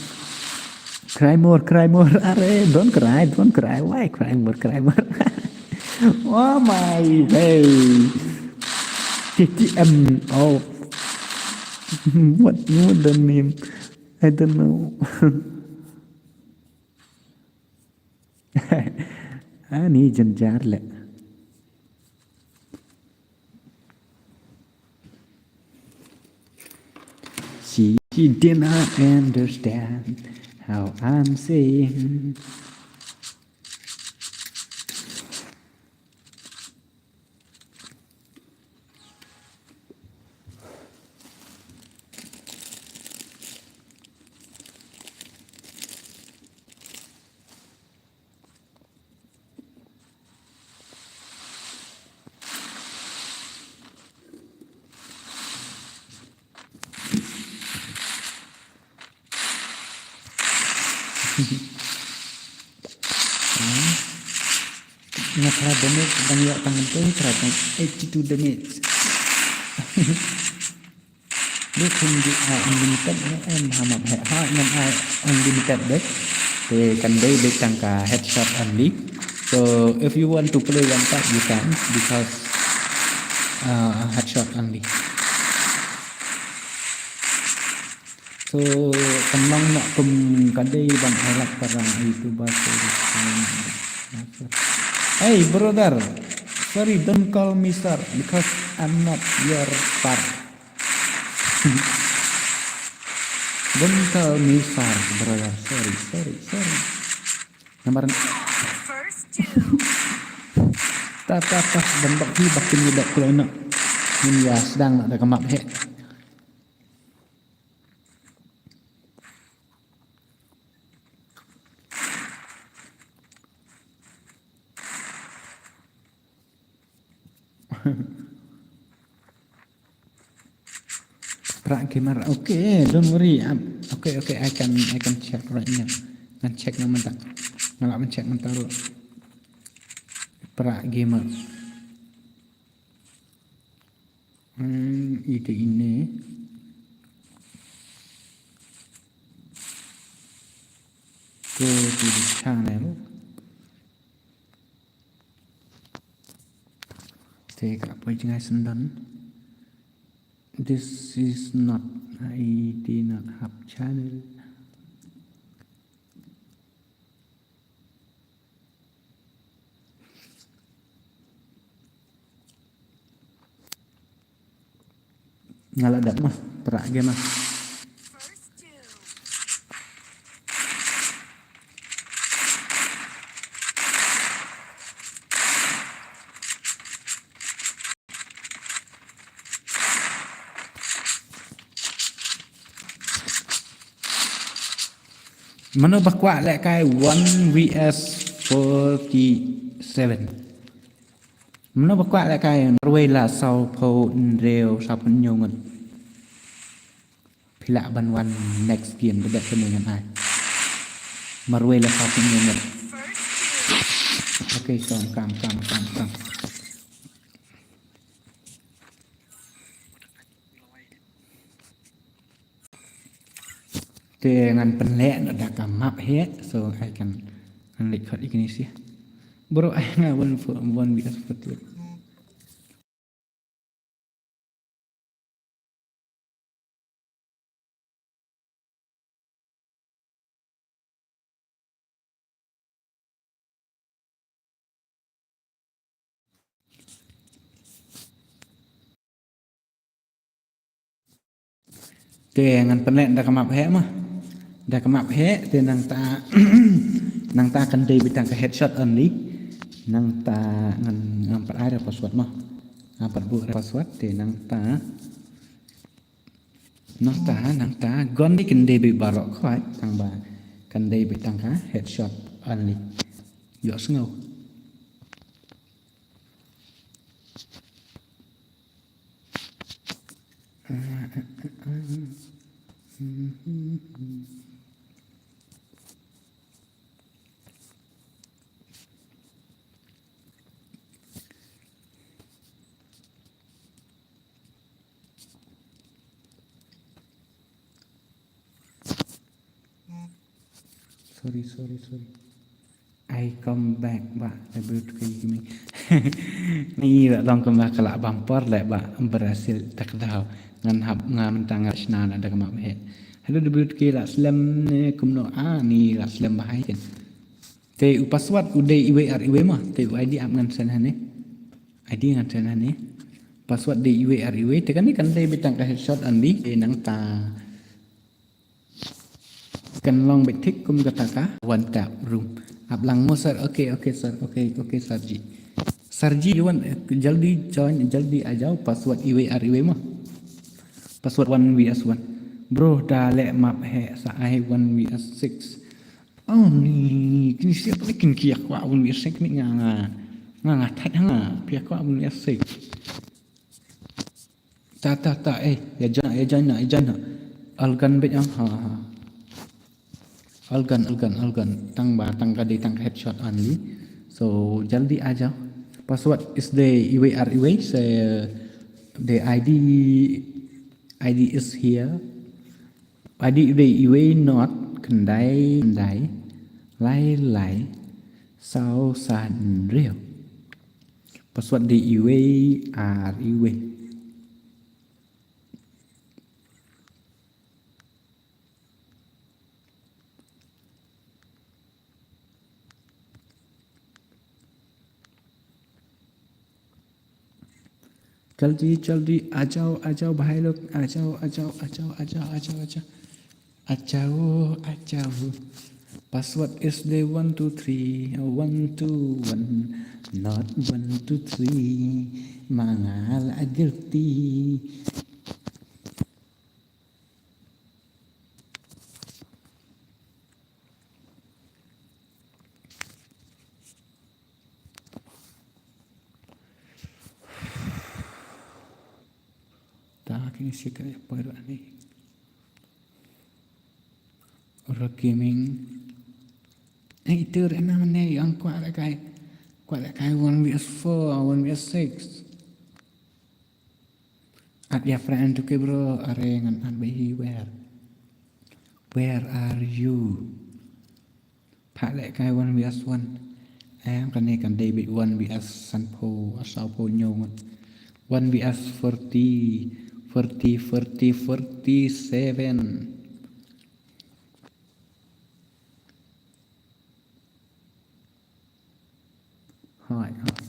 Cry more, cry more. Are, don't cry, don't cry. Why cry more, cry more? Oh my way. K T M. Oh. What, what the name? I don't know. Ani jynjar leh. She, she did not understand how I'm saying. Nga thra damage dang ïoh tang kynthei, thra tang eighty-two damage. Dei khun dei ai unlimited ne em ha map heh, ha ngan ai unlimited beit. Te kan dei beit tang ka headshot only. So if you want to play one tap you can because uh, headshot only. So kan long noh kum ka dei ban ai like para YouTuber. Hey brother, sorry, don't call me sir because I'm not your par. Don't call me sir, brother. Sorry, sorry, sorry. Namar ta ta ta ban bak hi bak kini dak kulo ina. Ngin ïa sdang na da ka map heh. Pra gamer. Okay, don't worry. Um, okay, okay, I can, I can check right now. Kan check na mynta. Nga lah ban check mynta ruh. Pra gamer. Hmm, ite ine. Go to the channel. Te ka poi jngai sendon. This is not, I did not have channel. Nga la dap mah, pra gamer. Mano ba kwah lehkai one versus forty-seven? Mano ba kwah lehkai marwei la saw phew hynriew saw phew hynñiew ngut? Phi lah ban wan next game da dep kane ngan ai. Marwei la saw phew hynñiew ngut. Okay, so kam kam kam kam. Te ngan pynleh noh da ka map heh, so I can ngan leit khot ïa kine sha. Bro, ai nga one versus forty. Te ngan pynleh da ka map heh ma. Da ka map heh te nangta, nangta kan dei beit tang ka headshot only. Nangta ngan, ngan pat ai da password ma. Ngan pat buh da password te nangta. Nangta, nangta gun dei kan dei beit baroh khoit, tang ba kan dei beit tang ka headshot only. Ïohsngew. Sorry, sorry, sorry. I come back ba W two K Gaming. Ni ba long kumba ka lah bumper leh ba berhasil tak daw. Ngan hap nga mentang nga shna na da ka map heh. Hello W two K lah slem ne kumno a ni lah slem ba hai ken. Te u password u dei iwei ar iwei ma. Te u I D ap ngan send hane. I D ngan send hane. Password dei iwei ar iwei. Te kane kan dei beit tang ka headshot only. Te nangta kan long beit thik kum kata ka one tap room. Ap lang mo sir. Okay, okay sir. Okay, okay sir ji. Sir ji, you want, eh, jaldi join, jaldi a jaw, password iwei ar iwei ma. Password one V S one. Bro, da leh map heh sa ai one V S six. Oh ni, kini siapa ni kin kia kwa one V S six ni nga nga. Nga nga that nga pia kwa one V S six. Ta, ta, ta, eh, ïa join, ïa join na, ïa join na. Algan beit ah, ha, ha. Algan, algan, algan. Tang ba, tang ka dei, tang ka headshot only. So, jaldi a jaw. Password is the iwei ar iwei, so the I D, I D is here. I D dei iwei not khyndai khyndai lai lai saw san hynriew. Password dei iwei ar iwei. Jaldi, jaldi, a jaw, a jaw, bhai lok, a jaw, a jaw, a jaw, a jaw, a jaw, a jaw. A jaw, a jaw. Password is the one two three, one two one, not one two three. Ma nga la guilty. Ta kini sikit ya poi ruh ni. Rock Gaming. Eh, itu rena mana yang kuat lah kai. Kuat lah kai one V S four, one V S six. At ya friend tu ke bro, are ngan at bahi where? Where are you? Phah leh kai one V S one. Em kane kan dei beit one V S sanphew, sawphew hynñiew ngut. One V S forty, forty, forty, forty-seven. Hooid, hooid.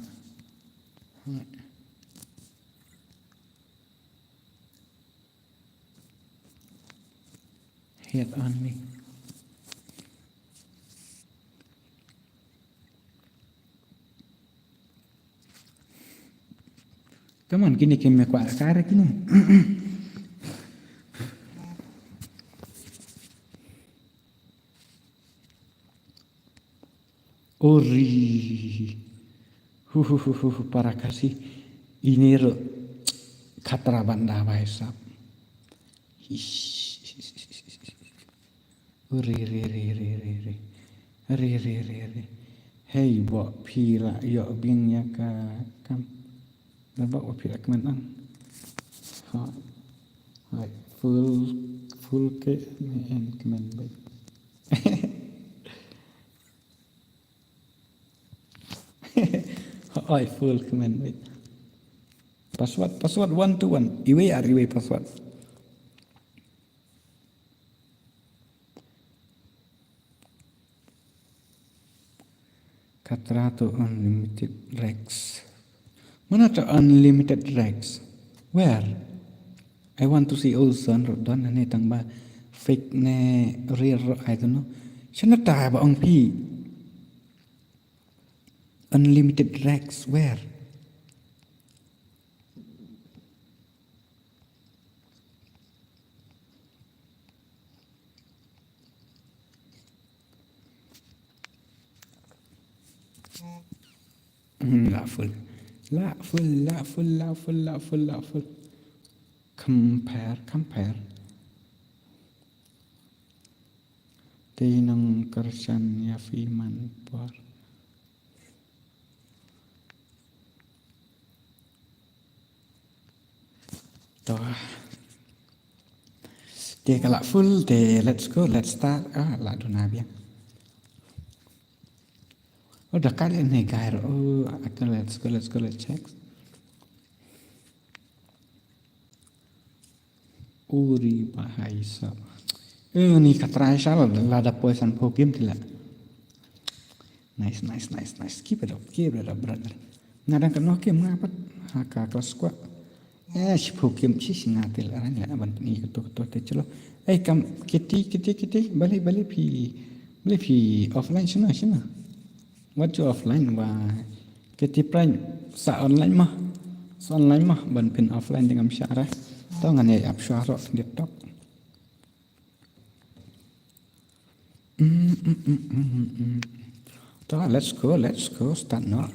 Hooid. Hit on me. Come on, kine kim me kwah kai re kine. Ori. Hu, hu, hu, hu, hu, para Khasi. Ine ruh khatra ban da, bhai sahab. Ish. Ori, ri, ri, ri, ri, ri. Ri, ri, ri, ri. Hei, bok phi la ïoh biang ïa ka kam. Da bok phi la kmen ang. Ha. Hai, full, full ke ne em kmen bai. Oi, full kmen, wait. Password, password one two one. Iwei ar iwei password. Khatra to unlimited rex. Mana to unlimited rex? Where? I want to see Ozone ruh don hangne tang ba fake ne real ruh I don't know. Shano ta ba ong phi unlimited racks where? Hmm, la full. La full, la full, la full, la full, la full. Compare, compare. Te nang kyrshan ïa phi man por. To. Te ka la full, te let's go, let's start. Ah, la duna biang. Oh, da ka le ne gair. Oh, okay, let's go, let's go, let's check. Uri bahai sap. Eh, ni ka try sha la, la da poi san phew kim te la. Nice, nice, nice, nice. Keep it up, keep it up, brother. Nga dang kano kim nga pat. Ha ka klas kwa. Eh, shiphew kim shi shi nga te la rang la ban ni kato kato te chalo. Eh, kam kiti, kiti, kiti. Bali, bali phi, bali phi offline shino, shino. Wat ju offline ba. Kiti prank sa online mah. Sa online mah ban pyn offline te ngam shah re. To ngan ïa ap shuwa ruh TikTok. Mm, mm, mm, mm, mm, mm. To, let's go, let's go, start noh.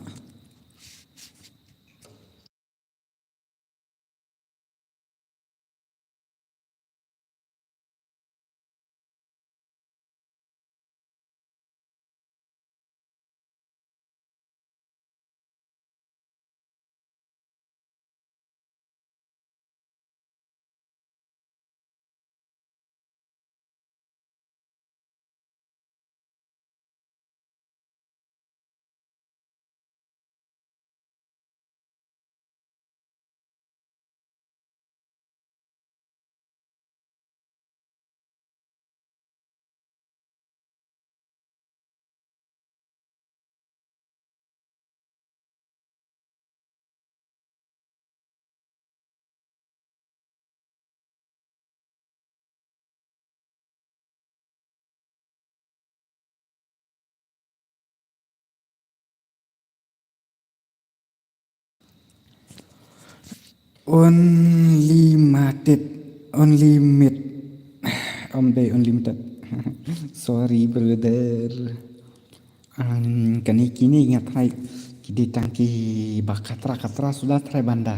Unlimited, unlimited. Ym dei unlimited. Sorry, brother. Um, kane kine nga try ki dei tang kiba khatra khatra suda try ban da.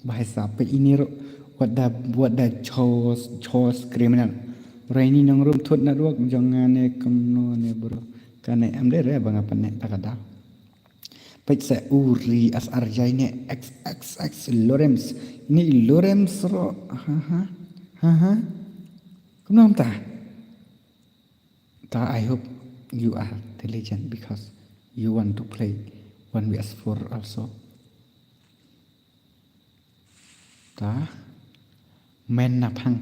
Bahai sa peit ine ruh wat da, wat da chos, chos criminal. Raini nongrum thut na ruh jong nga ne kumno ne bro. Kane em dei re ba nga pyneh ta ka da. Peit sa uri as arjai ne X X X Lorems. Ni Lorems ruh. Ha ha. Ha ha. Kumno ta? Ta, I hope you are diligent because you want to play one V S four also. Ta. Men na phang.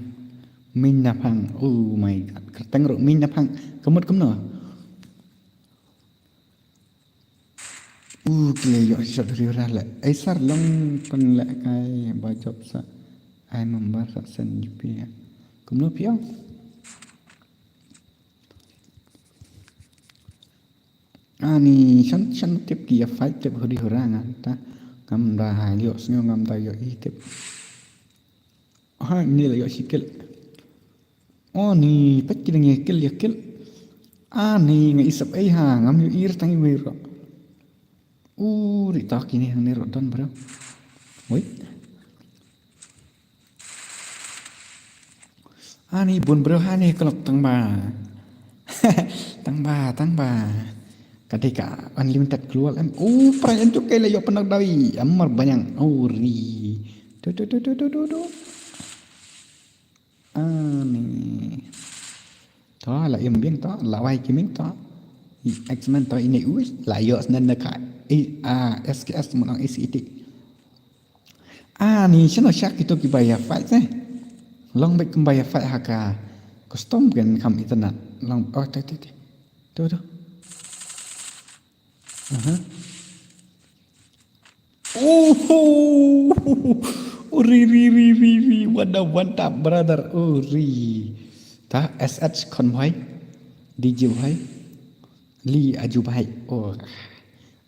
Min na phang. Oh my God. Kyrteng ruh min na phang. Ka mut kumno? U kle ïoh shot riewra leh. Ai sar long pynlehkai ba jop sa. Ai member sa sen jipia. Kumno phi ong? Ani shan shan tip ki ïa fight tip huri hura ngan ta. Ngam da ha ïoh sngew ngam da ïoh i tip. Ha ni la ïoh shi kill. Oh ni peit ki dang ïa kill ïa kill. Ah ni nga isap ei ha ngam ïoh ir tang iwei ruh. Uh ri ta kine hangne ruh don bro. Wait. Ah ni bun bro ha ni kelok tang ba. Tang ba tang ba. Ka dei ka unlimited global em. Uh prai em tu kai la ïoh pyndak doi. Em mar banyang. Oh ri. Tu tu tu tu tu tu. Ani. To la im biang to la wai ki ming to. X-Men to ine u la ïoh snen na ka. I a S K S mo nang S E T. Ani shano shak kito ki ba ïa fight eh. Long bek kum ba ïa fight ha ka. Custom gen kam internet. Long oh te te te. Tu tu. Aha. Oh, Uri, ri, ri, ri, ri. What a, what a brother. Uri. Ta S H Khon Bhai. D J Bhai. Li Aju Bhai. Oh.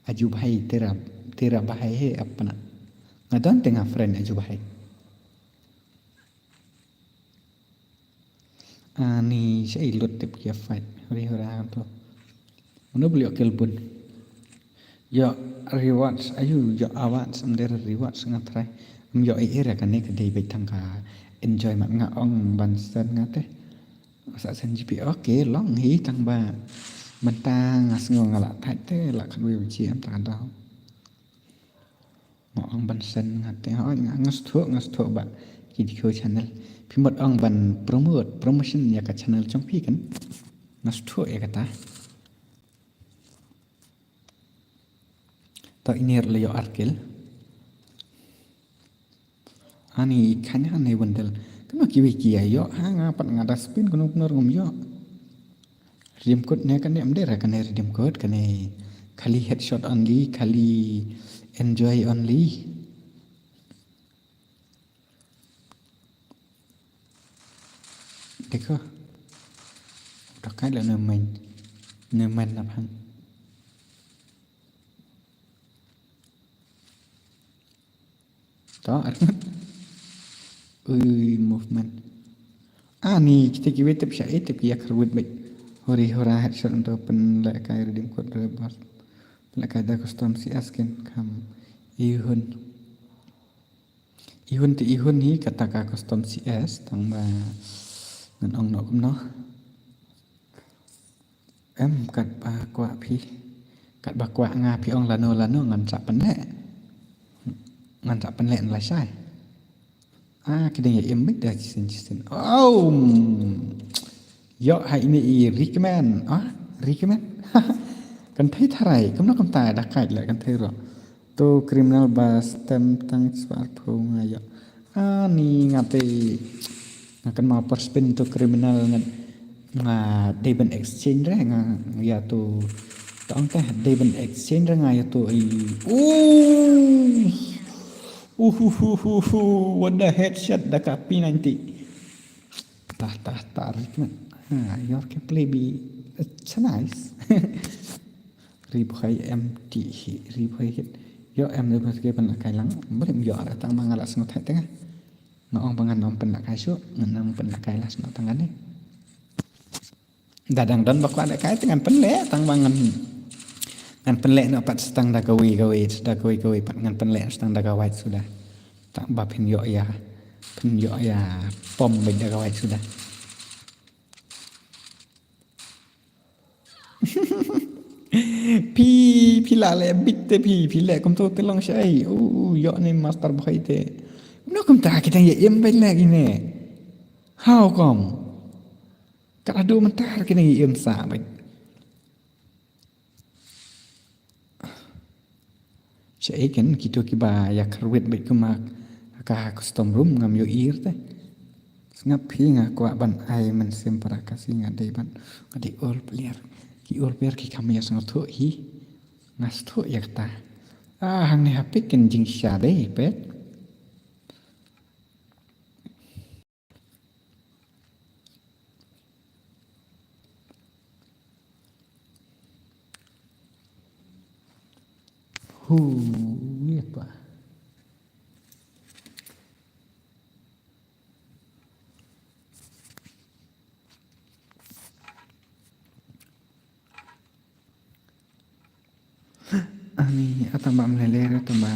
Aju Bhai, tera, tera bhai hai apna. Nga don te nga friend Aju Bhai. Ani, shaei lut tip ki ïa fight. Huri hura to. Mano ba ïoh kill bun. Ïoh rewards, ayu, ïoh awards, em der rewards nga try. Em ïoh ei ei re kane ka dei beit tang ka enjoyment, nga ong ban send nga te. Sa send G P, okay, long hi tang ba mynta nga sngew nga la thait te la khatwei baje em ta ka daw. Nga ong ban send nga te, hooid, nga, nga sngewthuh, nga sngewthuh ba ki dei ki channel. Phi mut ong ban promote, promotion ïa ka channel jong phi kan. Nga sngewthuh ïa kata. To ine ruh la ïoh ar kill. Ani, khana ne bundle. Kano kiwei ki ïa ïoh, ha nga pat nga da spin, kano kano ruh ngam ïoh. Redeem code ne kane, em dei re kane redeem code kane. Khali headshot only, khali enjoy only. Dekho. Uta kai la ne main. Ne main na phang. To, arngut. Ui, movement. Ani, kita kiwei tip shaei tip ki ïa kyrwit beit. Huri hura headshot, to pynlehkai redeem code re bas. Pynlehkai da custom C S kin kham. Ihun. Ihun te ihun hi kata ka custom C S tang ba ngan ong noh kumno. Em, katba kwah phi. Katba kwah nga phi ong lano lano ngan sa pynleh. Ngan sa pynleh na lashai. Ah, ki dang ïa im beit da shisien shisien. Oh. Ïoh ha ine i recommend. Ah, recommend. Kynthei tharai, kumno kumta da kait la kynthei ruh. To criminal ba stem tang swarpho nga ïoh. Ani nga te nga kynmaw por spin to criminal ngan nga dei ban exchange re nga ïa to tang te dei ban exchange re nga ïa to ai. Uh. Uhuhuhuhu, what the headshot da ka P ninety. Tah tah tah rik man. Ha, your gameplay be, it's nice. Ri bhai em ti hi, ri bhai hit. Yo em ri bhai ke pan la kai lang. Brim yo ara tang ma nga la sngot hai tengah. Nga ong ba ngan ym pynlehkai shuh, ngan ym pynlehkai last noh tang kane. Da dang don ba kwah lehkai te ngan pynleh tang ba ngan, ngan pynleh noh pat sa tang da kawei kawei, sa da kawei kawei pat ngan pynleh sa tang da ka wait suda. Tang ba phin ïoh ïa, phin ïoh ïa pom beit da ka wait suda. Phi, phi la leh beit te phi, phi leh kumto te long shaei. U, ïoh ne master bhai te. Kumno kumta ki dang ïa im beit leh kine. How come? Ka la duh mynta ki dang ïa im sah beit. Shaei ken kito kiba ïa kyrwit beit kum ha ka custom room ngam ïohi te. Sngap hi nga kwah ban ai mynsiem para Khasi nga dei ban, nga dei ol player. Ki ol player ki kham ïa sngewthuh hi. Nga sngewthuh ïa kata. Ah, hangne ha pik ken jingshisha dei pek. Hu, ïa pa. Ani, ah, tang ba ym lei lei re, tang ba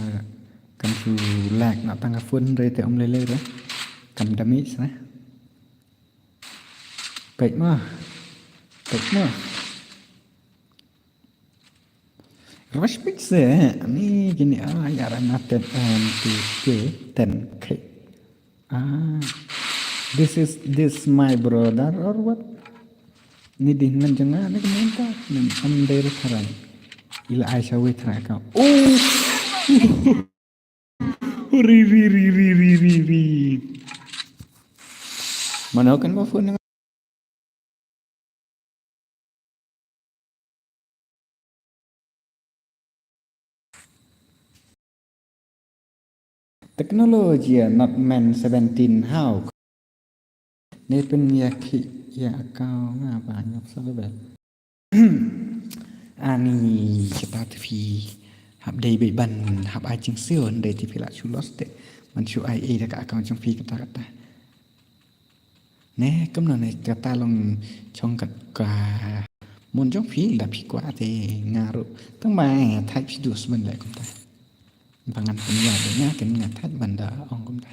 kan shu lag noh tang ka phone re te ym lei lei re. Kam damage re. Peit mo. Peit mo. Rush peit se, ani kine, ah, ïa ra na ten M T K, ten K. Ah, this is, this my brother or what? Ni dei hynmen jong nga ne ka mynta, ym dei ruh tharai. I la ai shawei tharai ka. Oh! Ri, ri, ri. Mano kan ba phone. Technology not man seventeen how. Ne pynïakhih ïa account nga ba nyop sa level. Ani kata te phi hap dei beit ban hap ai jingsiew, dei te phi la shu lost te. Man shu ai ei da ka account jong phi kata kata. Ne kumno ne kata long jong ka, ka mon jong phi, la phi kwah te nga ruh. Tang ba nga thait phi dus ban leh kumta. Ba ngan pynïaid nga ken nga thait ban da ong kumta.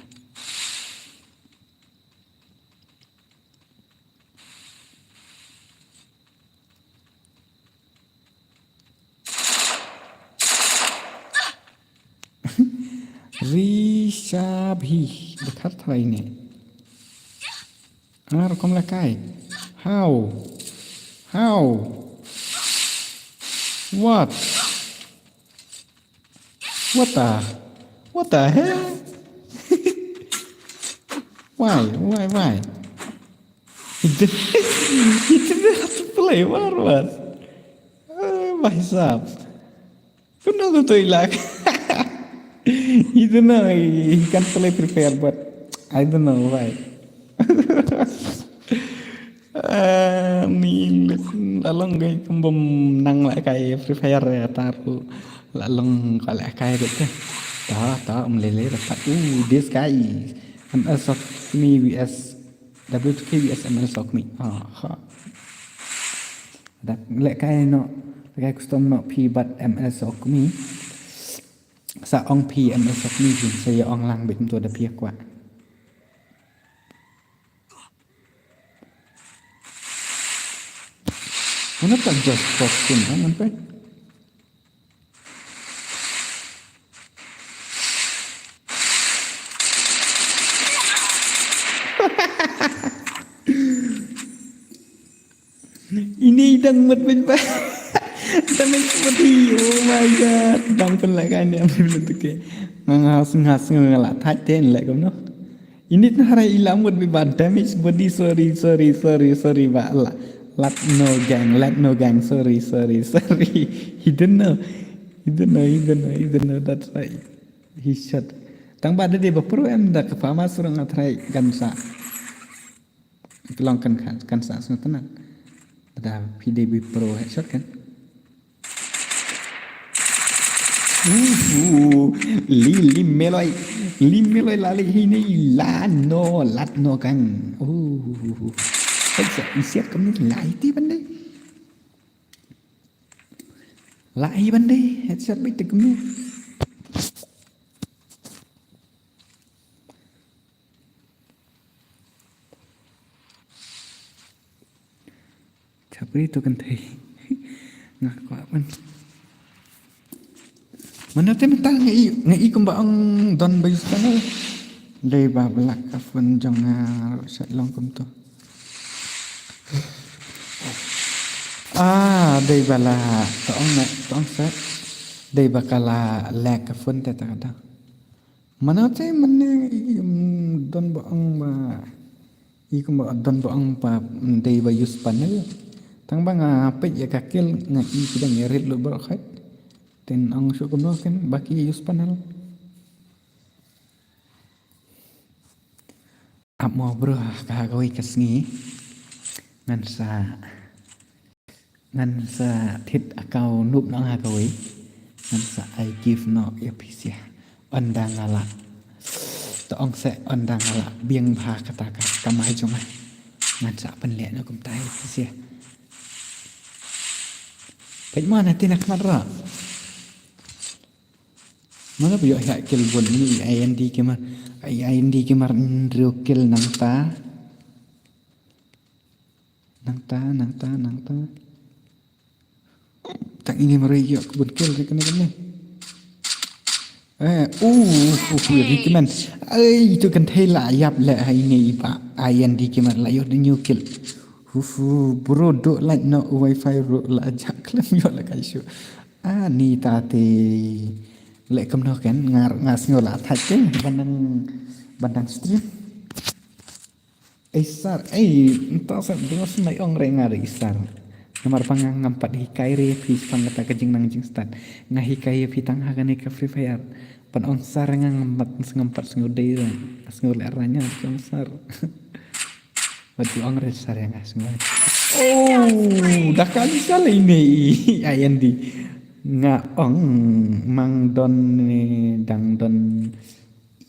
Rishabh hi, dkhar tharai ne. Ar kom la kai. How? How? What? What the? What the hell? Why? Why? Why? He didn't, he didn't have to play. What? What? Oh, bhai sahab. Kumno tu tu ilak. He don't know. He, he can't play Free Fire, but I don't know why. Ah, ni la long kai kum bym nang la kai Free Fire ya ta pu la long ka la kai bit te. Ta ta um lele la pat. Uh, this guy is M L Sokmi V S W two K V S M L Sokmi. Ah, ha. Da le kai no, kai custom no phi bad M L Sokmi. Sa ong phi M L Sokmi jin sa ya ong lang bit to da phi kwah. Mana tak just posting kan sampai. Ini dang mut bit ba. Damage body. Oh my god. Dang pun lah kan dia ambil tu ke. Ngas ngas ngas lah thait ten lah kumno. Ini tharai ila mut bit ba damage body, sorry, sorry, sorry, sorry ba la. Lat no gang, lat no gang, sorry, sorry, sorry. He don't know. He don't know, he don't know, he don't know. That's right. He shot. Tang ba da dei ba pro em da ka fama surang a tharai kan sa. Ka long kan kan kan sa sngewtynnat. Da phi dei ba pro headshot kan. Uhu, li li meloi, li meloi la li hini la no lat no kan. Uhu, headshot isiat kami lai ti bande. Lai bande headshot bit kami. Chapri tu kan thei. Nga kwah pun. Mana te mynta nga i, nga i kumba ong don ba use panel. Dei ba black ka phone jong nga ruh sha long kumto. Ah, dei ba la to ong nga to ong sa. Dei ba ka la lag ka phone te ta ka da. Mano te mane, mm, don ba ong ba i kumba don ba ong ba, mm, dei ba use panel. Tang ba nga peit ïa ka kill nga i kidang ïa rit lut baroh khat. Ten ong shu kumno ken ba ki use panel. Ap mo bro, ka ha kawei ka sngi ngan sa Ngan sa thied account noob noh ha kawei. Ngan sa ai gift noh ïa phi sha. Ynda nga lah. To ong sa ynda nga lah biang bha kata ka kamai jong nga. Ngan sa pynleh noh kumta ïa phi sha. Peit mo na te na khmat ruh. Mano ba ïoh ïa kill bun ni I N D gamer. I N D gamer hynriew kill nangta. Nangta, nangta, nangta. Tang ini mari ïoh ka bun kill ri kane kane. Eh, uh, uh, uh, ri kmen. Ai, itu kan thei la ïap le ha ini i ba. I N D gamer la ïoh da hynñiew kill. Hu hu, bro, duk light noh wifi bro, la jak khlem ïoh la kai shu. Ah, ni ta te. Le kumno kan ngar ngas nyoh la thait te ban nang, ban nang stream. Ei sir, ei, mynta sir, bro, sngewbha ong re nga re sir. Namar ba nga ngam pat hikai re phi shaphang kata ka jingnang jingstad. Nga hikai ïa phi tang ha kane ka Free Fire. Ong sar nga ngam pat, ngam pat sngew dei re. Sngew leh ranya ong sar. Wat ju ong re sar nga sngew. Oh, da kali sale ini. Ai andi. Nga ong mang don ne dang don.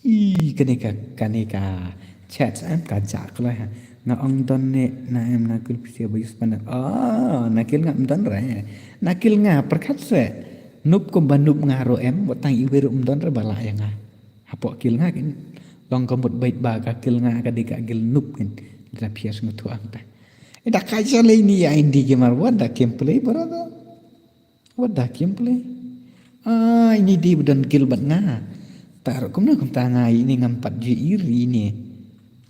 I kane ka, kane ka chat em ka ja kloi ha. Nga ong don ne na em na kul pisia ba yus panak. Oh, na kil nga don re. Na kil nga perkat se. Nup kum ba nup nga ro em, wat tang iwe ro don re bala ya nga. Hapoh kil nga kin. Long ka mut bait ba ka kil nga ka di ka gil nup kin. Da pia sngewthuh ang ta. Eh, da ka jale ni ya indi gamer, wat da gameplay brother. Wat da gameplay. Ah, ini di ba don gil bat nga. Tar kumno kumta nga ini ngam pat ju iri ni.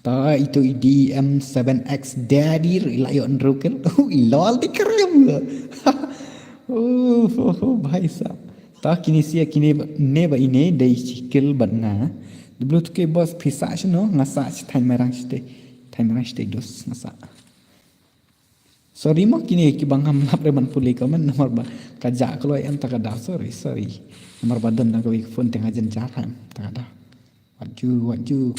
Ta itu i D M seven X daddy ri la yo nrukel. Ui lol di kerem. Oh, oh, oh, bhai sa. Ta kini sia kini ne ba ine dei sikil bat nga. Dublu tuke boss pisa sino nga sa si thai merang site. Thai merang site dos nga sa. Sorry mo kini ki bang ham lap re ban puli comment namar ba ka ja kloi em ta ka da sorry sorry. Namar ba don na ka wik phone teng ajen ja ham ta ka da. Waju, waju.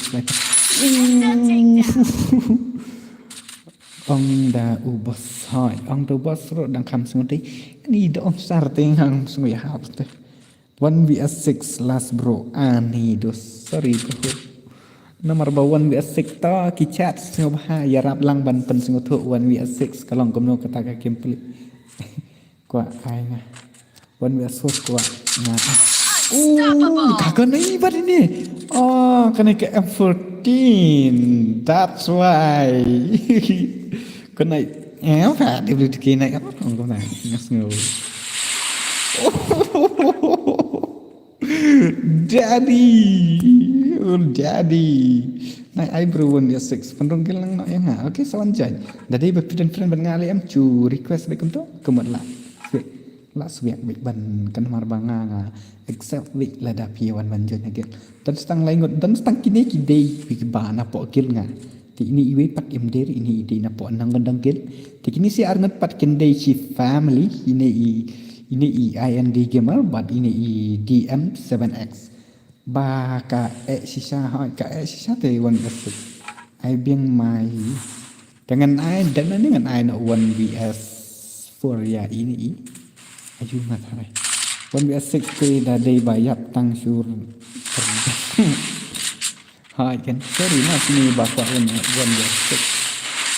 Ong da u boss hai, ong da u boss ro dang kham sngewthuh. Ni da ong sar te ngang sngewthuh hap te. One V S six last bro. Ani dos. Sorry bro. Namar ba one V S six ta ki chat sngewbha ya rap lang ban pen sngewthuh one V S six ka long kumno kata ka gameplay. Kwah ai nga. One V S four kwah nga. Uh, kaka na ibat ini. Oh, kane ka M fourteen. That's why. Kena eh fa dia boleh dikena apa kau kau nak ngas ngau. Daddy. Oh, daddy. Nai ai bro one dia six. Pendong gelang nak yang ha. Okay, sawan jai. Daddy berpidon friend ban ngali em chu request bekum tu. Kemat lah. Sweet. La swiak bik ban kan mar ba nga nga accept bik lada phi wan ban join again. Dan stang lai ngut dan stang kine ki dei bik ba na po kil nga. Ti ini iwe pat im deri ini i dei na po nang ngut dang kil. Ti kini si ar ngut pat kin dei si family ini i ini i I N D gamer but ini i D M seven X. Ba ka eh shisha ha ka eh shisha te wan ga sik. Ai biang mai. Dengan ai dan ni ngan ai na one V S four ya ini i. Ayu ngat harai. One V S six te da dei ba yap tang sur. Hai kan sorry na sini ba kwa one one V S six.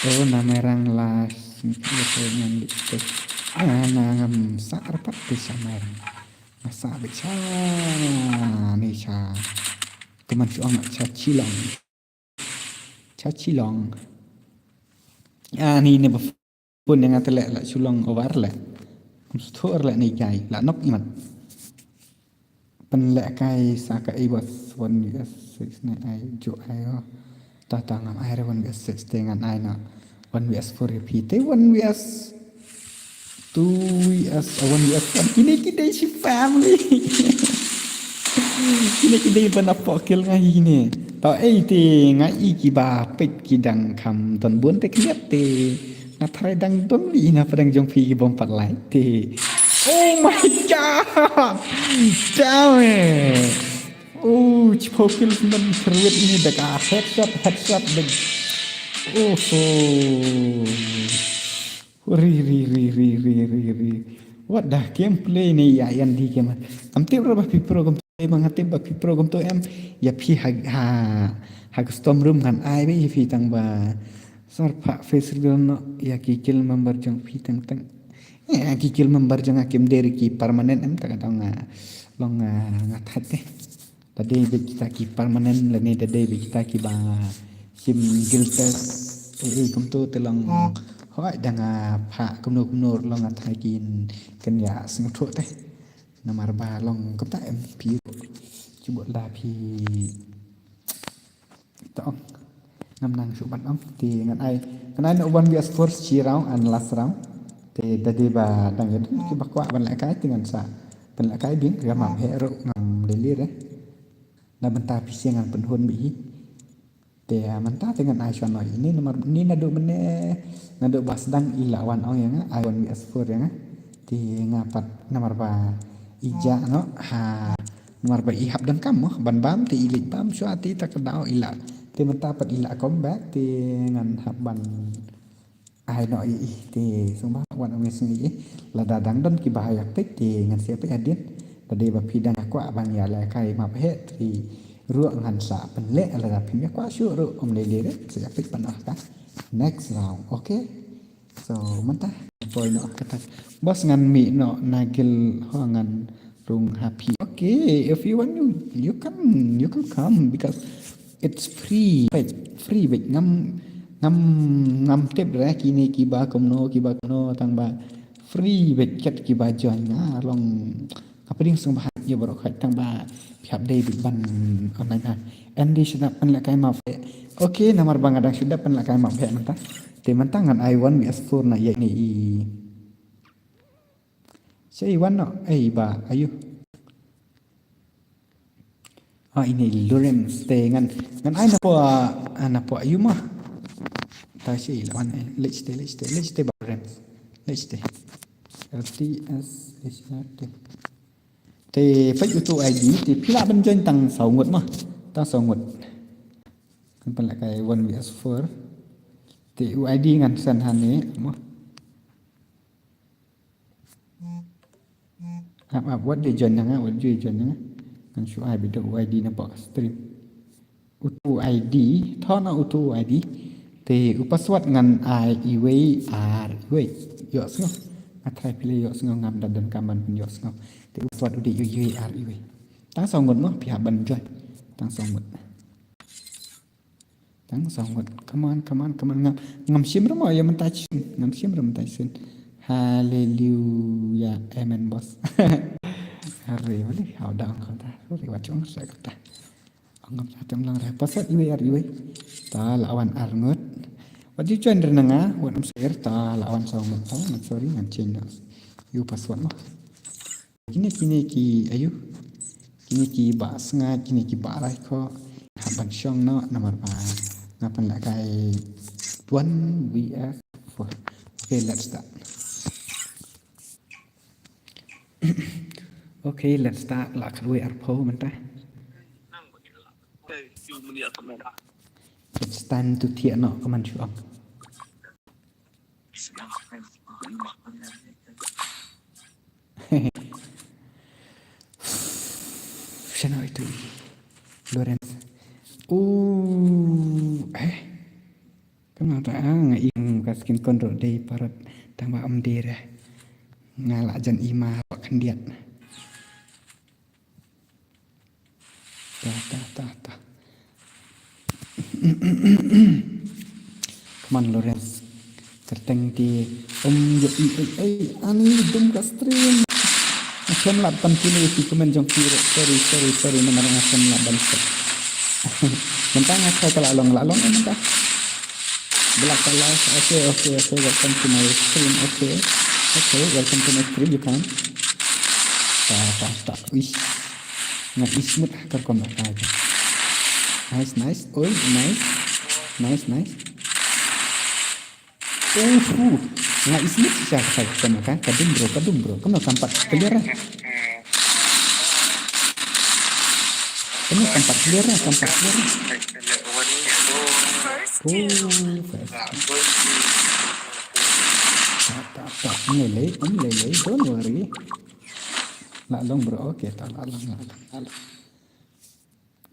Oh na merang las. Ngan di. Ah na ngam sa arpat te sa merang. Nga sa bit sha ni sha. Kuman shu ong sha chilong. Sha chilong. Ah ni ne ba phone nga te leh la chulong over leh. Kum sthor leh ni jai la nok imat. Pen leh kai sa ka i bos one V S six ne ai ju ai ho. Ta ta ngam ai re one V S six te ngan ai na one V S four ya phi te one V S two V S uh, one V S one kine ki dei shi family. Kine ki dei ban apok kil nga hi ne. Ta ei te nga i ki ba pek ki dang kham don bun te kniat te. Nga thrai dang don li na padang jong phi ki bom pat lai te. Oh my god. Damn it. Oh, chipokil sendal cerwet ini dah ka headshot, headshot dah. Oh, oh. Ri, ri, ri, ri, ri, ri, ri. What the gameplay ni ya yan di game. Am tip ra ba pi pro gam tip ba ngatip ba pi pro gam to em. Ya pi ha ha ha storm room kan ai be ya pi tang ba. Sar pa face reveal no ya ki kill member jong pi tang tang. Ya ki kill member jong akim deri ki permanent em ta ka dong long nga that te. Da dei bad kita ki permanent lane da dei bad kita ki ba shim guild pass. Eh, eh, kumto te long hoi da nga pha kumno kumno long nga thai kin kan ya sngewthuh te. Namar ba long kumta em phi. Cuba la phi. Tong. Ngam nang shu ban ong ti ngan ai ngan ai no one V S four shi round and last round. Te da dei ba dang ya ki ba kwah ban leh kai ti ngan sa ban leh kai bing ga mam he ro ngam lili re. Na bynta phi siang ngan pynhun bih hi. Te mynta te ngan ai shwan oi ini namar ni naduh mynne naduh ba sdang i la wan ong ya nga ai one V S four ya nga. Te nga pat namar ba i ja no ha Namar ba i hap donkam mo ban bam te i leit bam shuwa te ta ka daw i la. Te mynta pat i la come back te ngan hap ban ai noh ïa i te sngewbha wan ong ïa i. Lada dang don kiba ïa peit te ngan sa peit hadien. Lada ba phi dang kwah ban ïa lehkai map heh te ruh ngan sa pynleh, lada phim ïa kwah shuh ruh ym lei lei re sa ïa peit pan ah ka next round. Okay. So mynta poi noh kata. Boss ngan mih noh na guild ho ngan rung ha phi. Okay, if you want you, you can, you can come because it's free. Beit, free beit. Ngam ngam ngam tip re kine kiba kumno kiba kumno tang ba free beit kat kiba join nga long. Apa ding sngewbha ïa baroh khoit tang ba phi hap dei beit ban online ha. Andy shu dap pynlehkai map. Okay, namar ba nga dang shu dap pynlehkai map heh mynta. Te mynta ngan ai one V S four na ïa ine i. Sa i wan noh, ei ba ayu. Ah, ine i Lorenz te ngan ngan ai na po ah, na po ayu ma. Ta sa i la wan eh, leit te leit te leit te ba Lorenz. Leit te. L T S H R T. Te peit utu ID te phi lah ban join tang saw ngut ma. Tang saw ngut. Kan pynlehkai one V S four. Te u ID ngan send hangne ma. Ap ap wat ju join na nga, wat ju join na nga. Ngan shu ai beit u ID na bak stream. Utu ID, thon na utu ID. Te u password ngan ai iwei ar iwei. Ïoh sngew. Nga try phi la ïoh sngew, ngam da donkam ban pynïoh sngew. Te u password u dei iwei ar iwei. Tang saw ngut mo phi hap ban join. Tang saw ngut. Tang saw ngut. Come on, come on, come on. Ngam ngam shim ruh mo ïa mynta shisien. Ngam shim ruh mynta shisien. Hallelujah. Amen boss. Hare wali hau da ong kata. Hare wat ong sa kata. Ong ngam sa tang lang re. Password iwei ar iwei. Ta la wan ar ngut. Wat ju join re na nga, wat ym share ta la wan saw ngut ta. Ngan sorry ngan change noh. Ïa u password mo. Kine kine ki ayu. Kine ki ba snga, kine ki ba rai ko. Hap ban shong noh namar ba nga pynlehkai one V S four. Okay, let's start. Okay, let's start. La kharwei arphew mynta. It's time to thiah noh, ka man shu ong. Shano itu? Lorenz. Uh, eh. Kama ta nga ing ka skin control dei parot tang ba ym dei re. Nga la jan i ma khyndiat. Ta ta ta ta. Come on Lorenz. Kyrteng ti um yo i ei ei ani dum ka stream. Ngam lah ban continue ïa ki comment jong ki. Sorry sorry sorry namar ngam lah ban. Mynta nga try ka la long la long mynta. Black color. Okay okay okay, welcome to my stream. Okay okay, welcome to my stream. You can. Ta ta ta. Uish. Nga ismut ha ka rukom lehkai. Nice nice. Oi nice. Nice nice. Uhu. Nga ismut shisha ha ka rukom lehkai. Ka dum bro, ka dum bro. Kumno, kam pat clear ah? Kumno, kam pat clear ah? Kam pat clear ah? Oh, first. Tak tak tak. Ym lei lei, ym lei lei. Don't worry. La long bro, okay, ta la long, la long, la long.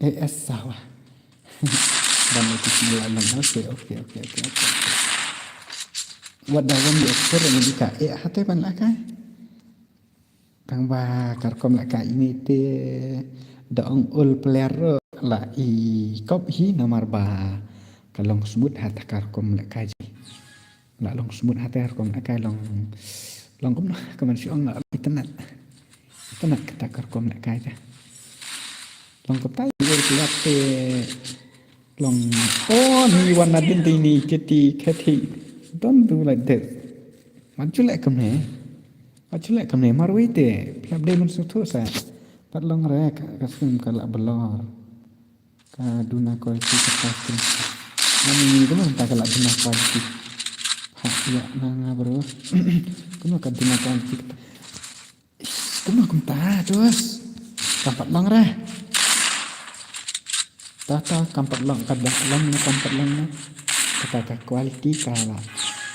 Eh, eh, sawa. Ban la long, okay, okay, okay. Wat da wan di ekor ni di ka, eh, hate ban lehkai. Tang ba ka rukom lehkai ini te da ong ul player la i kop hi namar ba ka long smooth ha ta ka rukom lehkai ji. La long smooth ha ta ka rukom lehkai long, long kumno ka man shu ong la long itynnad. Itynnad kata ka rukom lehkai ta. Long kumta i ul player te long, oh, ni wan nadien te ni keti keti. Don't do like that. Wat ju leh kumne. Wat ju leh kumne marwei te. Phi hap dei ban sngewthuh sa. Pat long re ka, ka stream ka la blur. Ka duna quality ka stream. Mani ni kumno ta ka la duna quality. Ha ïa na nga bro. Kumno ka duna quality. Kumno kumta tus. Kam pat long re. Ta ta kam pat long, ka dang long ne kam pat long ne. Kata ka quality ka la,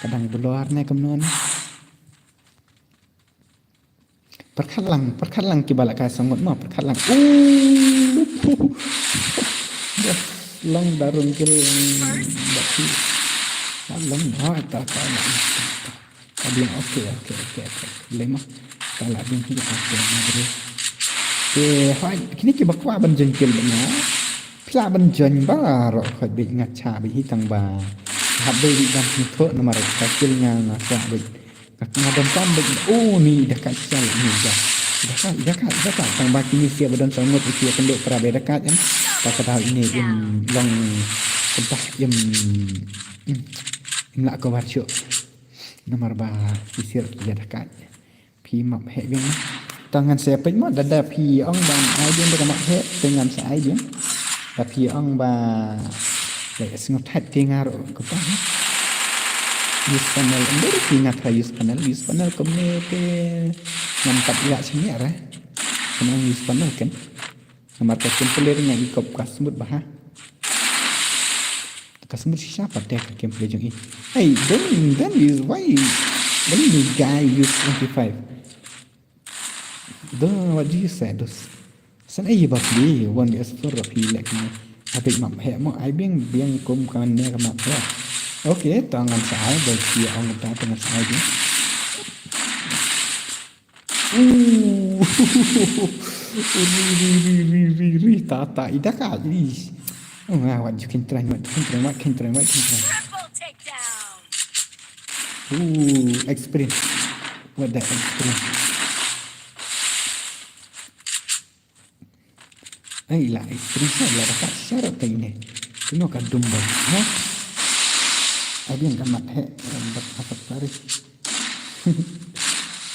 ka dang blur ne kumno ne. Pyrkhat lang, pyrkhat lang kiba la kai sangot mo, pyrkhat lang. Uh! Dah long da rung kill lang. Dah long mo, ta ta. Ka biang, okay, okay, okay, okay. Lei mo. Ka la biang hi ka biang mo bro. Te hoi, kine kiba kwah ban join kill ba nga. Phi lah ban join baroh hoi, bad nga cha bad hi tang ba. Hap dei bad ban hi thoh namar ka kill nga nga kwah bad. Ka nga don pam bad. Oh ni dah ka cha ni dah. Dah ka, dah ka, dah ka. Tang ba kine sia ba don sangot iti akan dei para ba dah ka em. Ta ka dau ini im long kentah im. Im lah ko bar shu. Namar ba phi sir ïa da ka. Phi map heh biang. Ta ngan sa peit mo da da phi ong ba ai biang da ka map heh te ngan sa ai biang. Da phi ong ba da sngewthuh te nga ruh ko pa. Use panel, ym dei phi nga try use panel, use panel kumne te ngan pat ïa sini ara. Kena use panel kan. Namar ka gameplay nga i kop ka smooth bha. Ka smooth shisha pat ka gameplay jong i. Hey, don't, don't use, why, why the guy use twenty-five? Don't, what do you say, dos? San ai ba pli, one V S four of you like me. Abik map heh mo, ai biang, biang kum kan ne ka map heh. Okay, ta ngan sa ai, ba pli ong ta ngan sa ai biang. Ooh. Ri, ri, ri, ri, ri, ri. Ta, ta, i da ka, i. Oh, ah, what you can try, what you can try, what can try, what can try. Triple takedown. Ooh, experience. What the experience? Ai la, ai, prinsa la dapat syarat ka ini. Kino ka dum ba, ha? Ai biang ka mat heh, ram bak apat pari.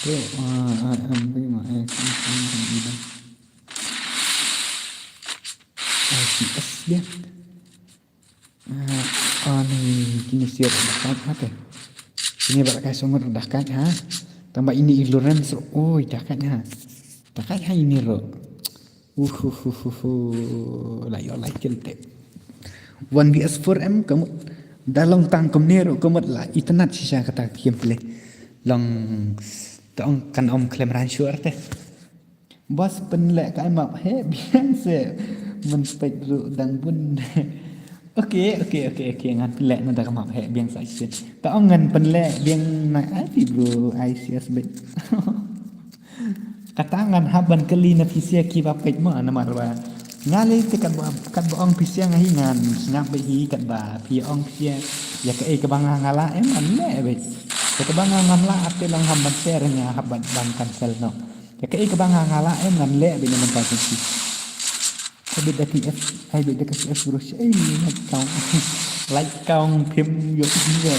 Bro, ah, ah, am, bima, eh, kini, kini, kini, kini. Ai, si es biang. Ah, ani, kini siap dah kat, ha, te. Kini ba la kai sangot dah kat, ha. Tang ba ini i Lawrence, oi, dah kat, ha. Dah kat, ha, ini ro. Uhuhuhuhu. La ïoh la kill te. One V S four em, ka mut da long tang kumne ro, ka mut la itynnad shisha kata ka gameplay. Long tang kan ym khlem ran shuh te. Bas pynleh ka ai map heh biang se. Mynpeit ruh dang bun. Okay, okay, okay, okay. Ngan pynleh na da ka map heh biang sa shisien. Ta ong ngan pynleh biang na ai phi bro, I C S bet. Kata ngan hap ban kylli na phi sia kiba peit mo namar ba. Nga lei te katba, katba ong phi sia nga hi ngan sngap beit hi katba phi ong phi sia. Ïa kaei kaba nga nga lah em ngan leh beit. Ïa kaba nga ngam lah te long hap ban share nga hap ban, ban cancel noh. Ïa kaei kaba nga nga lah em ngan leh beit na mynta ka shi. Ai beit da K S, ai beit da K S bro shi, ai like count. Like count phim ïoh ïa.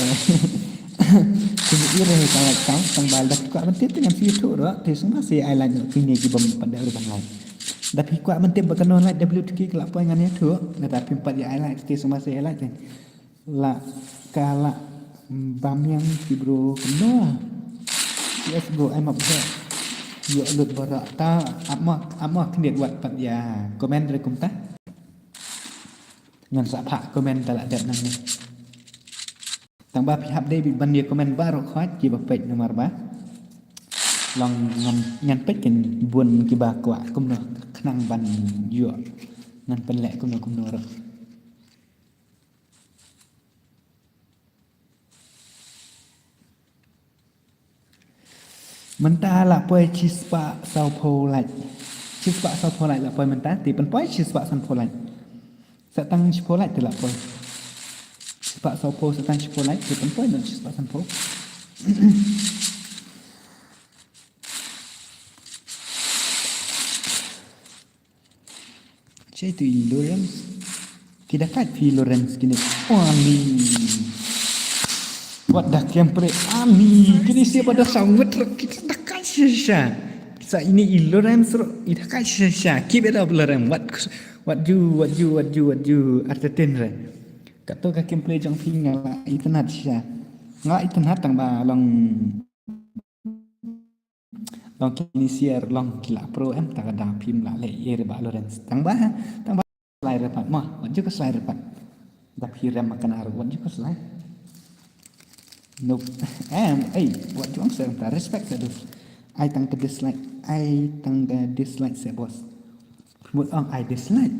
Phim ïoh ïa ka like count tang ba da kwah ban tip te ngan shu ïathuh ruh te sngewbha sa ai like noh kine ki bym pat da ruh ban like. Da phi kwah ban tip ba kano like da phi lut ki ka la poi ngan ïathuh. Lada phim pat ïa ai like te sngewbha sa ai like te. La ka la bam ïa ki bro kumno. Yes bro, ai map heh. Ïoh lut baroh ta ap ma, ap ma khyndiat wat pat ïa comment re kumta. Ngan sa phah comment ta la dep nangne. Tang ba phi hap dei beit ban ïa comment baroh khoit kiba peit namar ba long ngan, ngan peit kin bun kiba kwah kumno khnang ban ïoh. Ngan pynleh kumno kumno ruh. Mynta la poi shispah sawphew like. Shispah sawphew like la poi mynta, te pynpoi shispah sanphew like. Sa tang shiphew like te la poi. Shispah sawphew sa tang shiphew like te pynpoi noh shispah sanphew. Che tu i Lawrence. Ki da kait phi Lawrence kine. Ani. Wat da kem pre ani. Kine sia ba da sawit ro ki da kait shisha. Sa ini i Lawrence ro i da kait shisha. Keep it up Lawrence. What, what you, what you, what you, what you entertain re. Kato ka kem pre jong phi nga la itynnad shisha. Nga la itynnad tang ba long Tang kine share long ki la pro em, tang ka da phim lah leh ïa ri Bah Lawrence. Tang ba, tang ba slide re pat mo, wat ju ka slide re pat. Da phi rem ma ka na re, wat ju ka slide. Nope. Em, ei, wat ju ong sa ta respect sa du. Ai tang ka dislike, ai tang ka dislike sa boss. Mut ong ai dislike.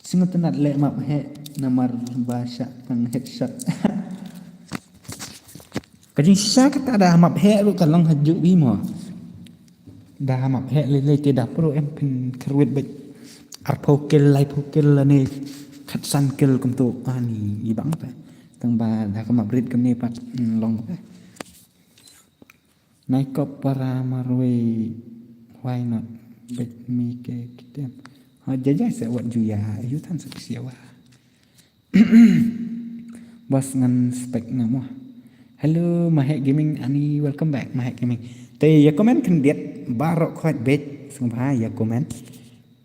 Sngewtynnat leh map heh namar ba shah tang headshot. Ka jingshisha kata da map heh ruh ka long ha juh i mo. Da map heh lei lei te da pro em phin kyrwit beit. Arphew kill, laiphew kill lane khatsan kill kumto ani i bang ta. Tang ba da ka map rit kumne pat, mm, long ta. Nai kop para marwei, why not? Beit mi ke kitem. Ha jajai se wat ju ïa, yu than se sia wa. Bas ngan spek nga mo. Hello, Mahek Gaming, ani welcome back, Mahek Gaming. Te ïa comment khyndiat, baroh khoit beit, sngewbha ïa comment.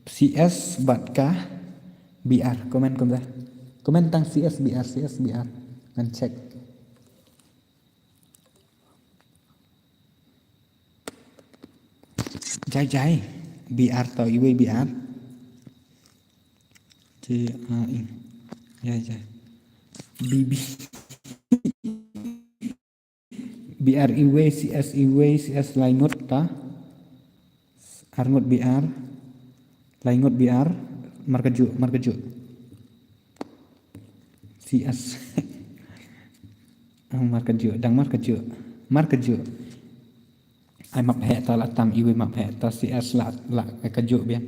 C S bad ka B R, comment kumta. Comment tang C S B R, C S B R. Ngan check. Jai jai. B R tau iwei B R. J A I. Jai jai. B B. B R iwei, C S iwei, C S laingut ta. Arngut B R. Laingut B R. Markajuk, markajuk. C S. Ang markajuk, dang markajuk. Markajuk. Ai map heh ta la tam iwei map heh ta C S la, la kajuk biang.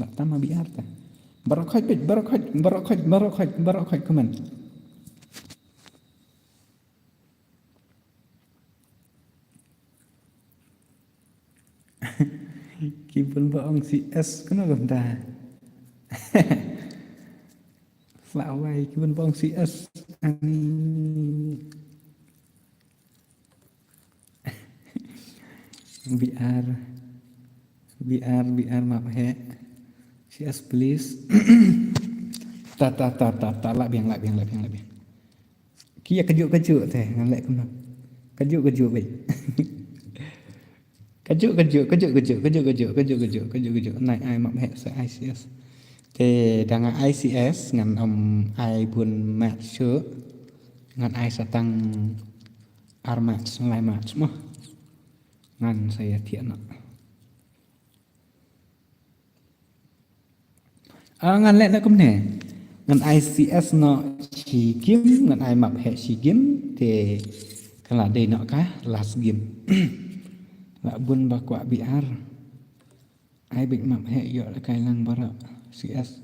La tam ma B R ta. Baroh khoit beit, baroh khoit, baroh khoit, baroh khoit, baroh khoit comment. Ki bun ba ong C S kano kumta. Flawai ki bun ba ong C S ani. B R, B R, B R map heh. C S please. Ta ta ta ta ta la biang la biang la biang la biang. Ki ïa kajuk kajuk te ngan leh kumno. Kajuk kajuk beit. Kajuk kajuk kajuk kajuk kajuk kajuk kajuk kajuk kajuk kajuk. Nai ai map heh sa I C S. Te da nga I C S ngan ym ai bun match shuh. Ngan ai sa tang ar match, lai match mo. Ngan sa ïa thiah noh. Ah, ngan leh na kumne. Ngan ai C S noh shi game, ngan ai map heh shi game, te kan la dei noh ka last game. La bun ba kwah B R. Ai beit map heh ïoh la kai lang baroh C S.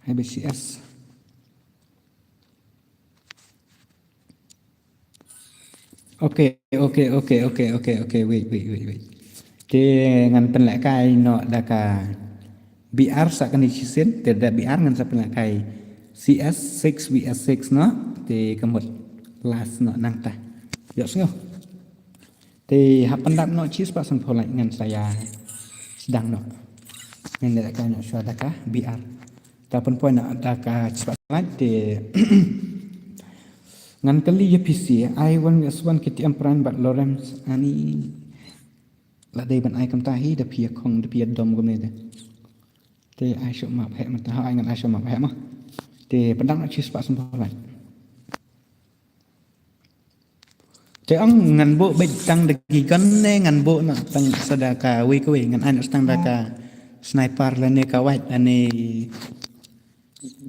Ai beit C S. Okay, okay, okay, okay, okay, okay, wait, wait, wait, wait. Te ngan pynlehkai noh da ka B R sa kane shisien, te da B R ngan sa pynlehkai C S six V S six noh, te ka mut last noh nangta. Ïohsngew. Te hap pyndap noh chispah sanphew lait ngan sa ïa sdang noh. Ngan lehkai noh shuwa da ka B R. Ta pynpoi noh da ka chispah lait te ngan kylli ïa phi shi, ai wan S one K T M Prime bad Lawrence ani. La dei ban ai kumta hi da phi ïa khong da phi ïa dom kumne te. Te ai shuh map heh mynta, ha ai ngan ai shuh map heh mo. Te pyndap noh chispah sanphew lait. Te ong ngan buh beit tang da ki gun ne ngan buh noh tang sa da kawei kawei, ngan ai noh tang da ka sniper lane ka white lane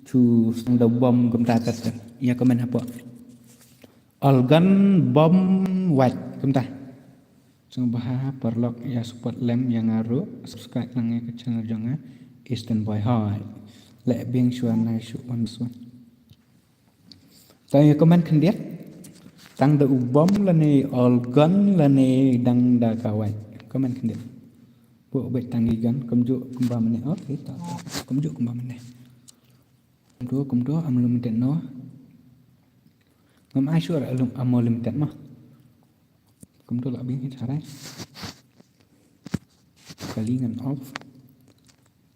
tu tang da bom kumta kat kat. Ïa comment hapoh. All gun bom white kumta. Sngewbha paralok ïa support lem ïa nga ruh, subscribe lang ïa ka channel jong nga Eastern Boy Hoi. Leh biang shuwa nai shu wan shuwa. Tang ïa comment khyndiat. Tang da u bom lane all gun lane dang da ka white. Comment khyndiat. Buh beit tang ki gun kumjuh kumba mynne. Okay, ta ta. Kumjuh kumba mynne. Kumjuh kumjuh am limited noh. Ngam ai shuh ra lum am limited mo. Kumjuh lah biang hi tharai. Kali ngan off.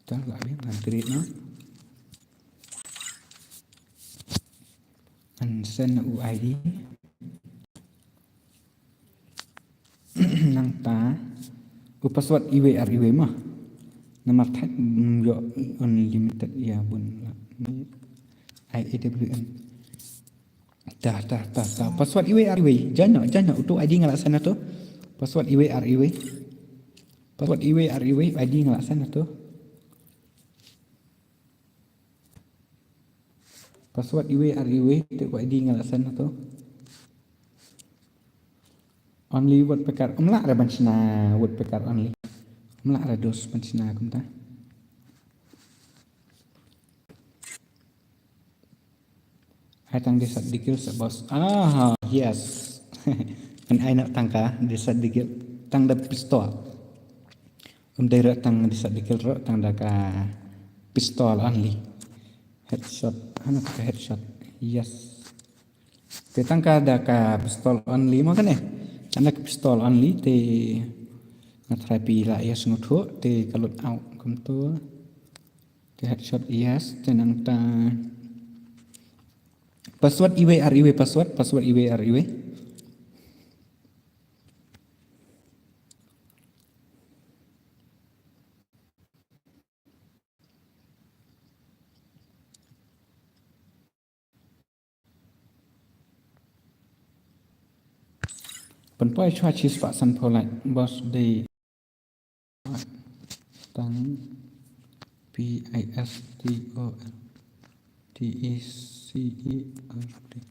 Ta lah biang ngan create noh. Ngan send u I D. Nangta u password iwei ar iwei mo. Namar thait ym ïoh unlimited ïa bun la. I A W N. Ta, ta, ta, ta. Password iwei ar iwei. Jano, jano. Utu I D nga la send na tu. Password iwei ar iwei. Password iwei ar iwei. I D nga la send na tu. Password iwei ar iwei. Te ko I D nga la send na tu. Only woodpecker. Ym lah re ban shna woodpecker only. Ym lah re dos ban shna kumta. Ai tang desat digil sa boss. Ah, yes. Kan ai na tang ka desat digil tang da pistol. Um dei ra tang desat digil ro tang da ka pistol only. Headshot. Hana ka headshot. Yes. Te tang ka da ka pistol only mo kane. Tang da ka pistol only te nga try phi la ïa sngewthuh te ka load out kumtu. Te headshot yes, te nangta password iwei ar iwei password, password iwei ar iwei. Pynpoi shuwa shispah sanphew lait boss dei. Tang P I S T O L T E C E R T.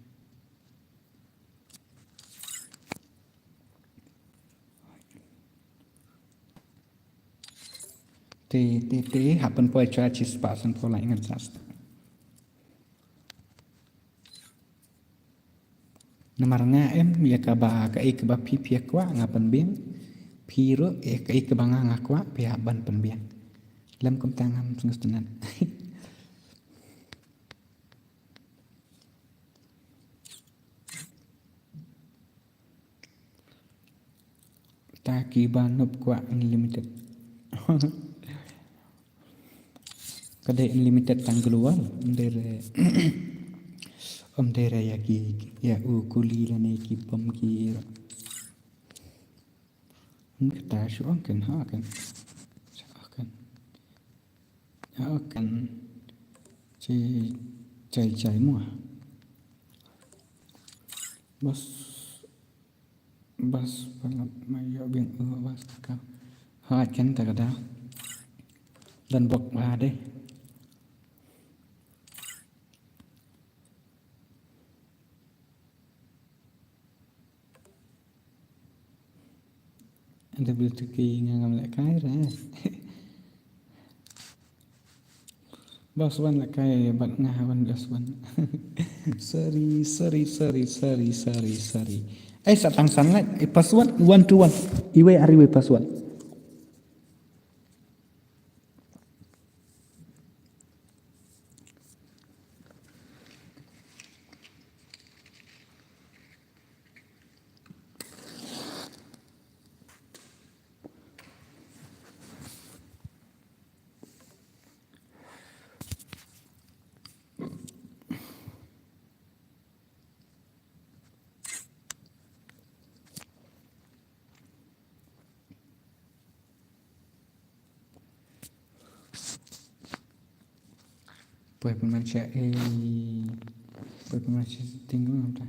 Te, te, te, hap pynpoi shuwa shispah sanphew lait ngan sa start. Namar nga em, ïa kaba, kaei kaba phi phi kwah nga pynbiang. Phi ruh, ïa kaei kaba nga nga kwah, phi hap ban pynbiang. Lem kumta ngam sngewtynnat. Ta kiba nop kwah unlimited. Ka dei unlimited tang global, ym dei re, ym dei re ïa ki, ïa u kuli lane ki bom ki. Ym kata shu ong kan ha kan. Shu ong kan. Ha kan. Ci jai jai mo. Bas. Bas, balap ma ïoh biang u bas ka. Ha, ken ta ka da. Dan bok ba dei. Anda bil tu ki nga ngam leh kai re. Bas wan la kai bad nga wan bas wan. Sorry, sorry, sorry, sorry, sorry, sorry. Ai sa tang san lai. Eh, password one to one. Iwei ar iwei password. Poi pynban sha, eh, poi pynban sha setting kumta.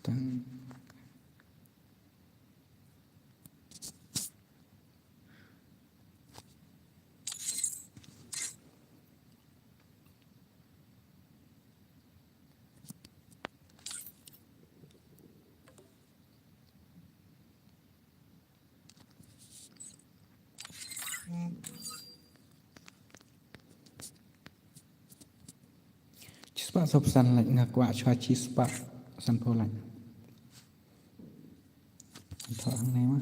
Tang. Shispah sawphew san lait nga kwah shuwa shispah sanphew lait. Thoh hangne ma.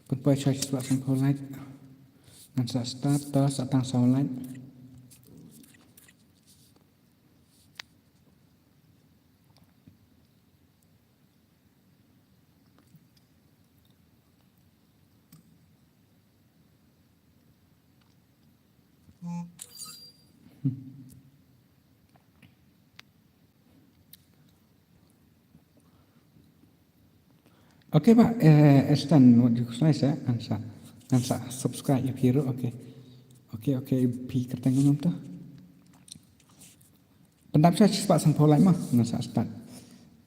Pynpoi sa shispah sanphew like. Ngan sa start to sa tang saw like. Okay, bah, eh, Estan, wat ju khuslai sa, ngan sa, ngan sa subscribe ïa phi ruh, okay. Okay, okay, phi kyrteng kumno to? Pyndap sa shispah sanphew like mo, ngan sa start.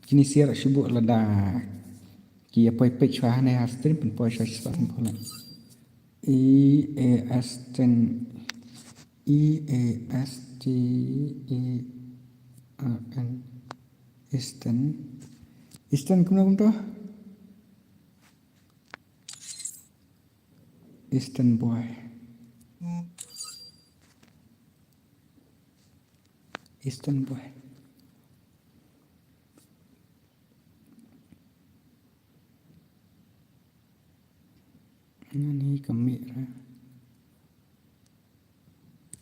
Kine sha ruh shu buh lada ki ïa poi peit shuwa hangne ha stream, pynpoi sa shispah sanphew like. E A S ten, E A S T E R N. Eastern. Eastern kumno kumto? Eastern boy. Eastern boy. Ngan hi ka mih ra.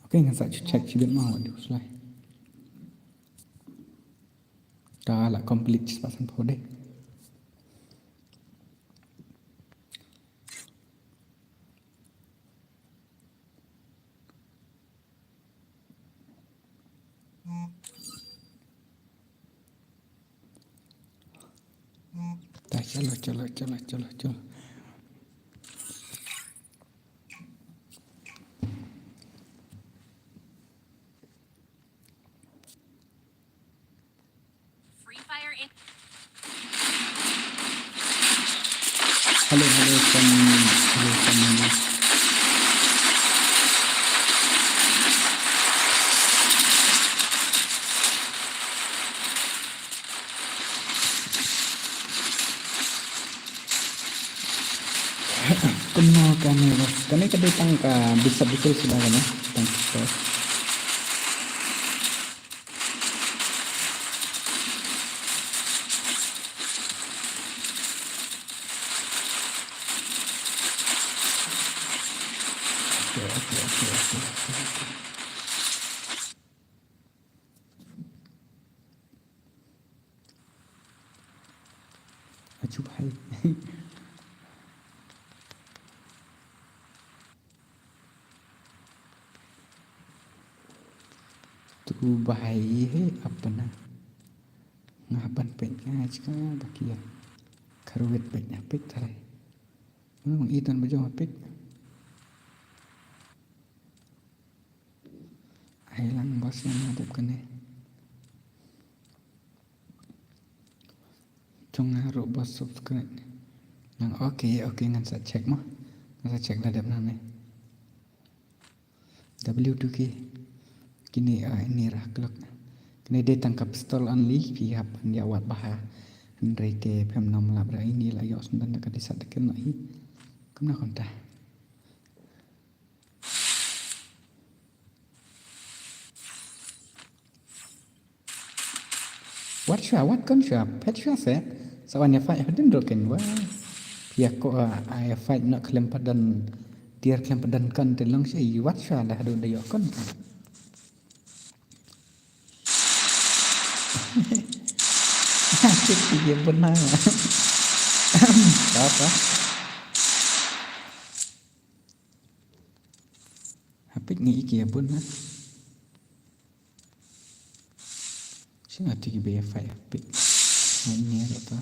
Okay, ngan sa check shibit mo, wat ju khuslai. Ka la complete shispah sanphew dei. Ta, chalo, chalo, chalo, chalo, chalo. Hello, hello, from, hello, from. Kumno kane, bos? Kane ka dei tang ka bishop bisul suda kane. Tang ka. Okay, okay, okay, okay, okay, okay. Aju bhai. Tu bhai hai apna. Nga ban peit nga jka bakia. Kharwet peit nga peit tharai. Nga bang itan bajong peit. Ai lang bos nga dep kane. Jong nga ruh bos subscribe. Nang okay, okay, ngan sa check mo. Ngan sa check da dep nangne. W two K. Kine, ah, ini ra clock. Kine dei tang ka pistol only, phi hap ban ïa wad bha. Hynrei te phem nam lap ra ini la ïoh sendang da ka dei sat da kem na hi. Kumno kumta. Wat shuwa, wat kon shuwa, phet shuwa se. Sa wan ïa fight hadien ruh ken wa. Phi ïa ko, ah, ïa fight noh khlem pat don tiar khlem pat don kon te long shi wat shuwa da haduh da ïoh kon. Cik ïa bun na. Apa? Hapik ngi iki ïa bun na. Sing ati ki be fight hapik. Ngi ni apa?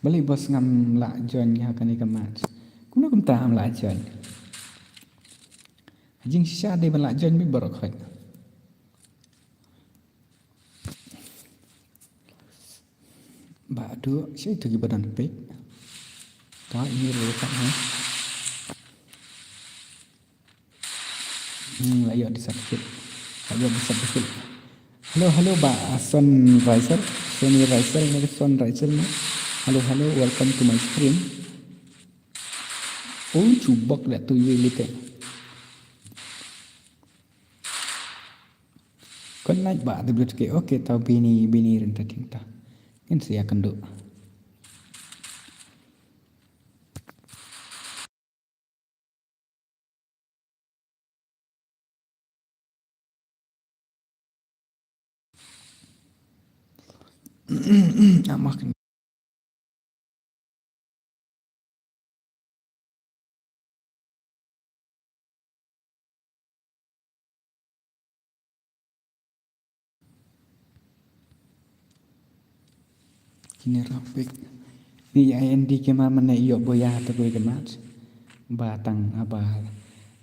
Balei bos ngam lah join ha kane ka match? Kumno kumta ngam lah join? Jingshisha dei ban lah join beit baroh khoit. Ba du shi tu ki ba don peit. Ta ini ruh ka ha. Hmm, la ïoh di certificate. La ïoh di certificate. Hello, hello, ba, ah, Sunriser. Sunriser, ne Sunriser ne. Hello, hello, welcome to my stream. Oh, chubok da tu yui lite. Kon naik ba, de blut ke. Okay, tau bini, bini rin ta ting ta. Ngin sia kendu. Amak. Kine rapik. Ni ya endi kema mane ïoh boya te boy kemat. Ba tang aba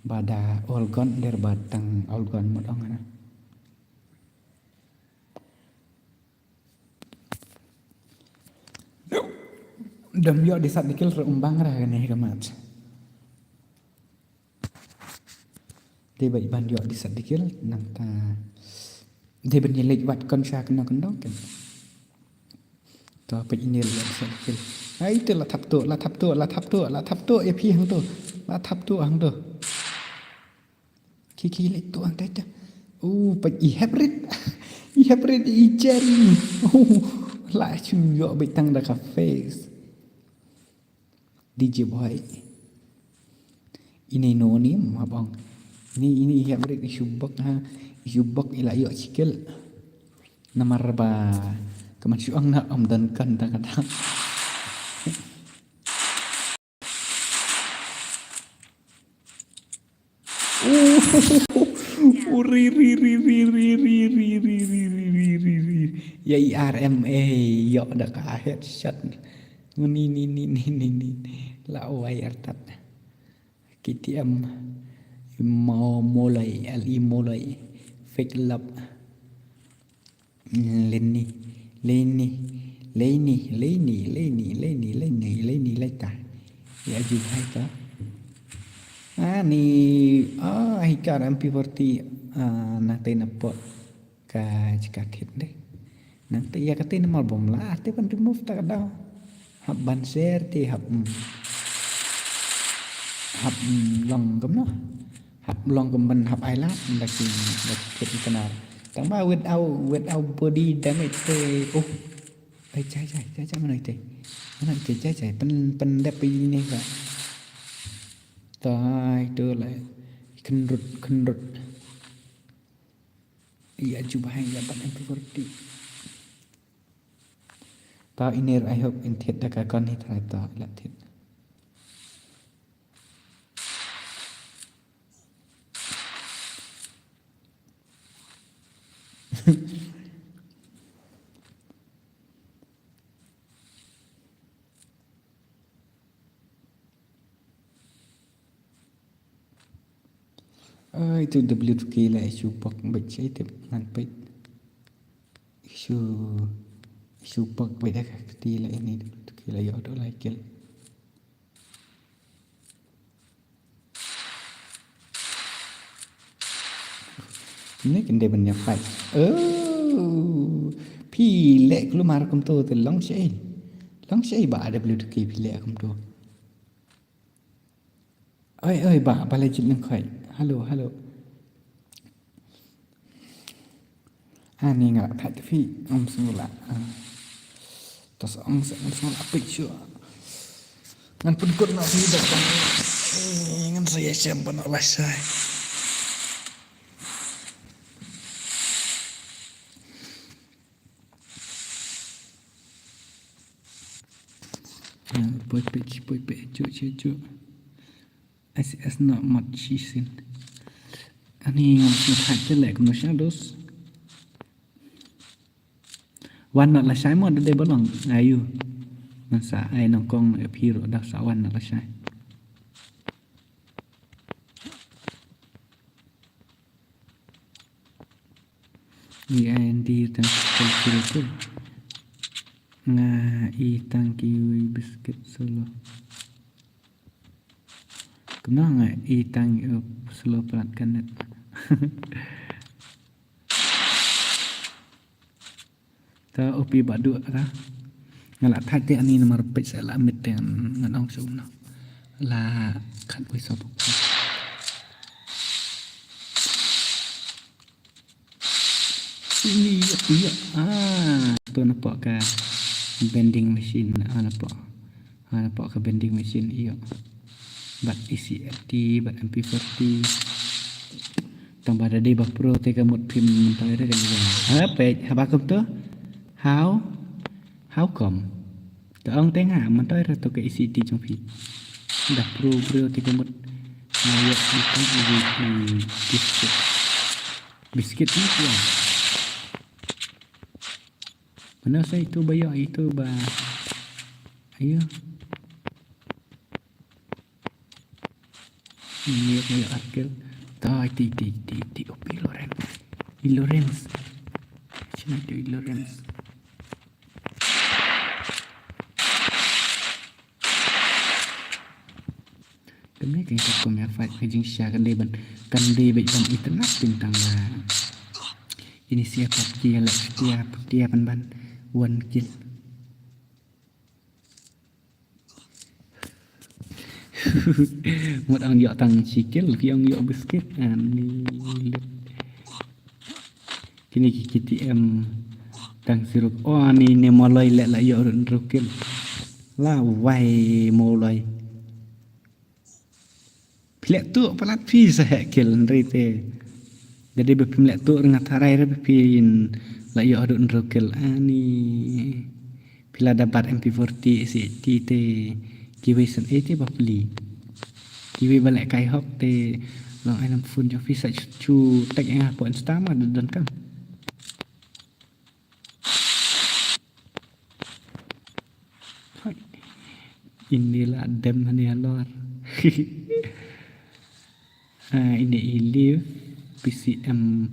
ba da olgon der ba tang olgon mut ong na. Dam ïoh di sat dikil re umbang ra ne kemat. Dei ba iban ïoh di sat dikil nangta. Dei ban ïaleit wat kon sha keno kendong kan. To peit ine la sat dikil. Ai te la thap tu, la thap tu, la thap tu, la thap tu, ïa phi hang tu. La thap tu hang tu. Ki ki leit tu hang te te. Oh, peit i hybrid. I hybrid i Jerry. Oh, la shu ïoh beit tang da ka face. D J Boy. Ini no ni mabang. Ini ini ïa beri isu bok ha. Isu bok ila ïoh sikil. Namar ba keman shu ang na om don kan ta kata. Uri ri ri ri ri ri ri ri ri ri ri ri ri ri. Ya i R M A yo da ka headshot. Ni ni ni ni ni ni. La wai artat. K T M. Imo molai L I molai. Fake love. Leni, Leni, Leni, Leni, Leni, Leni, Leni, Leni, Leta. Ya ju hai ka. Ani, ah, hai ka M P forty, ah, na te na po ka jaka thit de. Nang te ya ka te na mal bom la, te ban remove ta ka daw. Hap ban share te hap, mm, hap, mm, long kumno. Hap long kum ban hap ai lad da ki, da ki kit knar. Tang ba without, without body damage te. Oh. Ai jai jai jai jai mana ite. Mana ite jai jai pen pen dep ini ka. Tai tu lai. Kendrut kendrut. Iya jubah iya ban M P forty. Ta iner, I hope in thied da ka kon hi trai ta la thied. Ai tu W two K la issue bok bek sai tip ngan peit. Issue, issue bok bek da ka kti la ini W two K la ïoh doh lai kill. Ni kan dei ban ïa fight. Oh, phi leh kulmar kumto te long shaei. Long shaei ba W two K phi leh kumto. Oi, oi, ba, ba la jit nang khoi. Hello, hello. Ani nga la thait phi, um sngula. Ah. Tas ong se um sngula pik shu. Ngan pynkut na phi da kan. Eh, ngan sa ïa shem ban la shai. Poi pik, poi pik, ju, ju, ju. S S not much, she seen. Ani ngam sngewthuh te leh kumno sha dos. Wan not lashai mo da dei ba long ayu. Ngan sa ai nongkong e phi ruh da sa wan not lashai. Ngi ai ndi tang ki tu. Nga i tang ki wi biscuit solo. Kumno nga i tang i up slow plat kanet. Ta upi ba duk ta. Nga la thait te ani namar peit sa la mit te ngan ong sum no. La khat wei sa bok. Ïa, ïa. Ah, tu nampak ka vending machine. Ah, nampak. Ah, nampak ka vending machine, ïa. Bad E C F T, bad M P forty. Tang ba da dei ba pro te ka mut phim tang ïa ka. Ha, peit, haba kum tu. How? How come? Te ong te nga mynta ra to ka E C T jong phi. Dah pro bro te ka mut. Nga ïoh di tang di di biskit. Biskit ni phi ong. Mana sa itu ba ïoh itu ba. Ayo. Ini ïoh ïoh arkel. Ta ti ti ti ti opi Lorenz. I Lorenz. Sini tu i Lorenz. Kane ka kum ïa fight ka jingshisha kan dei ban kan dei beit ban internet bintang ba. Ini siapa dia lah siapa dia ban ban one kill. Mut ang ïoh tang shi kill, ki ang ïoh biskit. Ani lut. Kini ki K T M tang siruk. Oh, ani ne moloi leh la ïoh run rukil. La wai moloi. Phi leh tu palat phi sa heh kill hynrei te. Jadi ba phim leh tu ringa tharai re ba phin la ïoh run rukil. Ani. Phi la da bat M P forty, S eighty te kiwei san eighty ba pli. Kiwei ba leh kai hok te long ai nam phone jong phi sa chu tag ïa nga hapoh Insta ma da don kam. Hai. Ini la dem hani halor. Ah, ini i live P C M.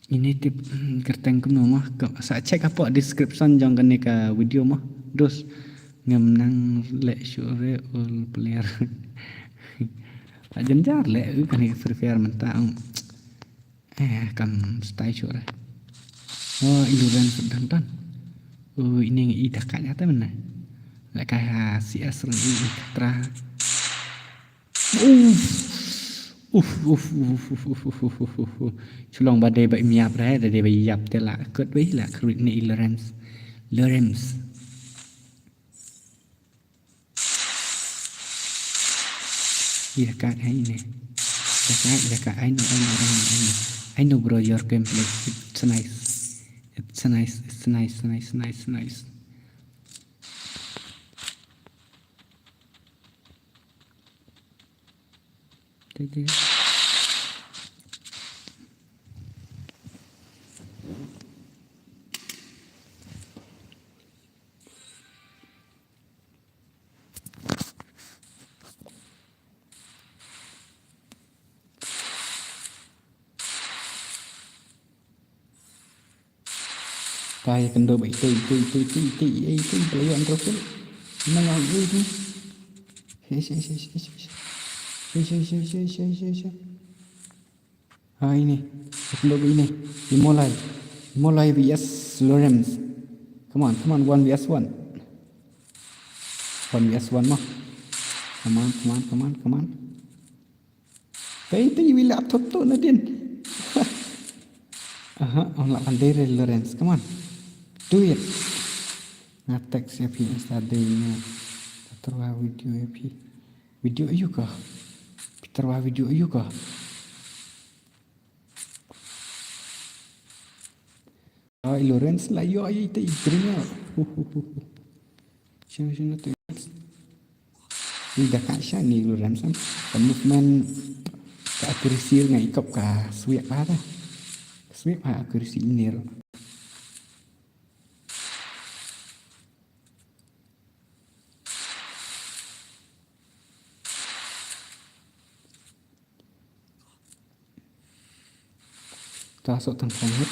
Ini tip, hmm, kyrteng kumno mo. Ka, sa check hapoh description jong kane ka video mo. Dos ngam nang leh shuh re all player. La jynjar leh u kane Free Fire mynta ong. Eh, kam style shuh re. Oh, i Lorenz dang don. Oh, ini i da ka ïa te mynne. Leh ka ha C S rang i, i katra. Uff. Uff, uff, uff, uff. Shu long ba dei ba im ïap re, da dei ba ïap te la kut wei la kruid ne i Lorenz. Lorenz. Ida ka ai ne. Ida ka, ida ka, I know, I know, I know, I know. I know, bro, your gameplay. It's nice. It's nice, it's nice, nice, nice, nice. Ka ïa kynduh ba ite, ite, ite, ite, ite, ite, ite, pala ïoh hynriew kill. Nang ïoh ite. Shi, shi, shi. Ha, ini. Ïa kynduh ba ini. I Molai. I Molai V S Lorenz. Come on, come on, one V S one. One V S one mo. Come on, come on, come on, come on. Tei, tei, wi la thot to na din. Aha, on la pandai re Lorenz. Come on. Do it. Nga text ïa phi Insta dei nga. Tyrwa video ïa phi. Video aïu ka? Phi tyrwa video aïu ka? Ah, i Lorenz la ïoh ïa ita i Green. Hu, hu, hu, hu. Shano, shano tu? I da ka sha ni Lorenz em. Ka movement, ka accuracy nga i kop ka swiak ha da. Ka swiak ha accuracy ini ro. Ta sok tang kong hit.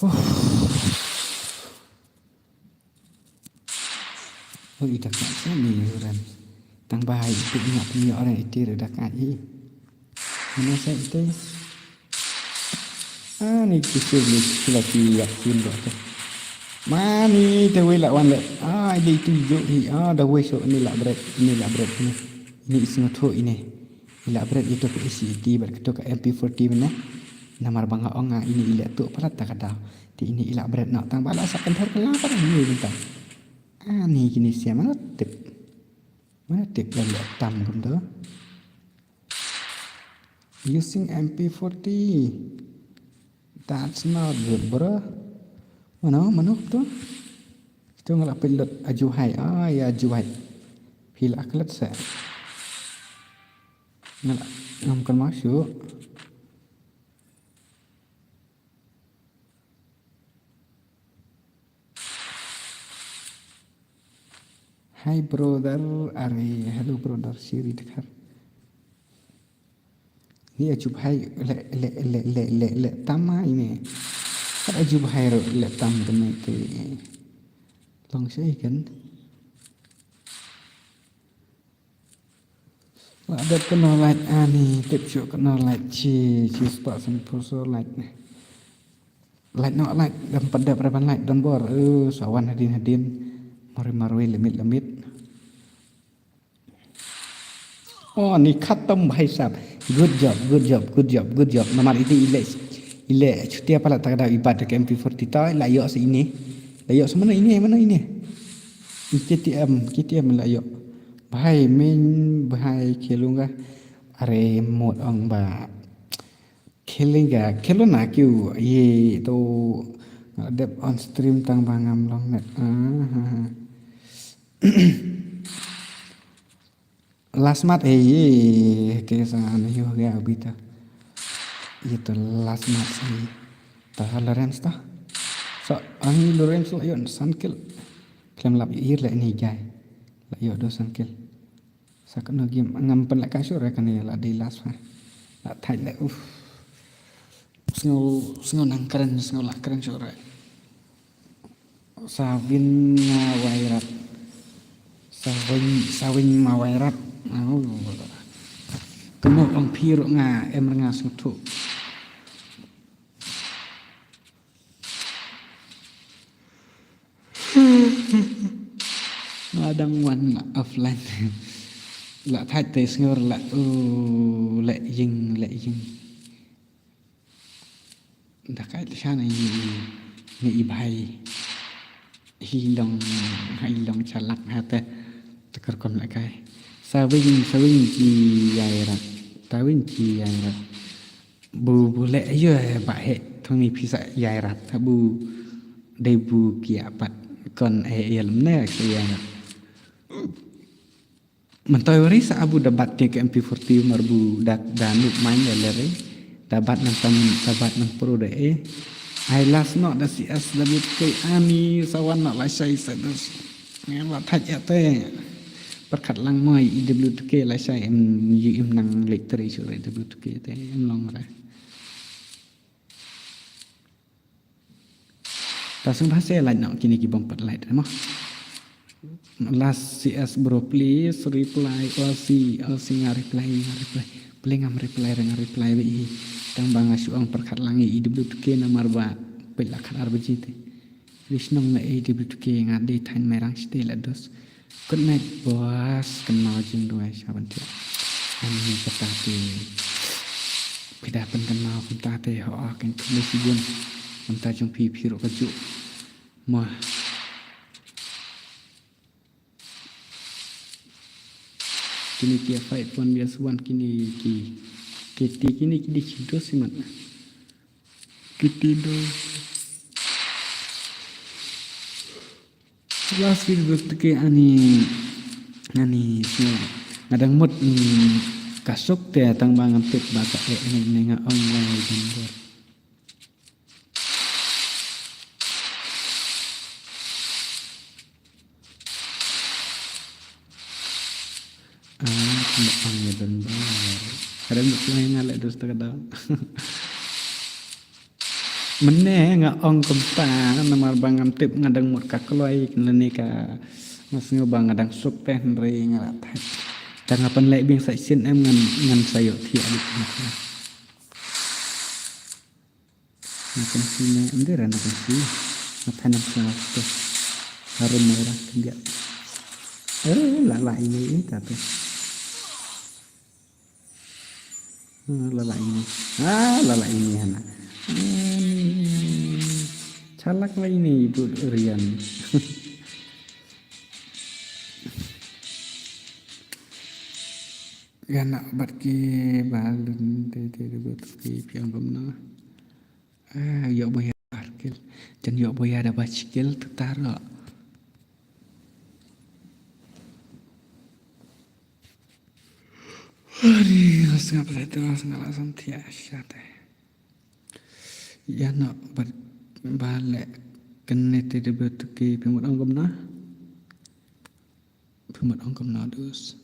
Oh. Oh, i da ka sha ni Lorenz. Tang ba i pynïap pynïap orang iti da ka i. Mana sa iti? Ah, ni kisir ni kila ki yak sin do te. Mani te wei la wan le. Ah, i dei tu jo hi. Ah, da wei so ni la bret, ni la bret ni. Ni isnga tho ini. I la bret ito ka A C eighty bad kito ka M P forty bad na. Namar ba nga ong nga ini i leh tuh palat ta ka daw. Te ini i la bret noh tang ba la sa kynthar ka la palat ini bynta. Ani kini sia ma nga tip. Tip da leh tam kumta. Using M P forty. That's not good, bro. Mano, mano to? Ito nga la pynlut aju hai. Ah, ya aju hai. Phi la klet sa. Nga la ngam kynmaw shuh. Hi brother, are, hello brother, Siri Dkhar. Hi aju bhai le le le le le le tam ma ine. Kat aju bhai ro le tam kene te. Long shai kan. La dep kano light ani, tip shuh kano light chi, chi spah san pulso light ne. Light no light, dam pada pada ban light, don bor, eh, sawan hadin hadin, marui marui limit limit. Oh, ni khatam bhai sahab. Good job, good job, good job, good job. Namar ite ile, ile chutia pala tak da ibat ke M P forty ta, la yo se ine. La yo se mana ine, mana ine. K T M, K T M la yo. Bhai, main bhai khelunga. Are mod ong ba. Khelunga, kheluna kyu ye to dep on stream tang ba ngam long net. Ah, ha, ha. Last mat eh ye ke sa na yo ga bita. Ye to last mat sa ye. Ta Lawrence ta. So, ani Lawrence la yo san kill. Klem lap ir le ni jai. La yo do san kill. Sa kano game ngam pynleh ka shuh re kane la dei last ha. La thait le uf. Sngew, sngew nang kren, sngew la kren shuh re. Sa win ma Wairat. Sa win, sa win ma Wairat. Au. Kemuk ong phi ruh nga em re nga sngewthuh. Nga dang wan la offline. La thait te sngur la u le ying le ying. Da kai te shan ni ni i bhai. Hi long, hi long chalak ha te. Te kyrkon la kai. Sa wing, sa wing ki yai rat. Ta wing ki yai rat. Bu, bu leh ayo, eh, ba he thong ni pisa yai rat. Bu dei bu kia pat kon, eh, yel mne sa yai rat. Mentoi wari sa abu da bat ke M P forty mar bu da, da nuk main ya lere. Da bat nang tam, da bat nang pro de, eh. Ai last no da C S W K ani sawan no la shai sa dus. Ngan la thait ya te. Perkhat lang moi E W two K la shai em, yi em nang lek teri sure E W two K te em long re. Ta sung bahasa lain nak kini ki bom pat lain mo. Last C S bro, please reply. O C, o C nga reply, nga reply. Play ngam reply, nga reply bi. Tang ba nga shu ong perkhat lang E W two K namar ba pil la khat ar baji te. Rishnong la E W two K nga dei thain merang shite la dos. Good night, boss. Kynmaw jingduwai sha ban thiah. Ani kata te. Phi da pynkynmaw kumta te, ho, ah, kan kynmaw shibun. Kumta jong phi, phi ruh kajuh. Mo. Kine ki five point yes one kine ki. Kiti kine ki di chido simat. Kiti do. Last video tu ke ani, ani snow. Nga dang mut, mm, ka suk te tang ba ngam tip ba ka eh ne, ne nga ong wai jambor. Ah, kumba ong ya don ba. Kadang mut nga leh dus ta kadang. Mynne nga ong kumta, namar ba ngam tip nga dang mut ka kloi, lane ka nga sngew ba nga dang suk te hynrei nga la thait. Tang nga pynleh biang sa shisien em ngan, ngan sa ïoh thiah dik. Nga pynsi ne, em dei re nga pynsi. Nga pynsi ne, nga pynsi. Harum mai ra, kyndiat. Eh, la la ini, ini ta tu. Ah, la la ini. Ah, la la ini hana. Hmm. Chalak la ini ibu Rian. Ïa na bad ki ba lun te te de bad ki phi ong kumno. Ah, ïoh ba ïa ar kil. Jan ïoh ba ïa da ba shi kil te taro. Ari, sngap sa te sngap la sam thia sha te. Ïa na bad ba le kane te de bad ki phi mut ong kumno. Phi mut ong kumno dus.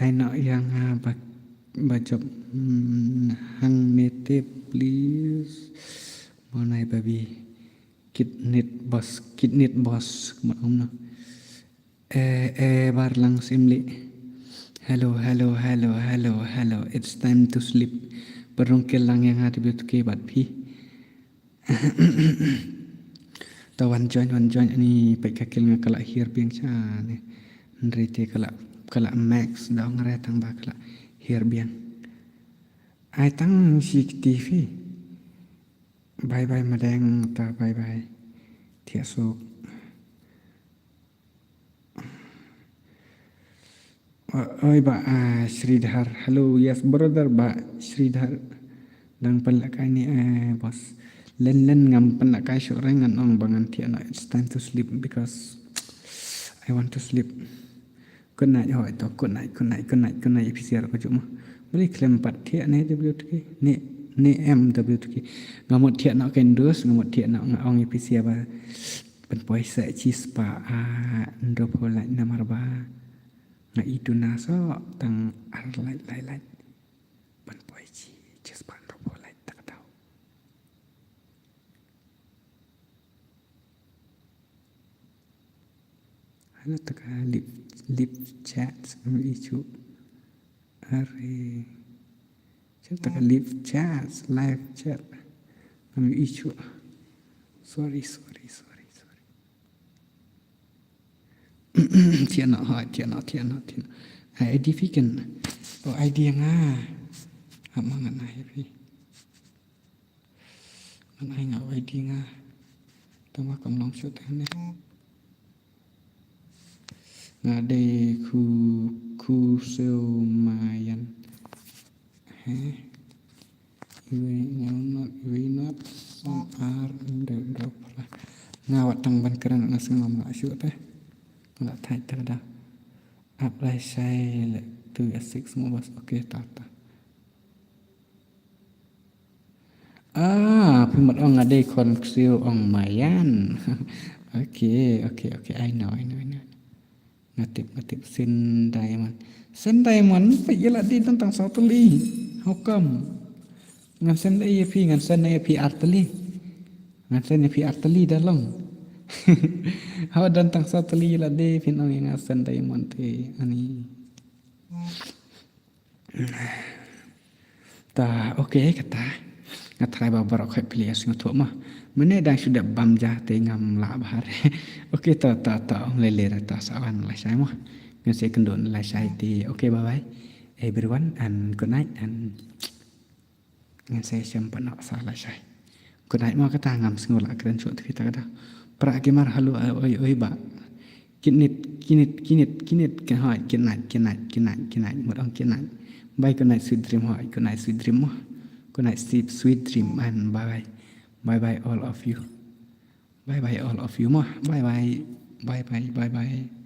Ai no ïa nga ba, ba jop, mm, hang ne te, please. Mo nai baby. Kidnit boss, kidnit boss. Mo ong no. Eh, eh, bar lang sim li. Hello, hello, hello, hello, hello. It's time to sleep. Parung ke lang ïa nga te bad ki bad phi. Ta wan join, wan join, ani peit ka kil nga ka la hiar biang sha ne. Hynrei te ka la, ka la max da ong re tang ba ka la hiar biang. Ai tang shi kti phi. Bye bye Madeng ta, bye bye. Thiah suk. Oi, ba, ah, Sridhar. Hello, yes, brother, ba, Sridhar. Dang pynlehkai ne, eh, boss. Len len ngam pynlehkai shuh re, ngan ong ba ngan thiah noh. It's time to sleep because I want to sleep. Good night, hoi to, good night, good night, good night, good night, ïa phi sha ka jong ma. Bali khlem pat thiah ne W T K, ne, ne M W T K. Nga mut thiah noh ken dus, nga mut thiah noh, nga ong ïa phi sha ba. Ban poi sa chi spah, ah, hynriewphew lait namar ba nga i duna so tang ar lait lait lait. Ban poi chi, chi spah hynriewphew lait ta ka daw. Hana ta ka live, live chat, ngam ïohi shuh. Are. Chat ta ka live chat, live chat. Ngam ïohi shuh. Sorry, sorry, sorry, sorry. Thiah noh, hoi, thiah noh, thiah noh, thiah noh. Ai, I D phi ken. Oh, I D nga. Hap ma ngan ai phi. Ngan ai nga I D nga. Tang ba kam long shuh te ne. Nga dei khu, khu siew mayan. He. Iwei, nga not, iwei not. Som ar, ynde, dop la. Nga wat tang ban kren na sngewbha shuh te. Nga la thait te da. Ap lai shai le tu ya six mo bas. Okay, ta ta. Ah, phi mut ong nga dei khun ksiew ong mayan. Okay, okay, okay. I know, I know, I know. Nga tip, nga tip. Send diamond. Send diamond, phi ïa la dei don tang saw tylli. How come? Ngan send ïa phi, ngan send ïa phi ar tylli. Ngan send ïa phi ar tylli da long. Hawa don tang saw tylli ïa la dei phin ong ïa nga send diamond te ani. Ta, okay, kata. Nga try ba baroh khoit phi la ïohsngew thuh mo. Mynne dang shu dep bam ja te ngam lah bha re. Okay, ta, ta, ta, ong lei lei re ta sa wan lashai mo. Ngan sa ïakynduh lashai te. Okay, bye bye everyone and good night and ngan sa ïashem pat noh sa lashai. Good night mo kata ngam sngew lah kren shuh te phi ta kata. Pra gamer hello, oi, oi, ba. Good night, good night, good night, good night, good night, good night, good night, good night. Mut ong good night. Bye, good night, sweet dream, hoi, good night, sweet dream mo. Good night, sleep, sweet dream, and bye bye. Bye bye, all of you. Bye bye, all of you mo. Bye bye. Bye bye, bye bye.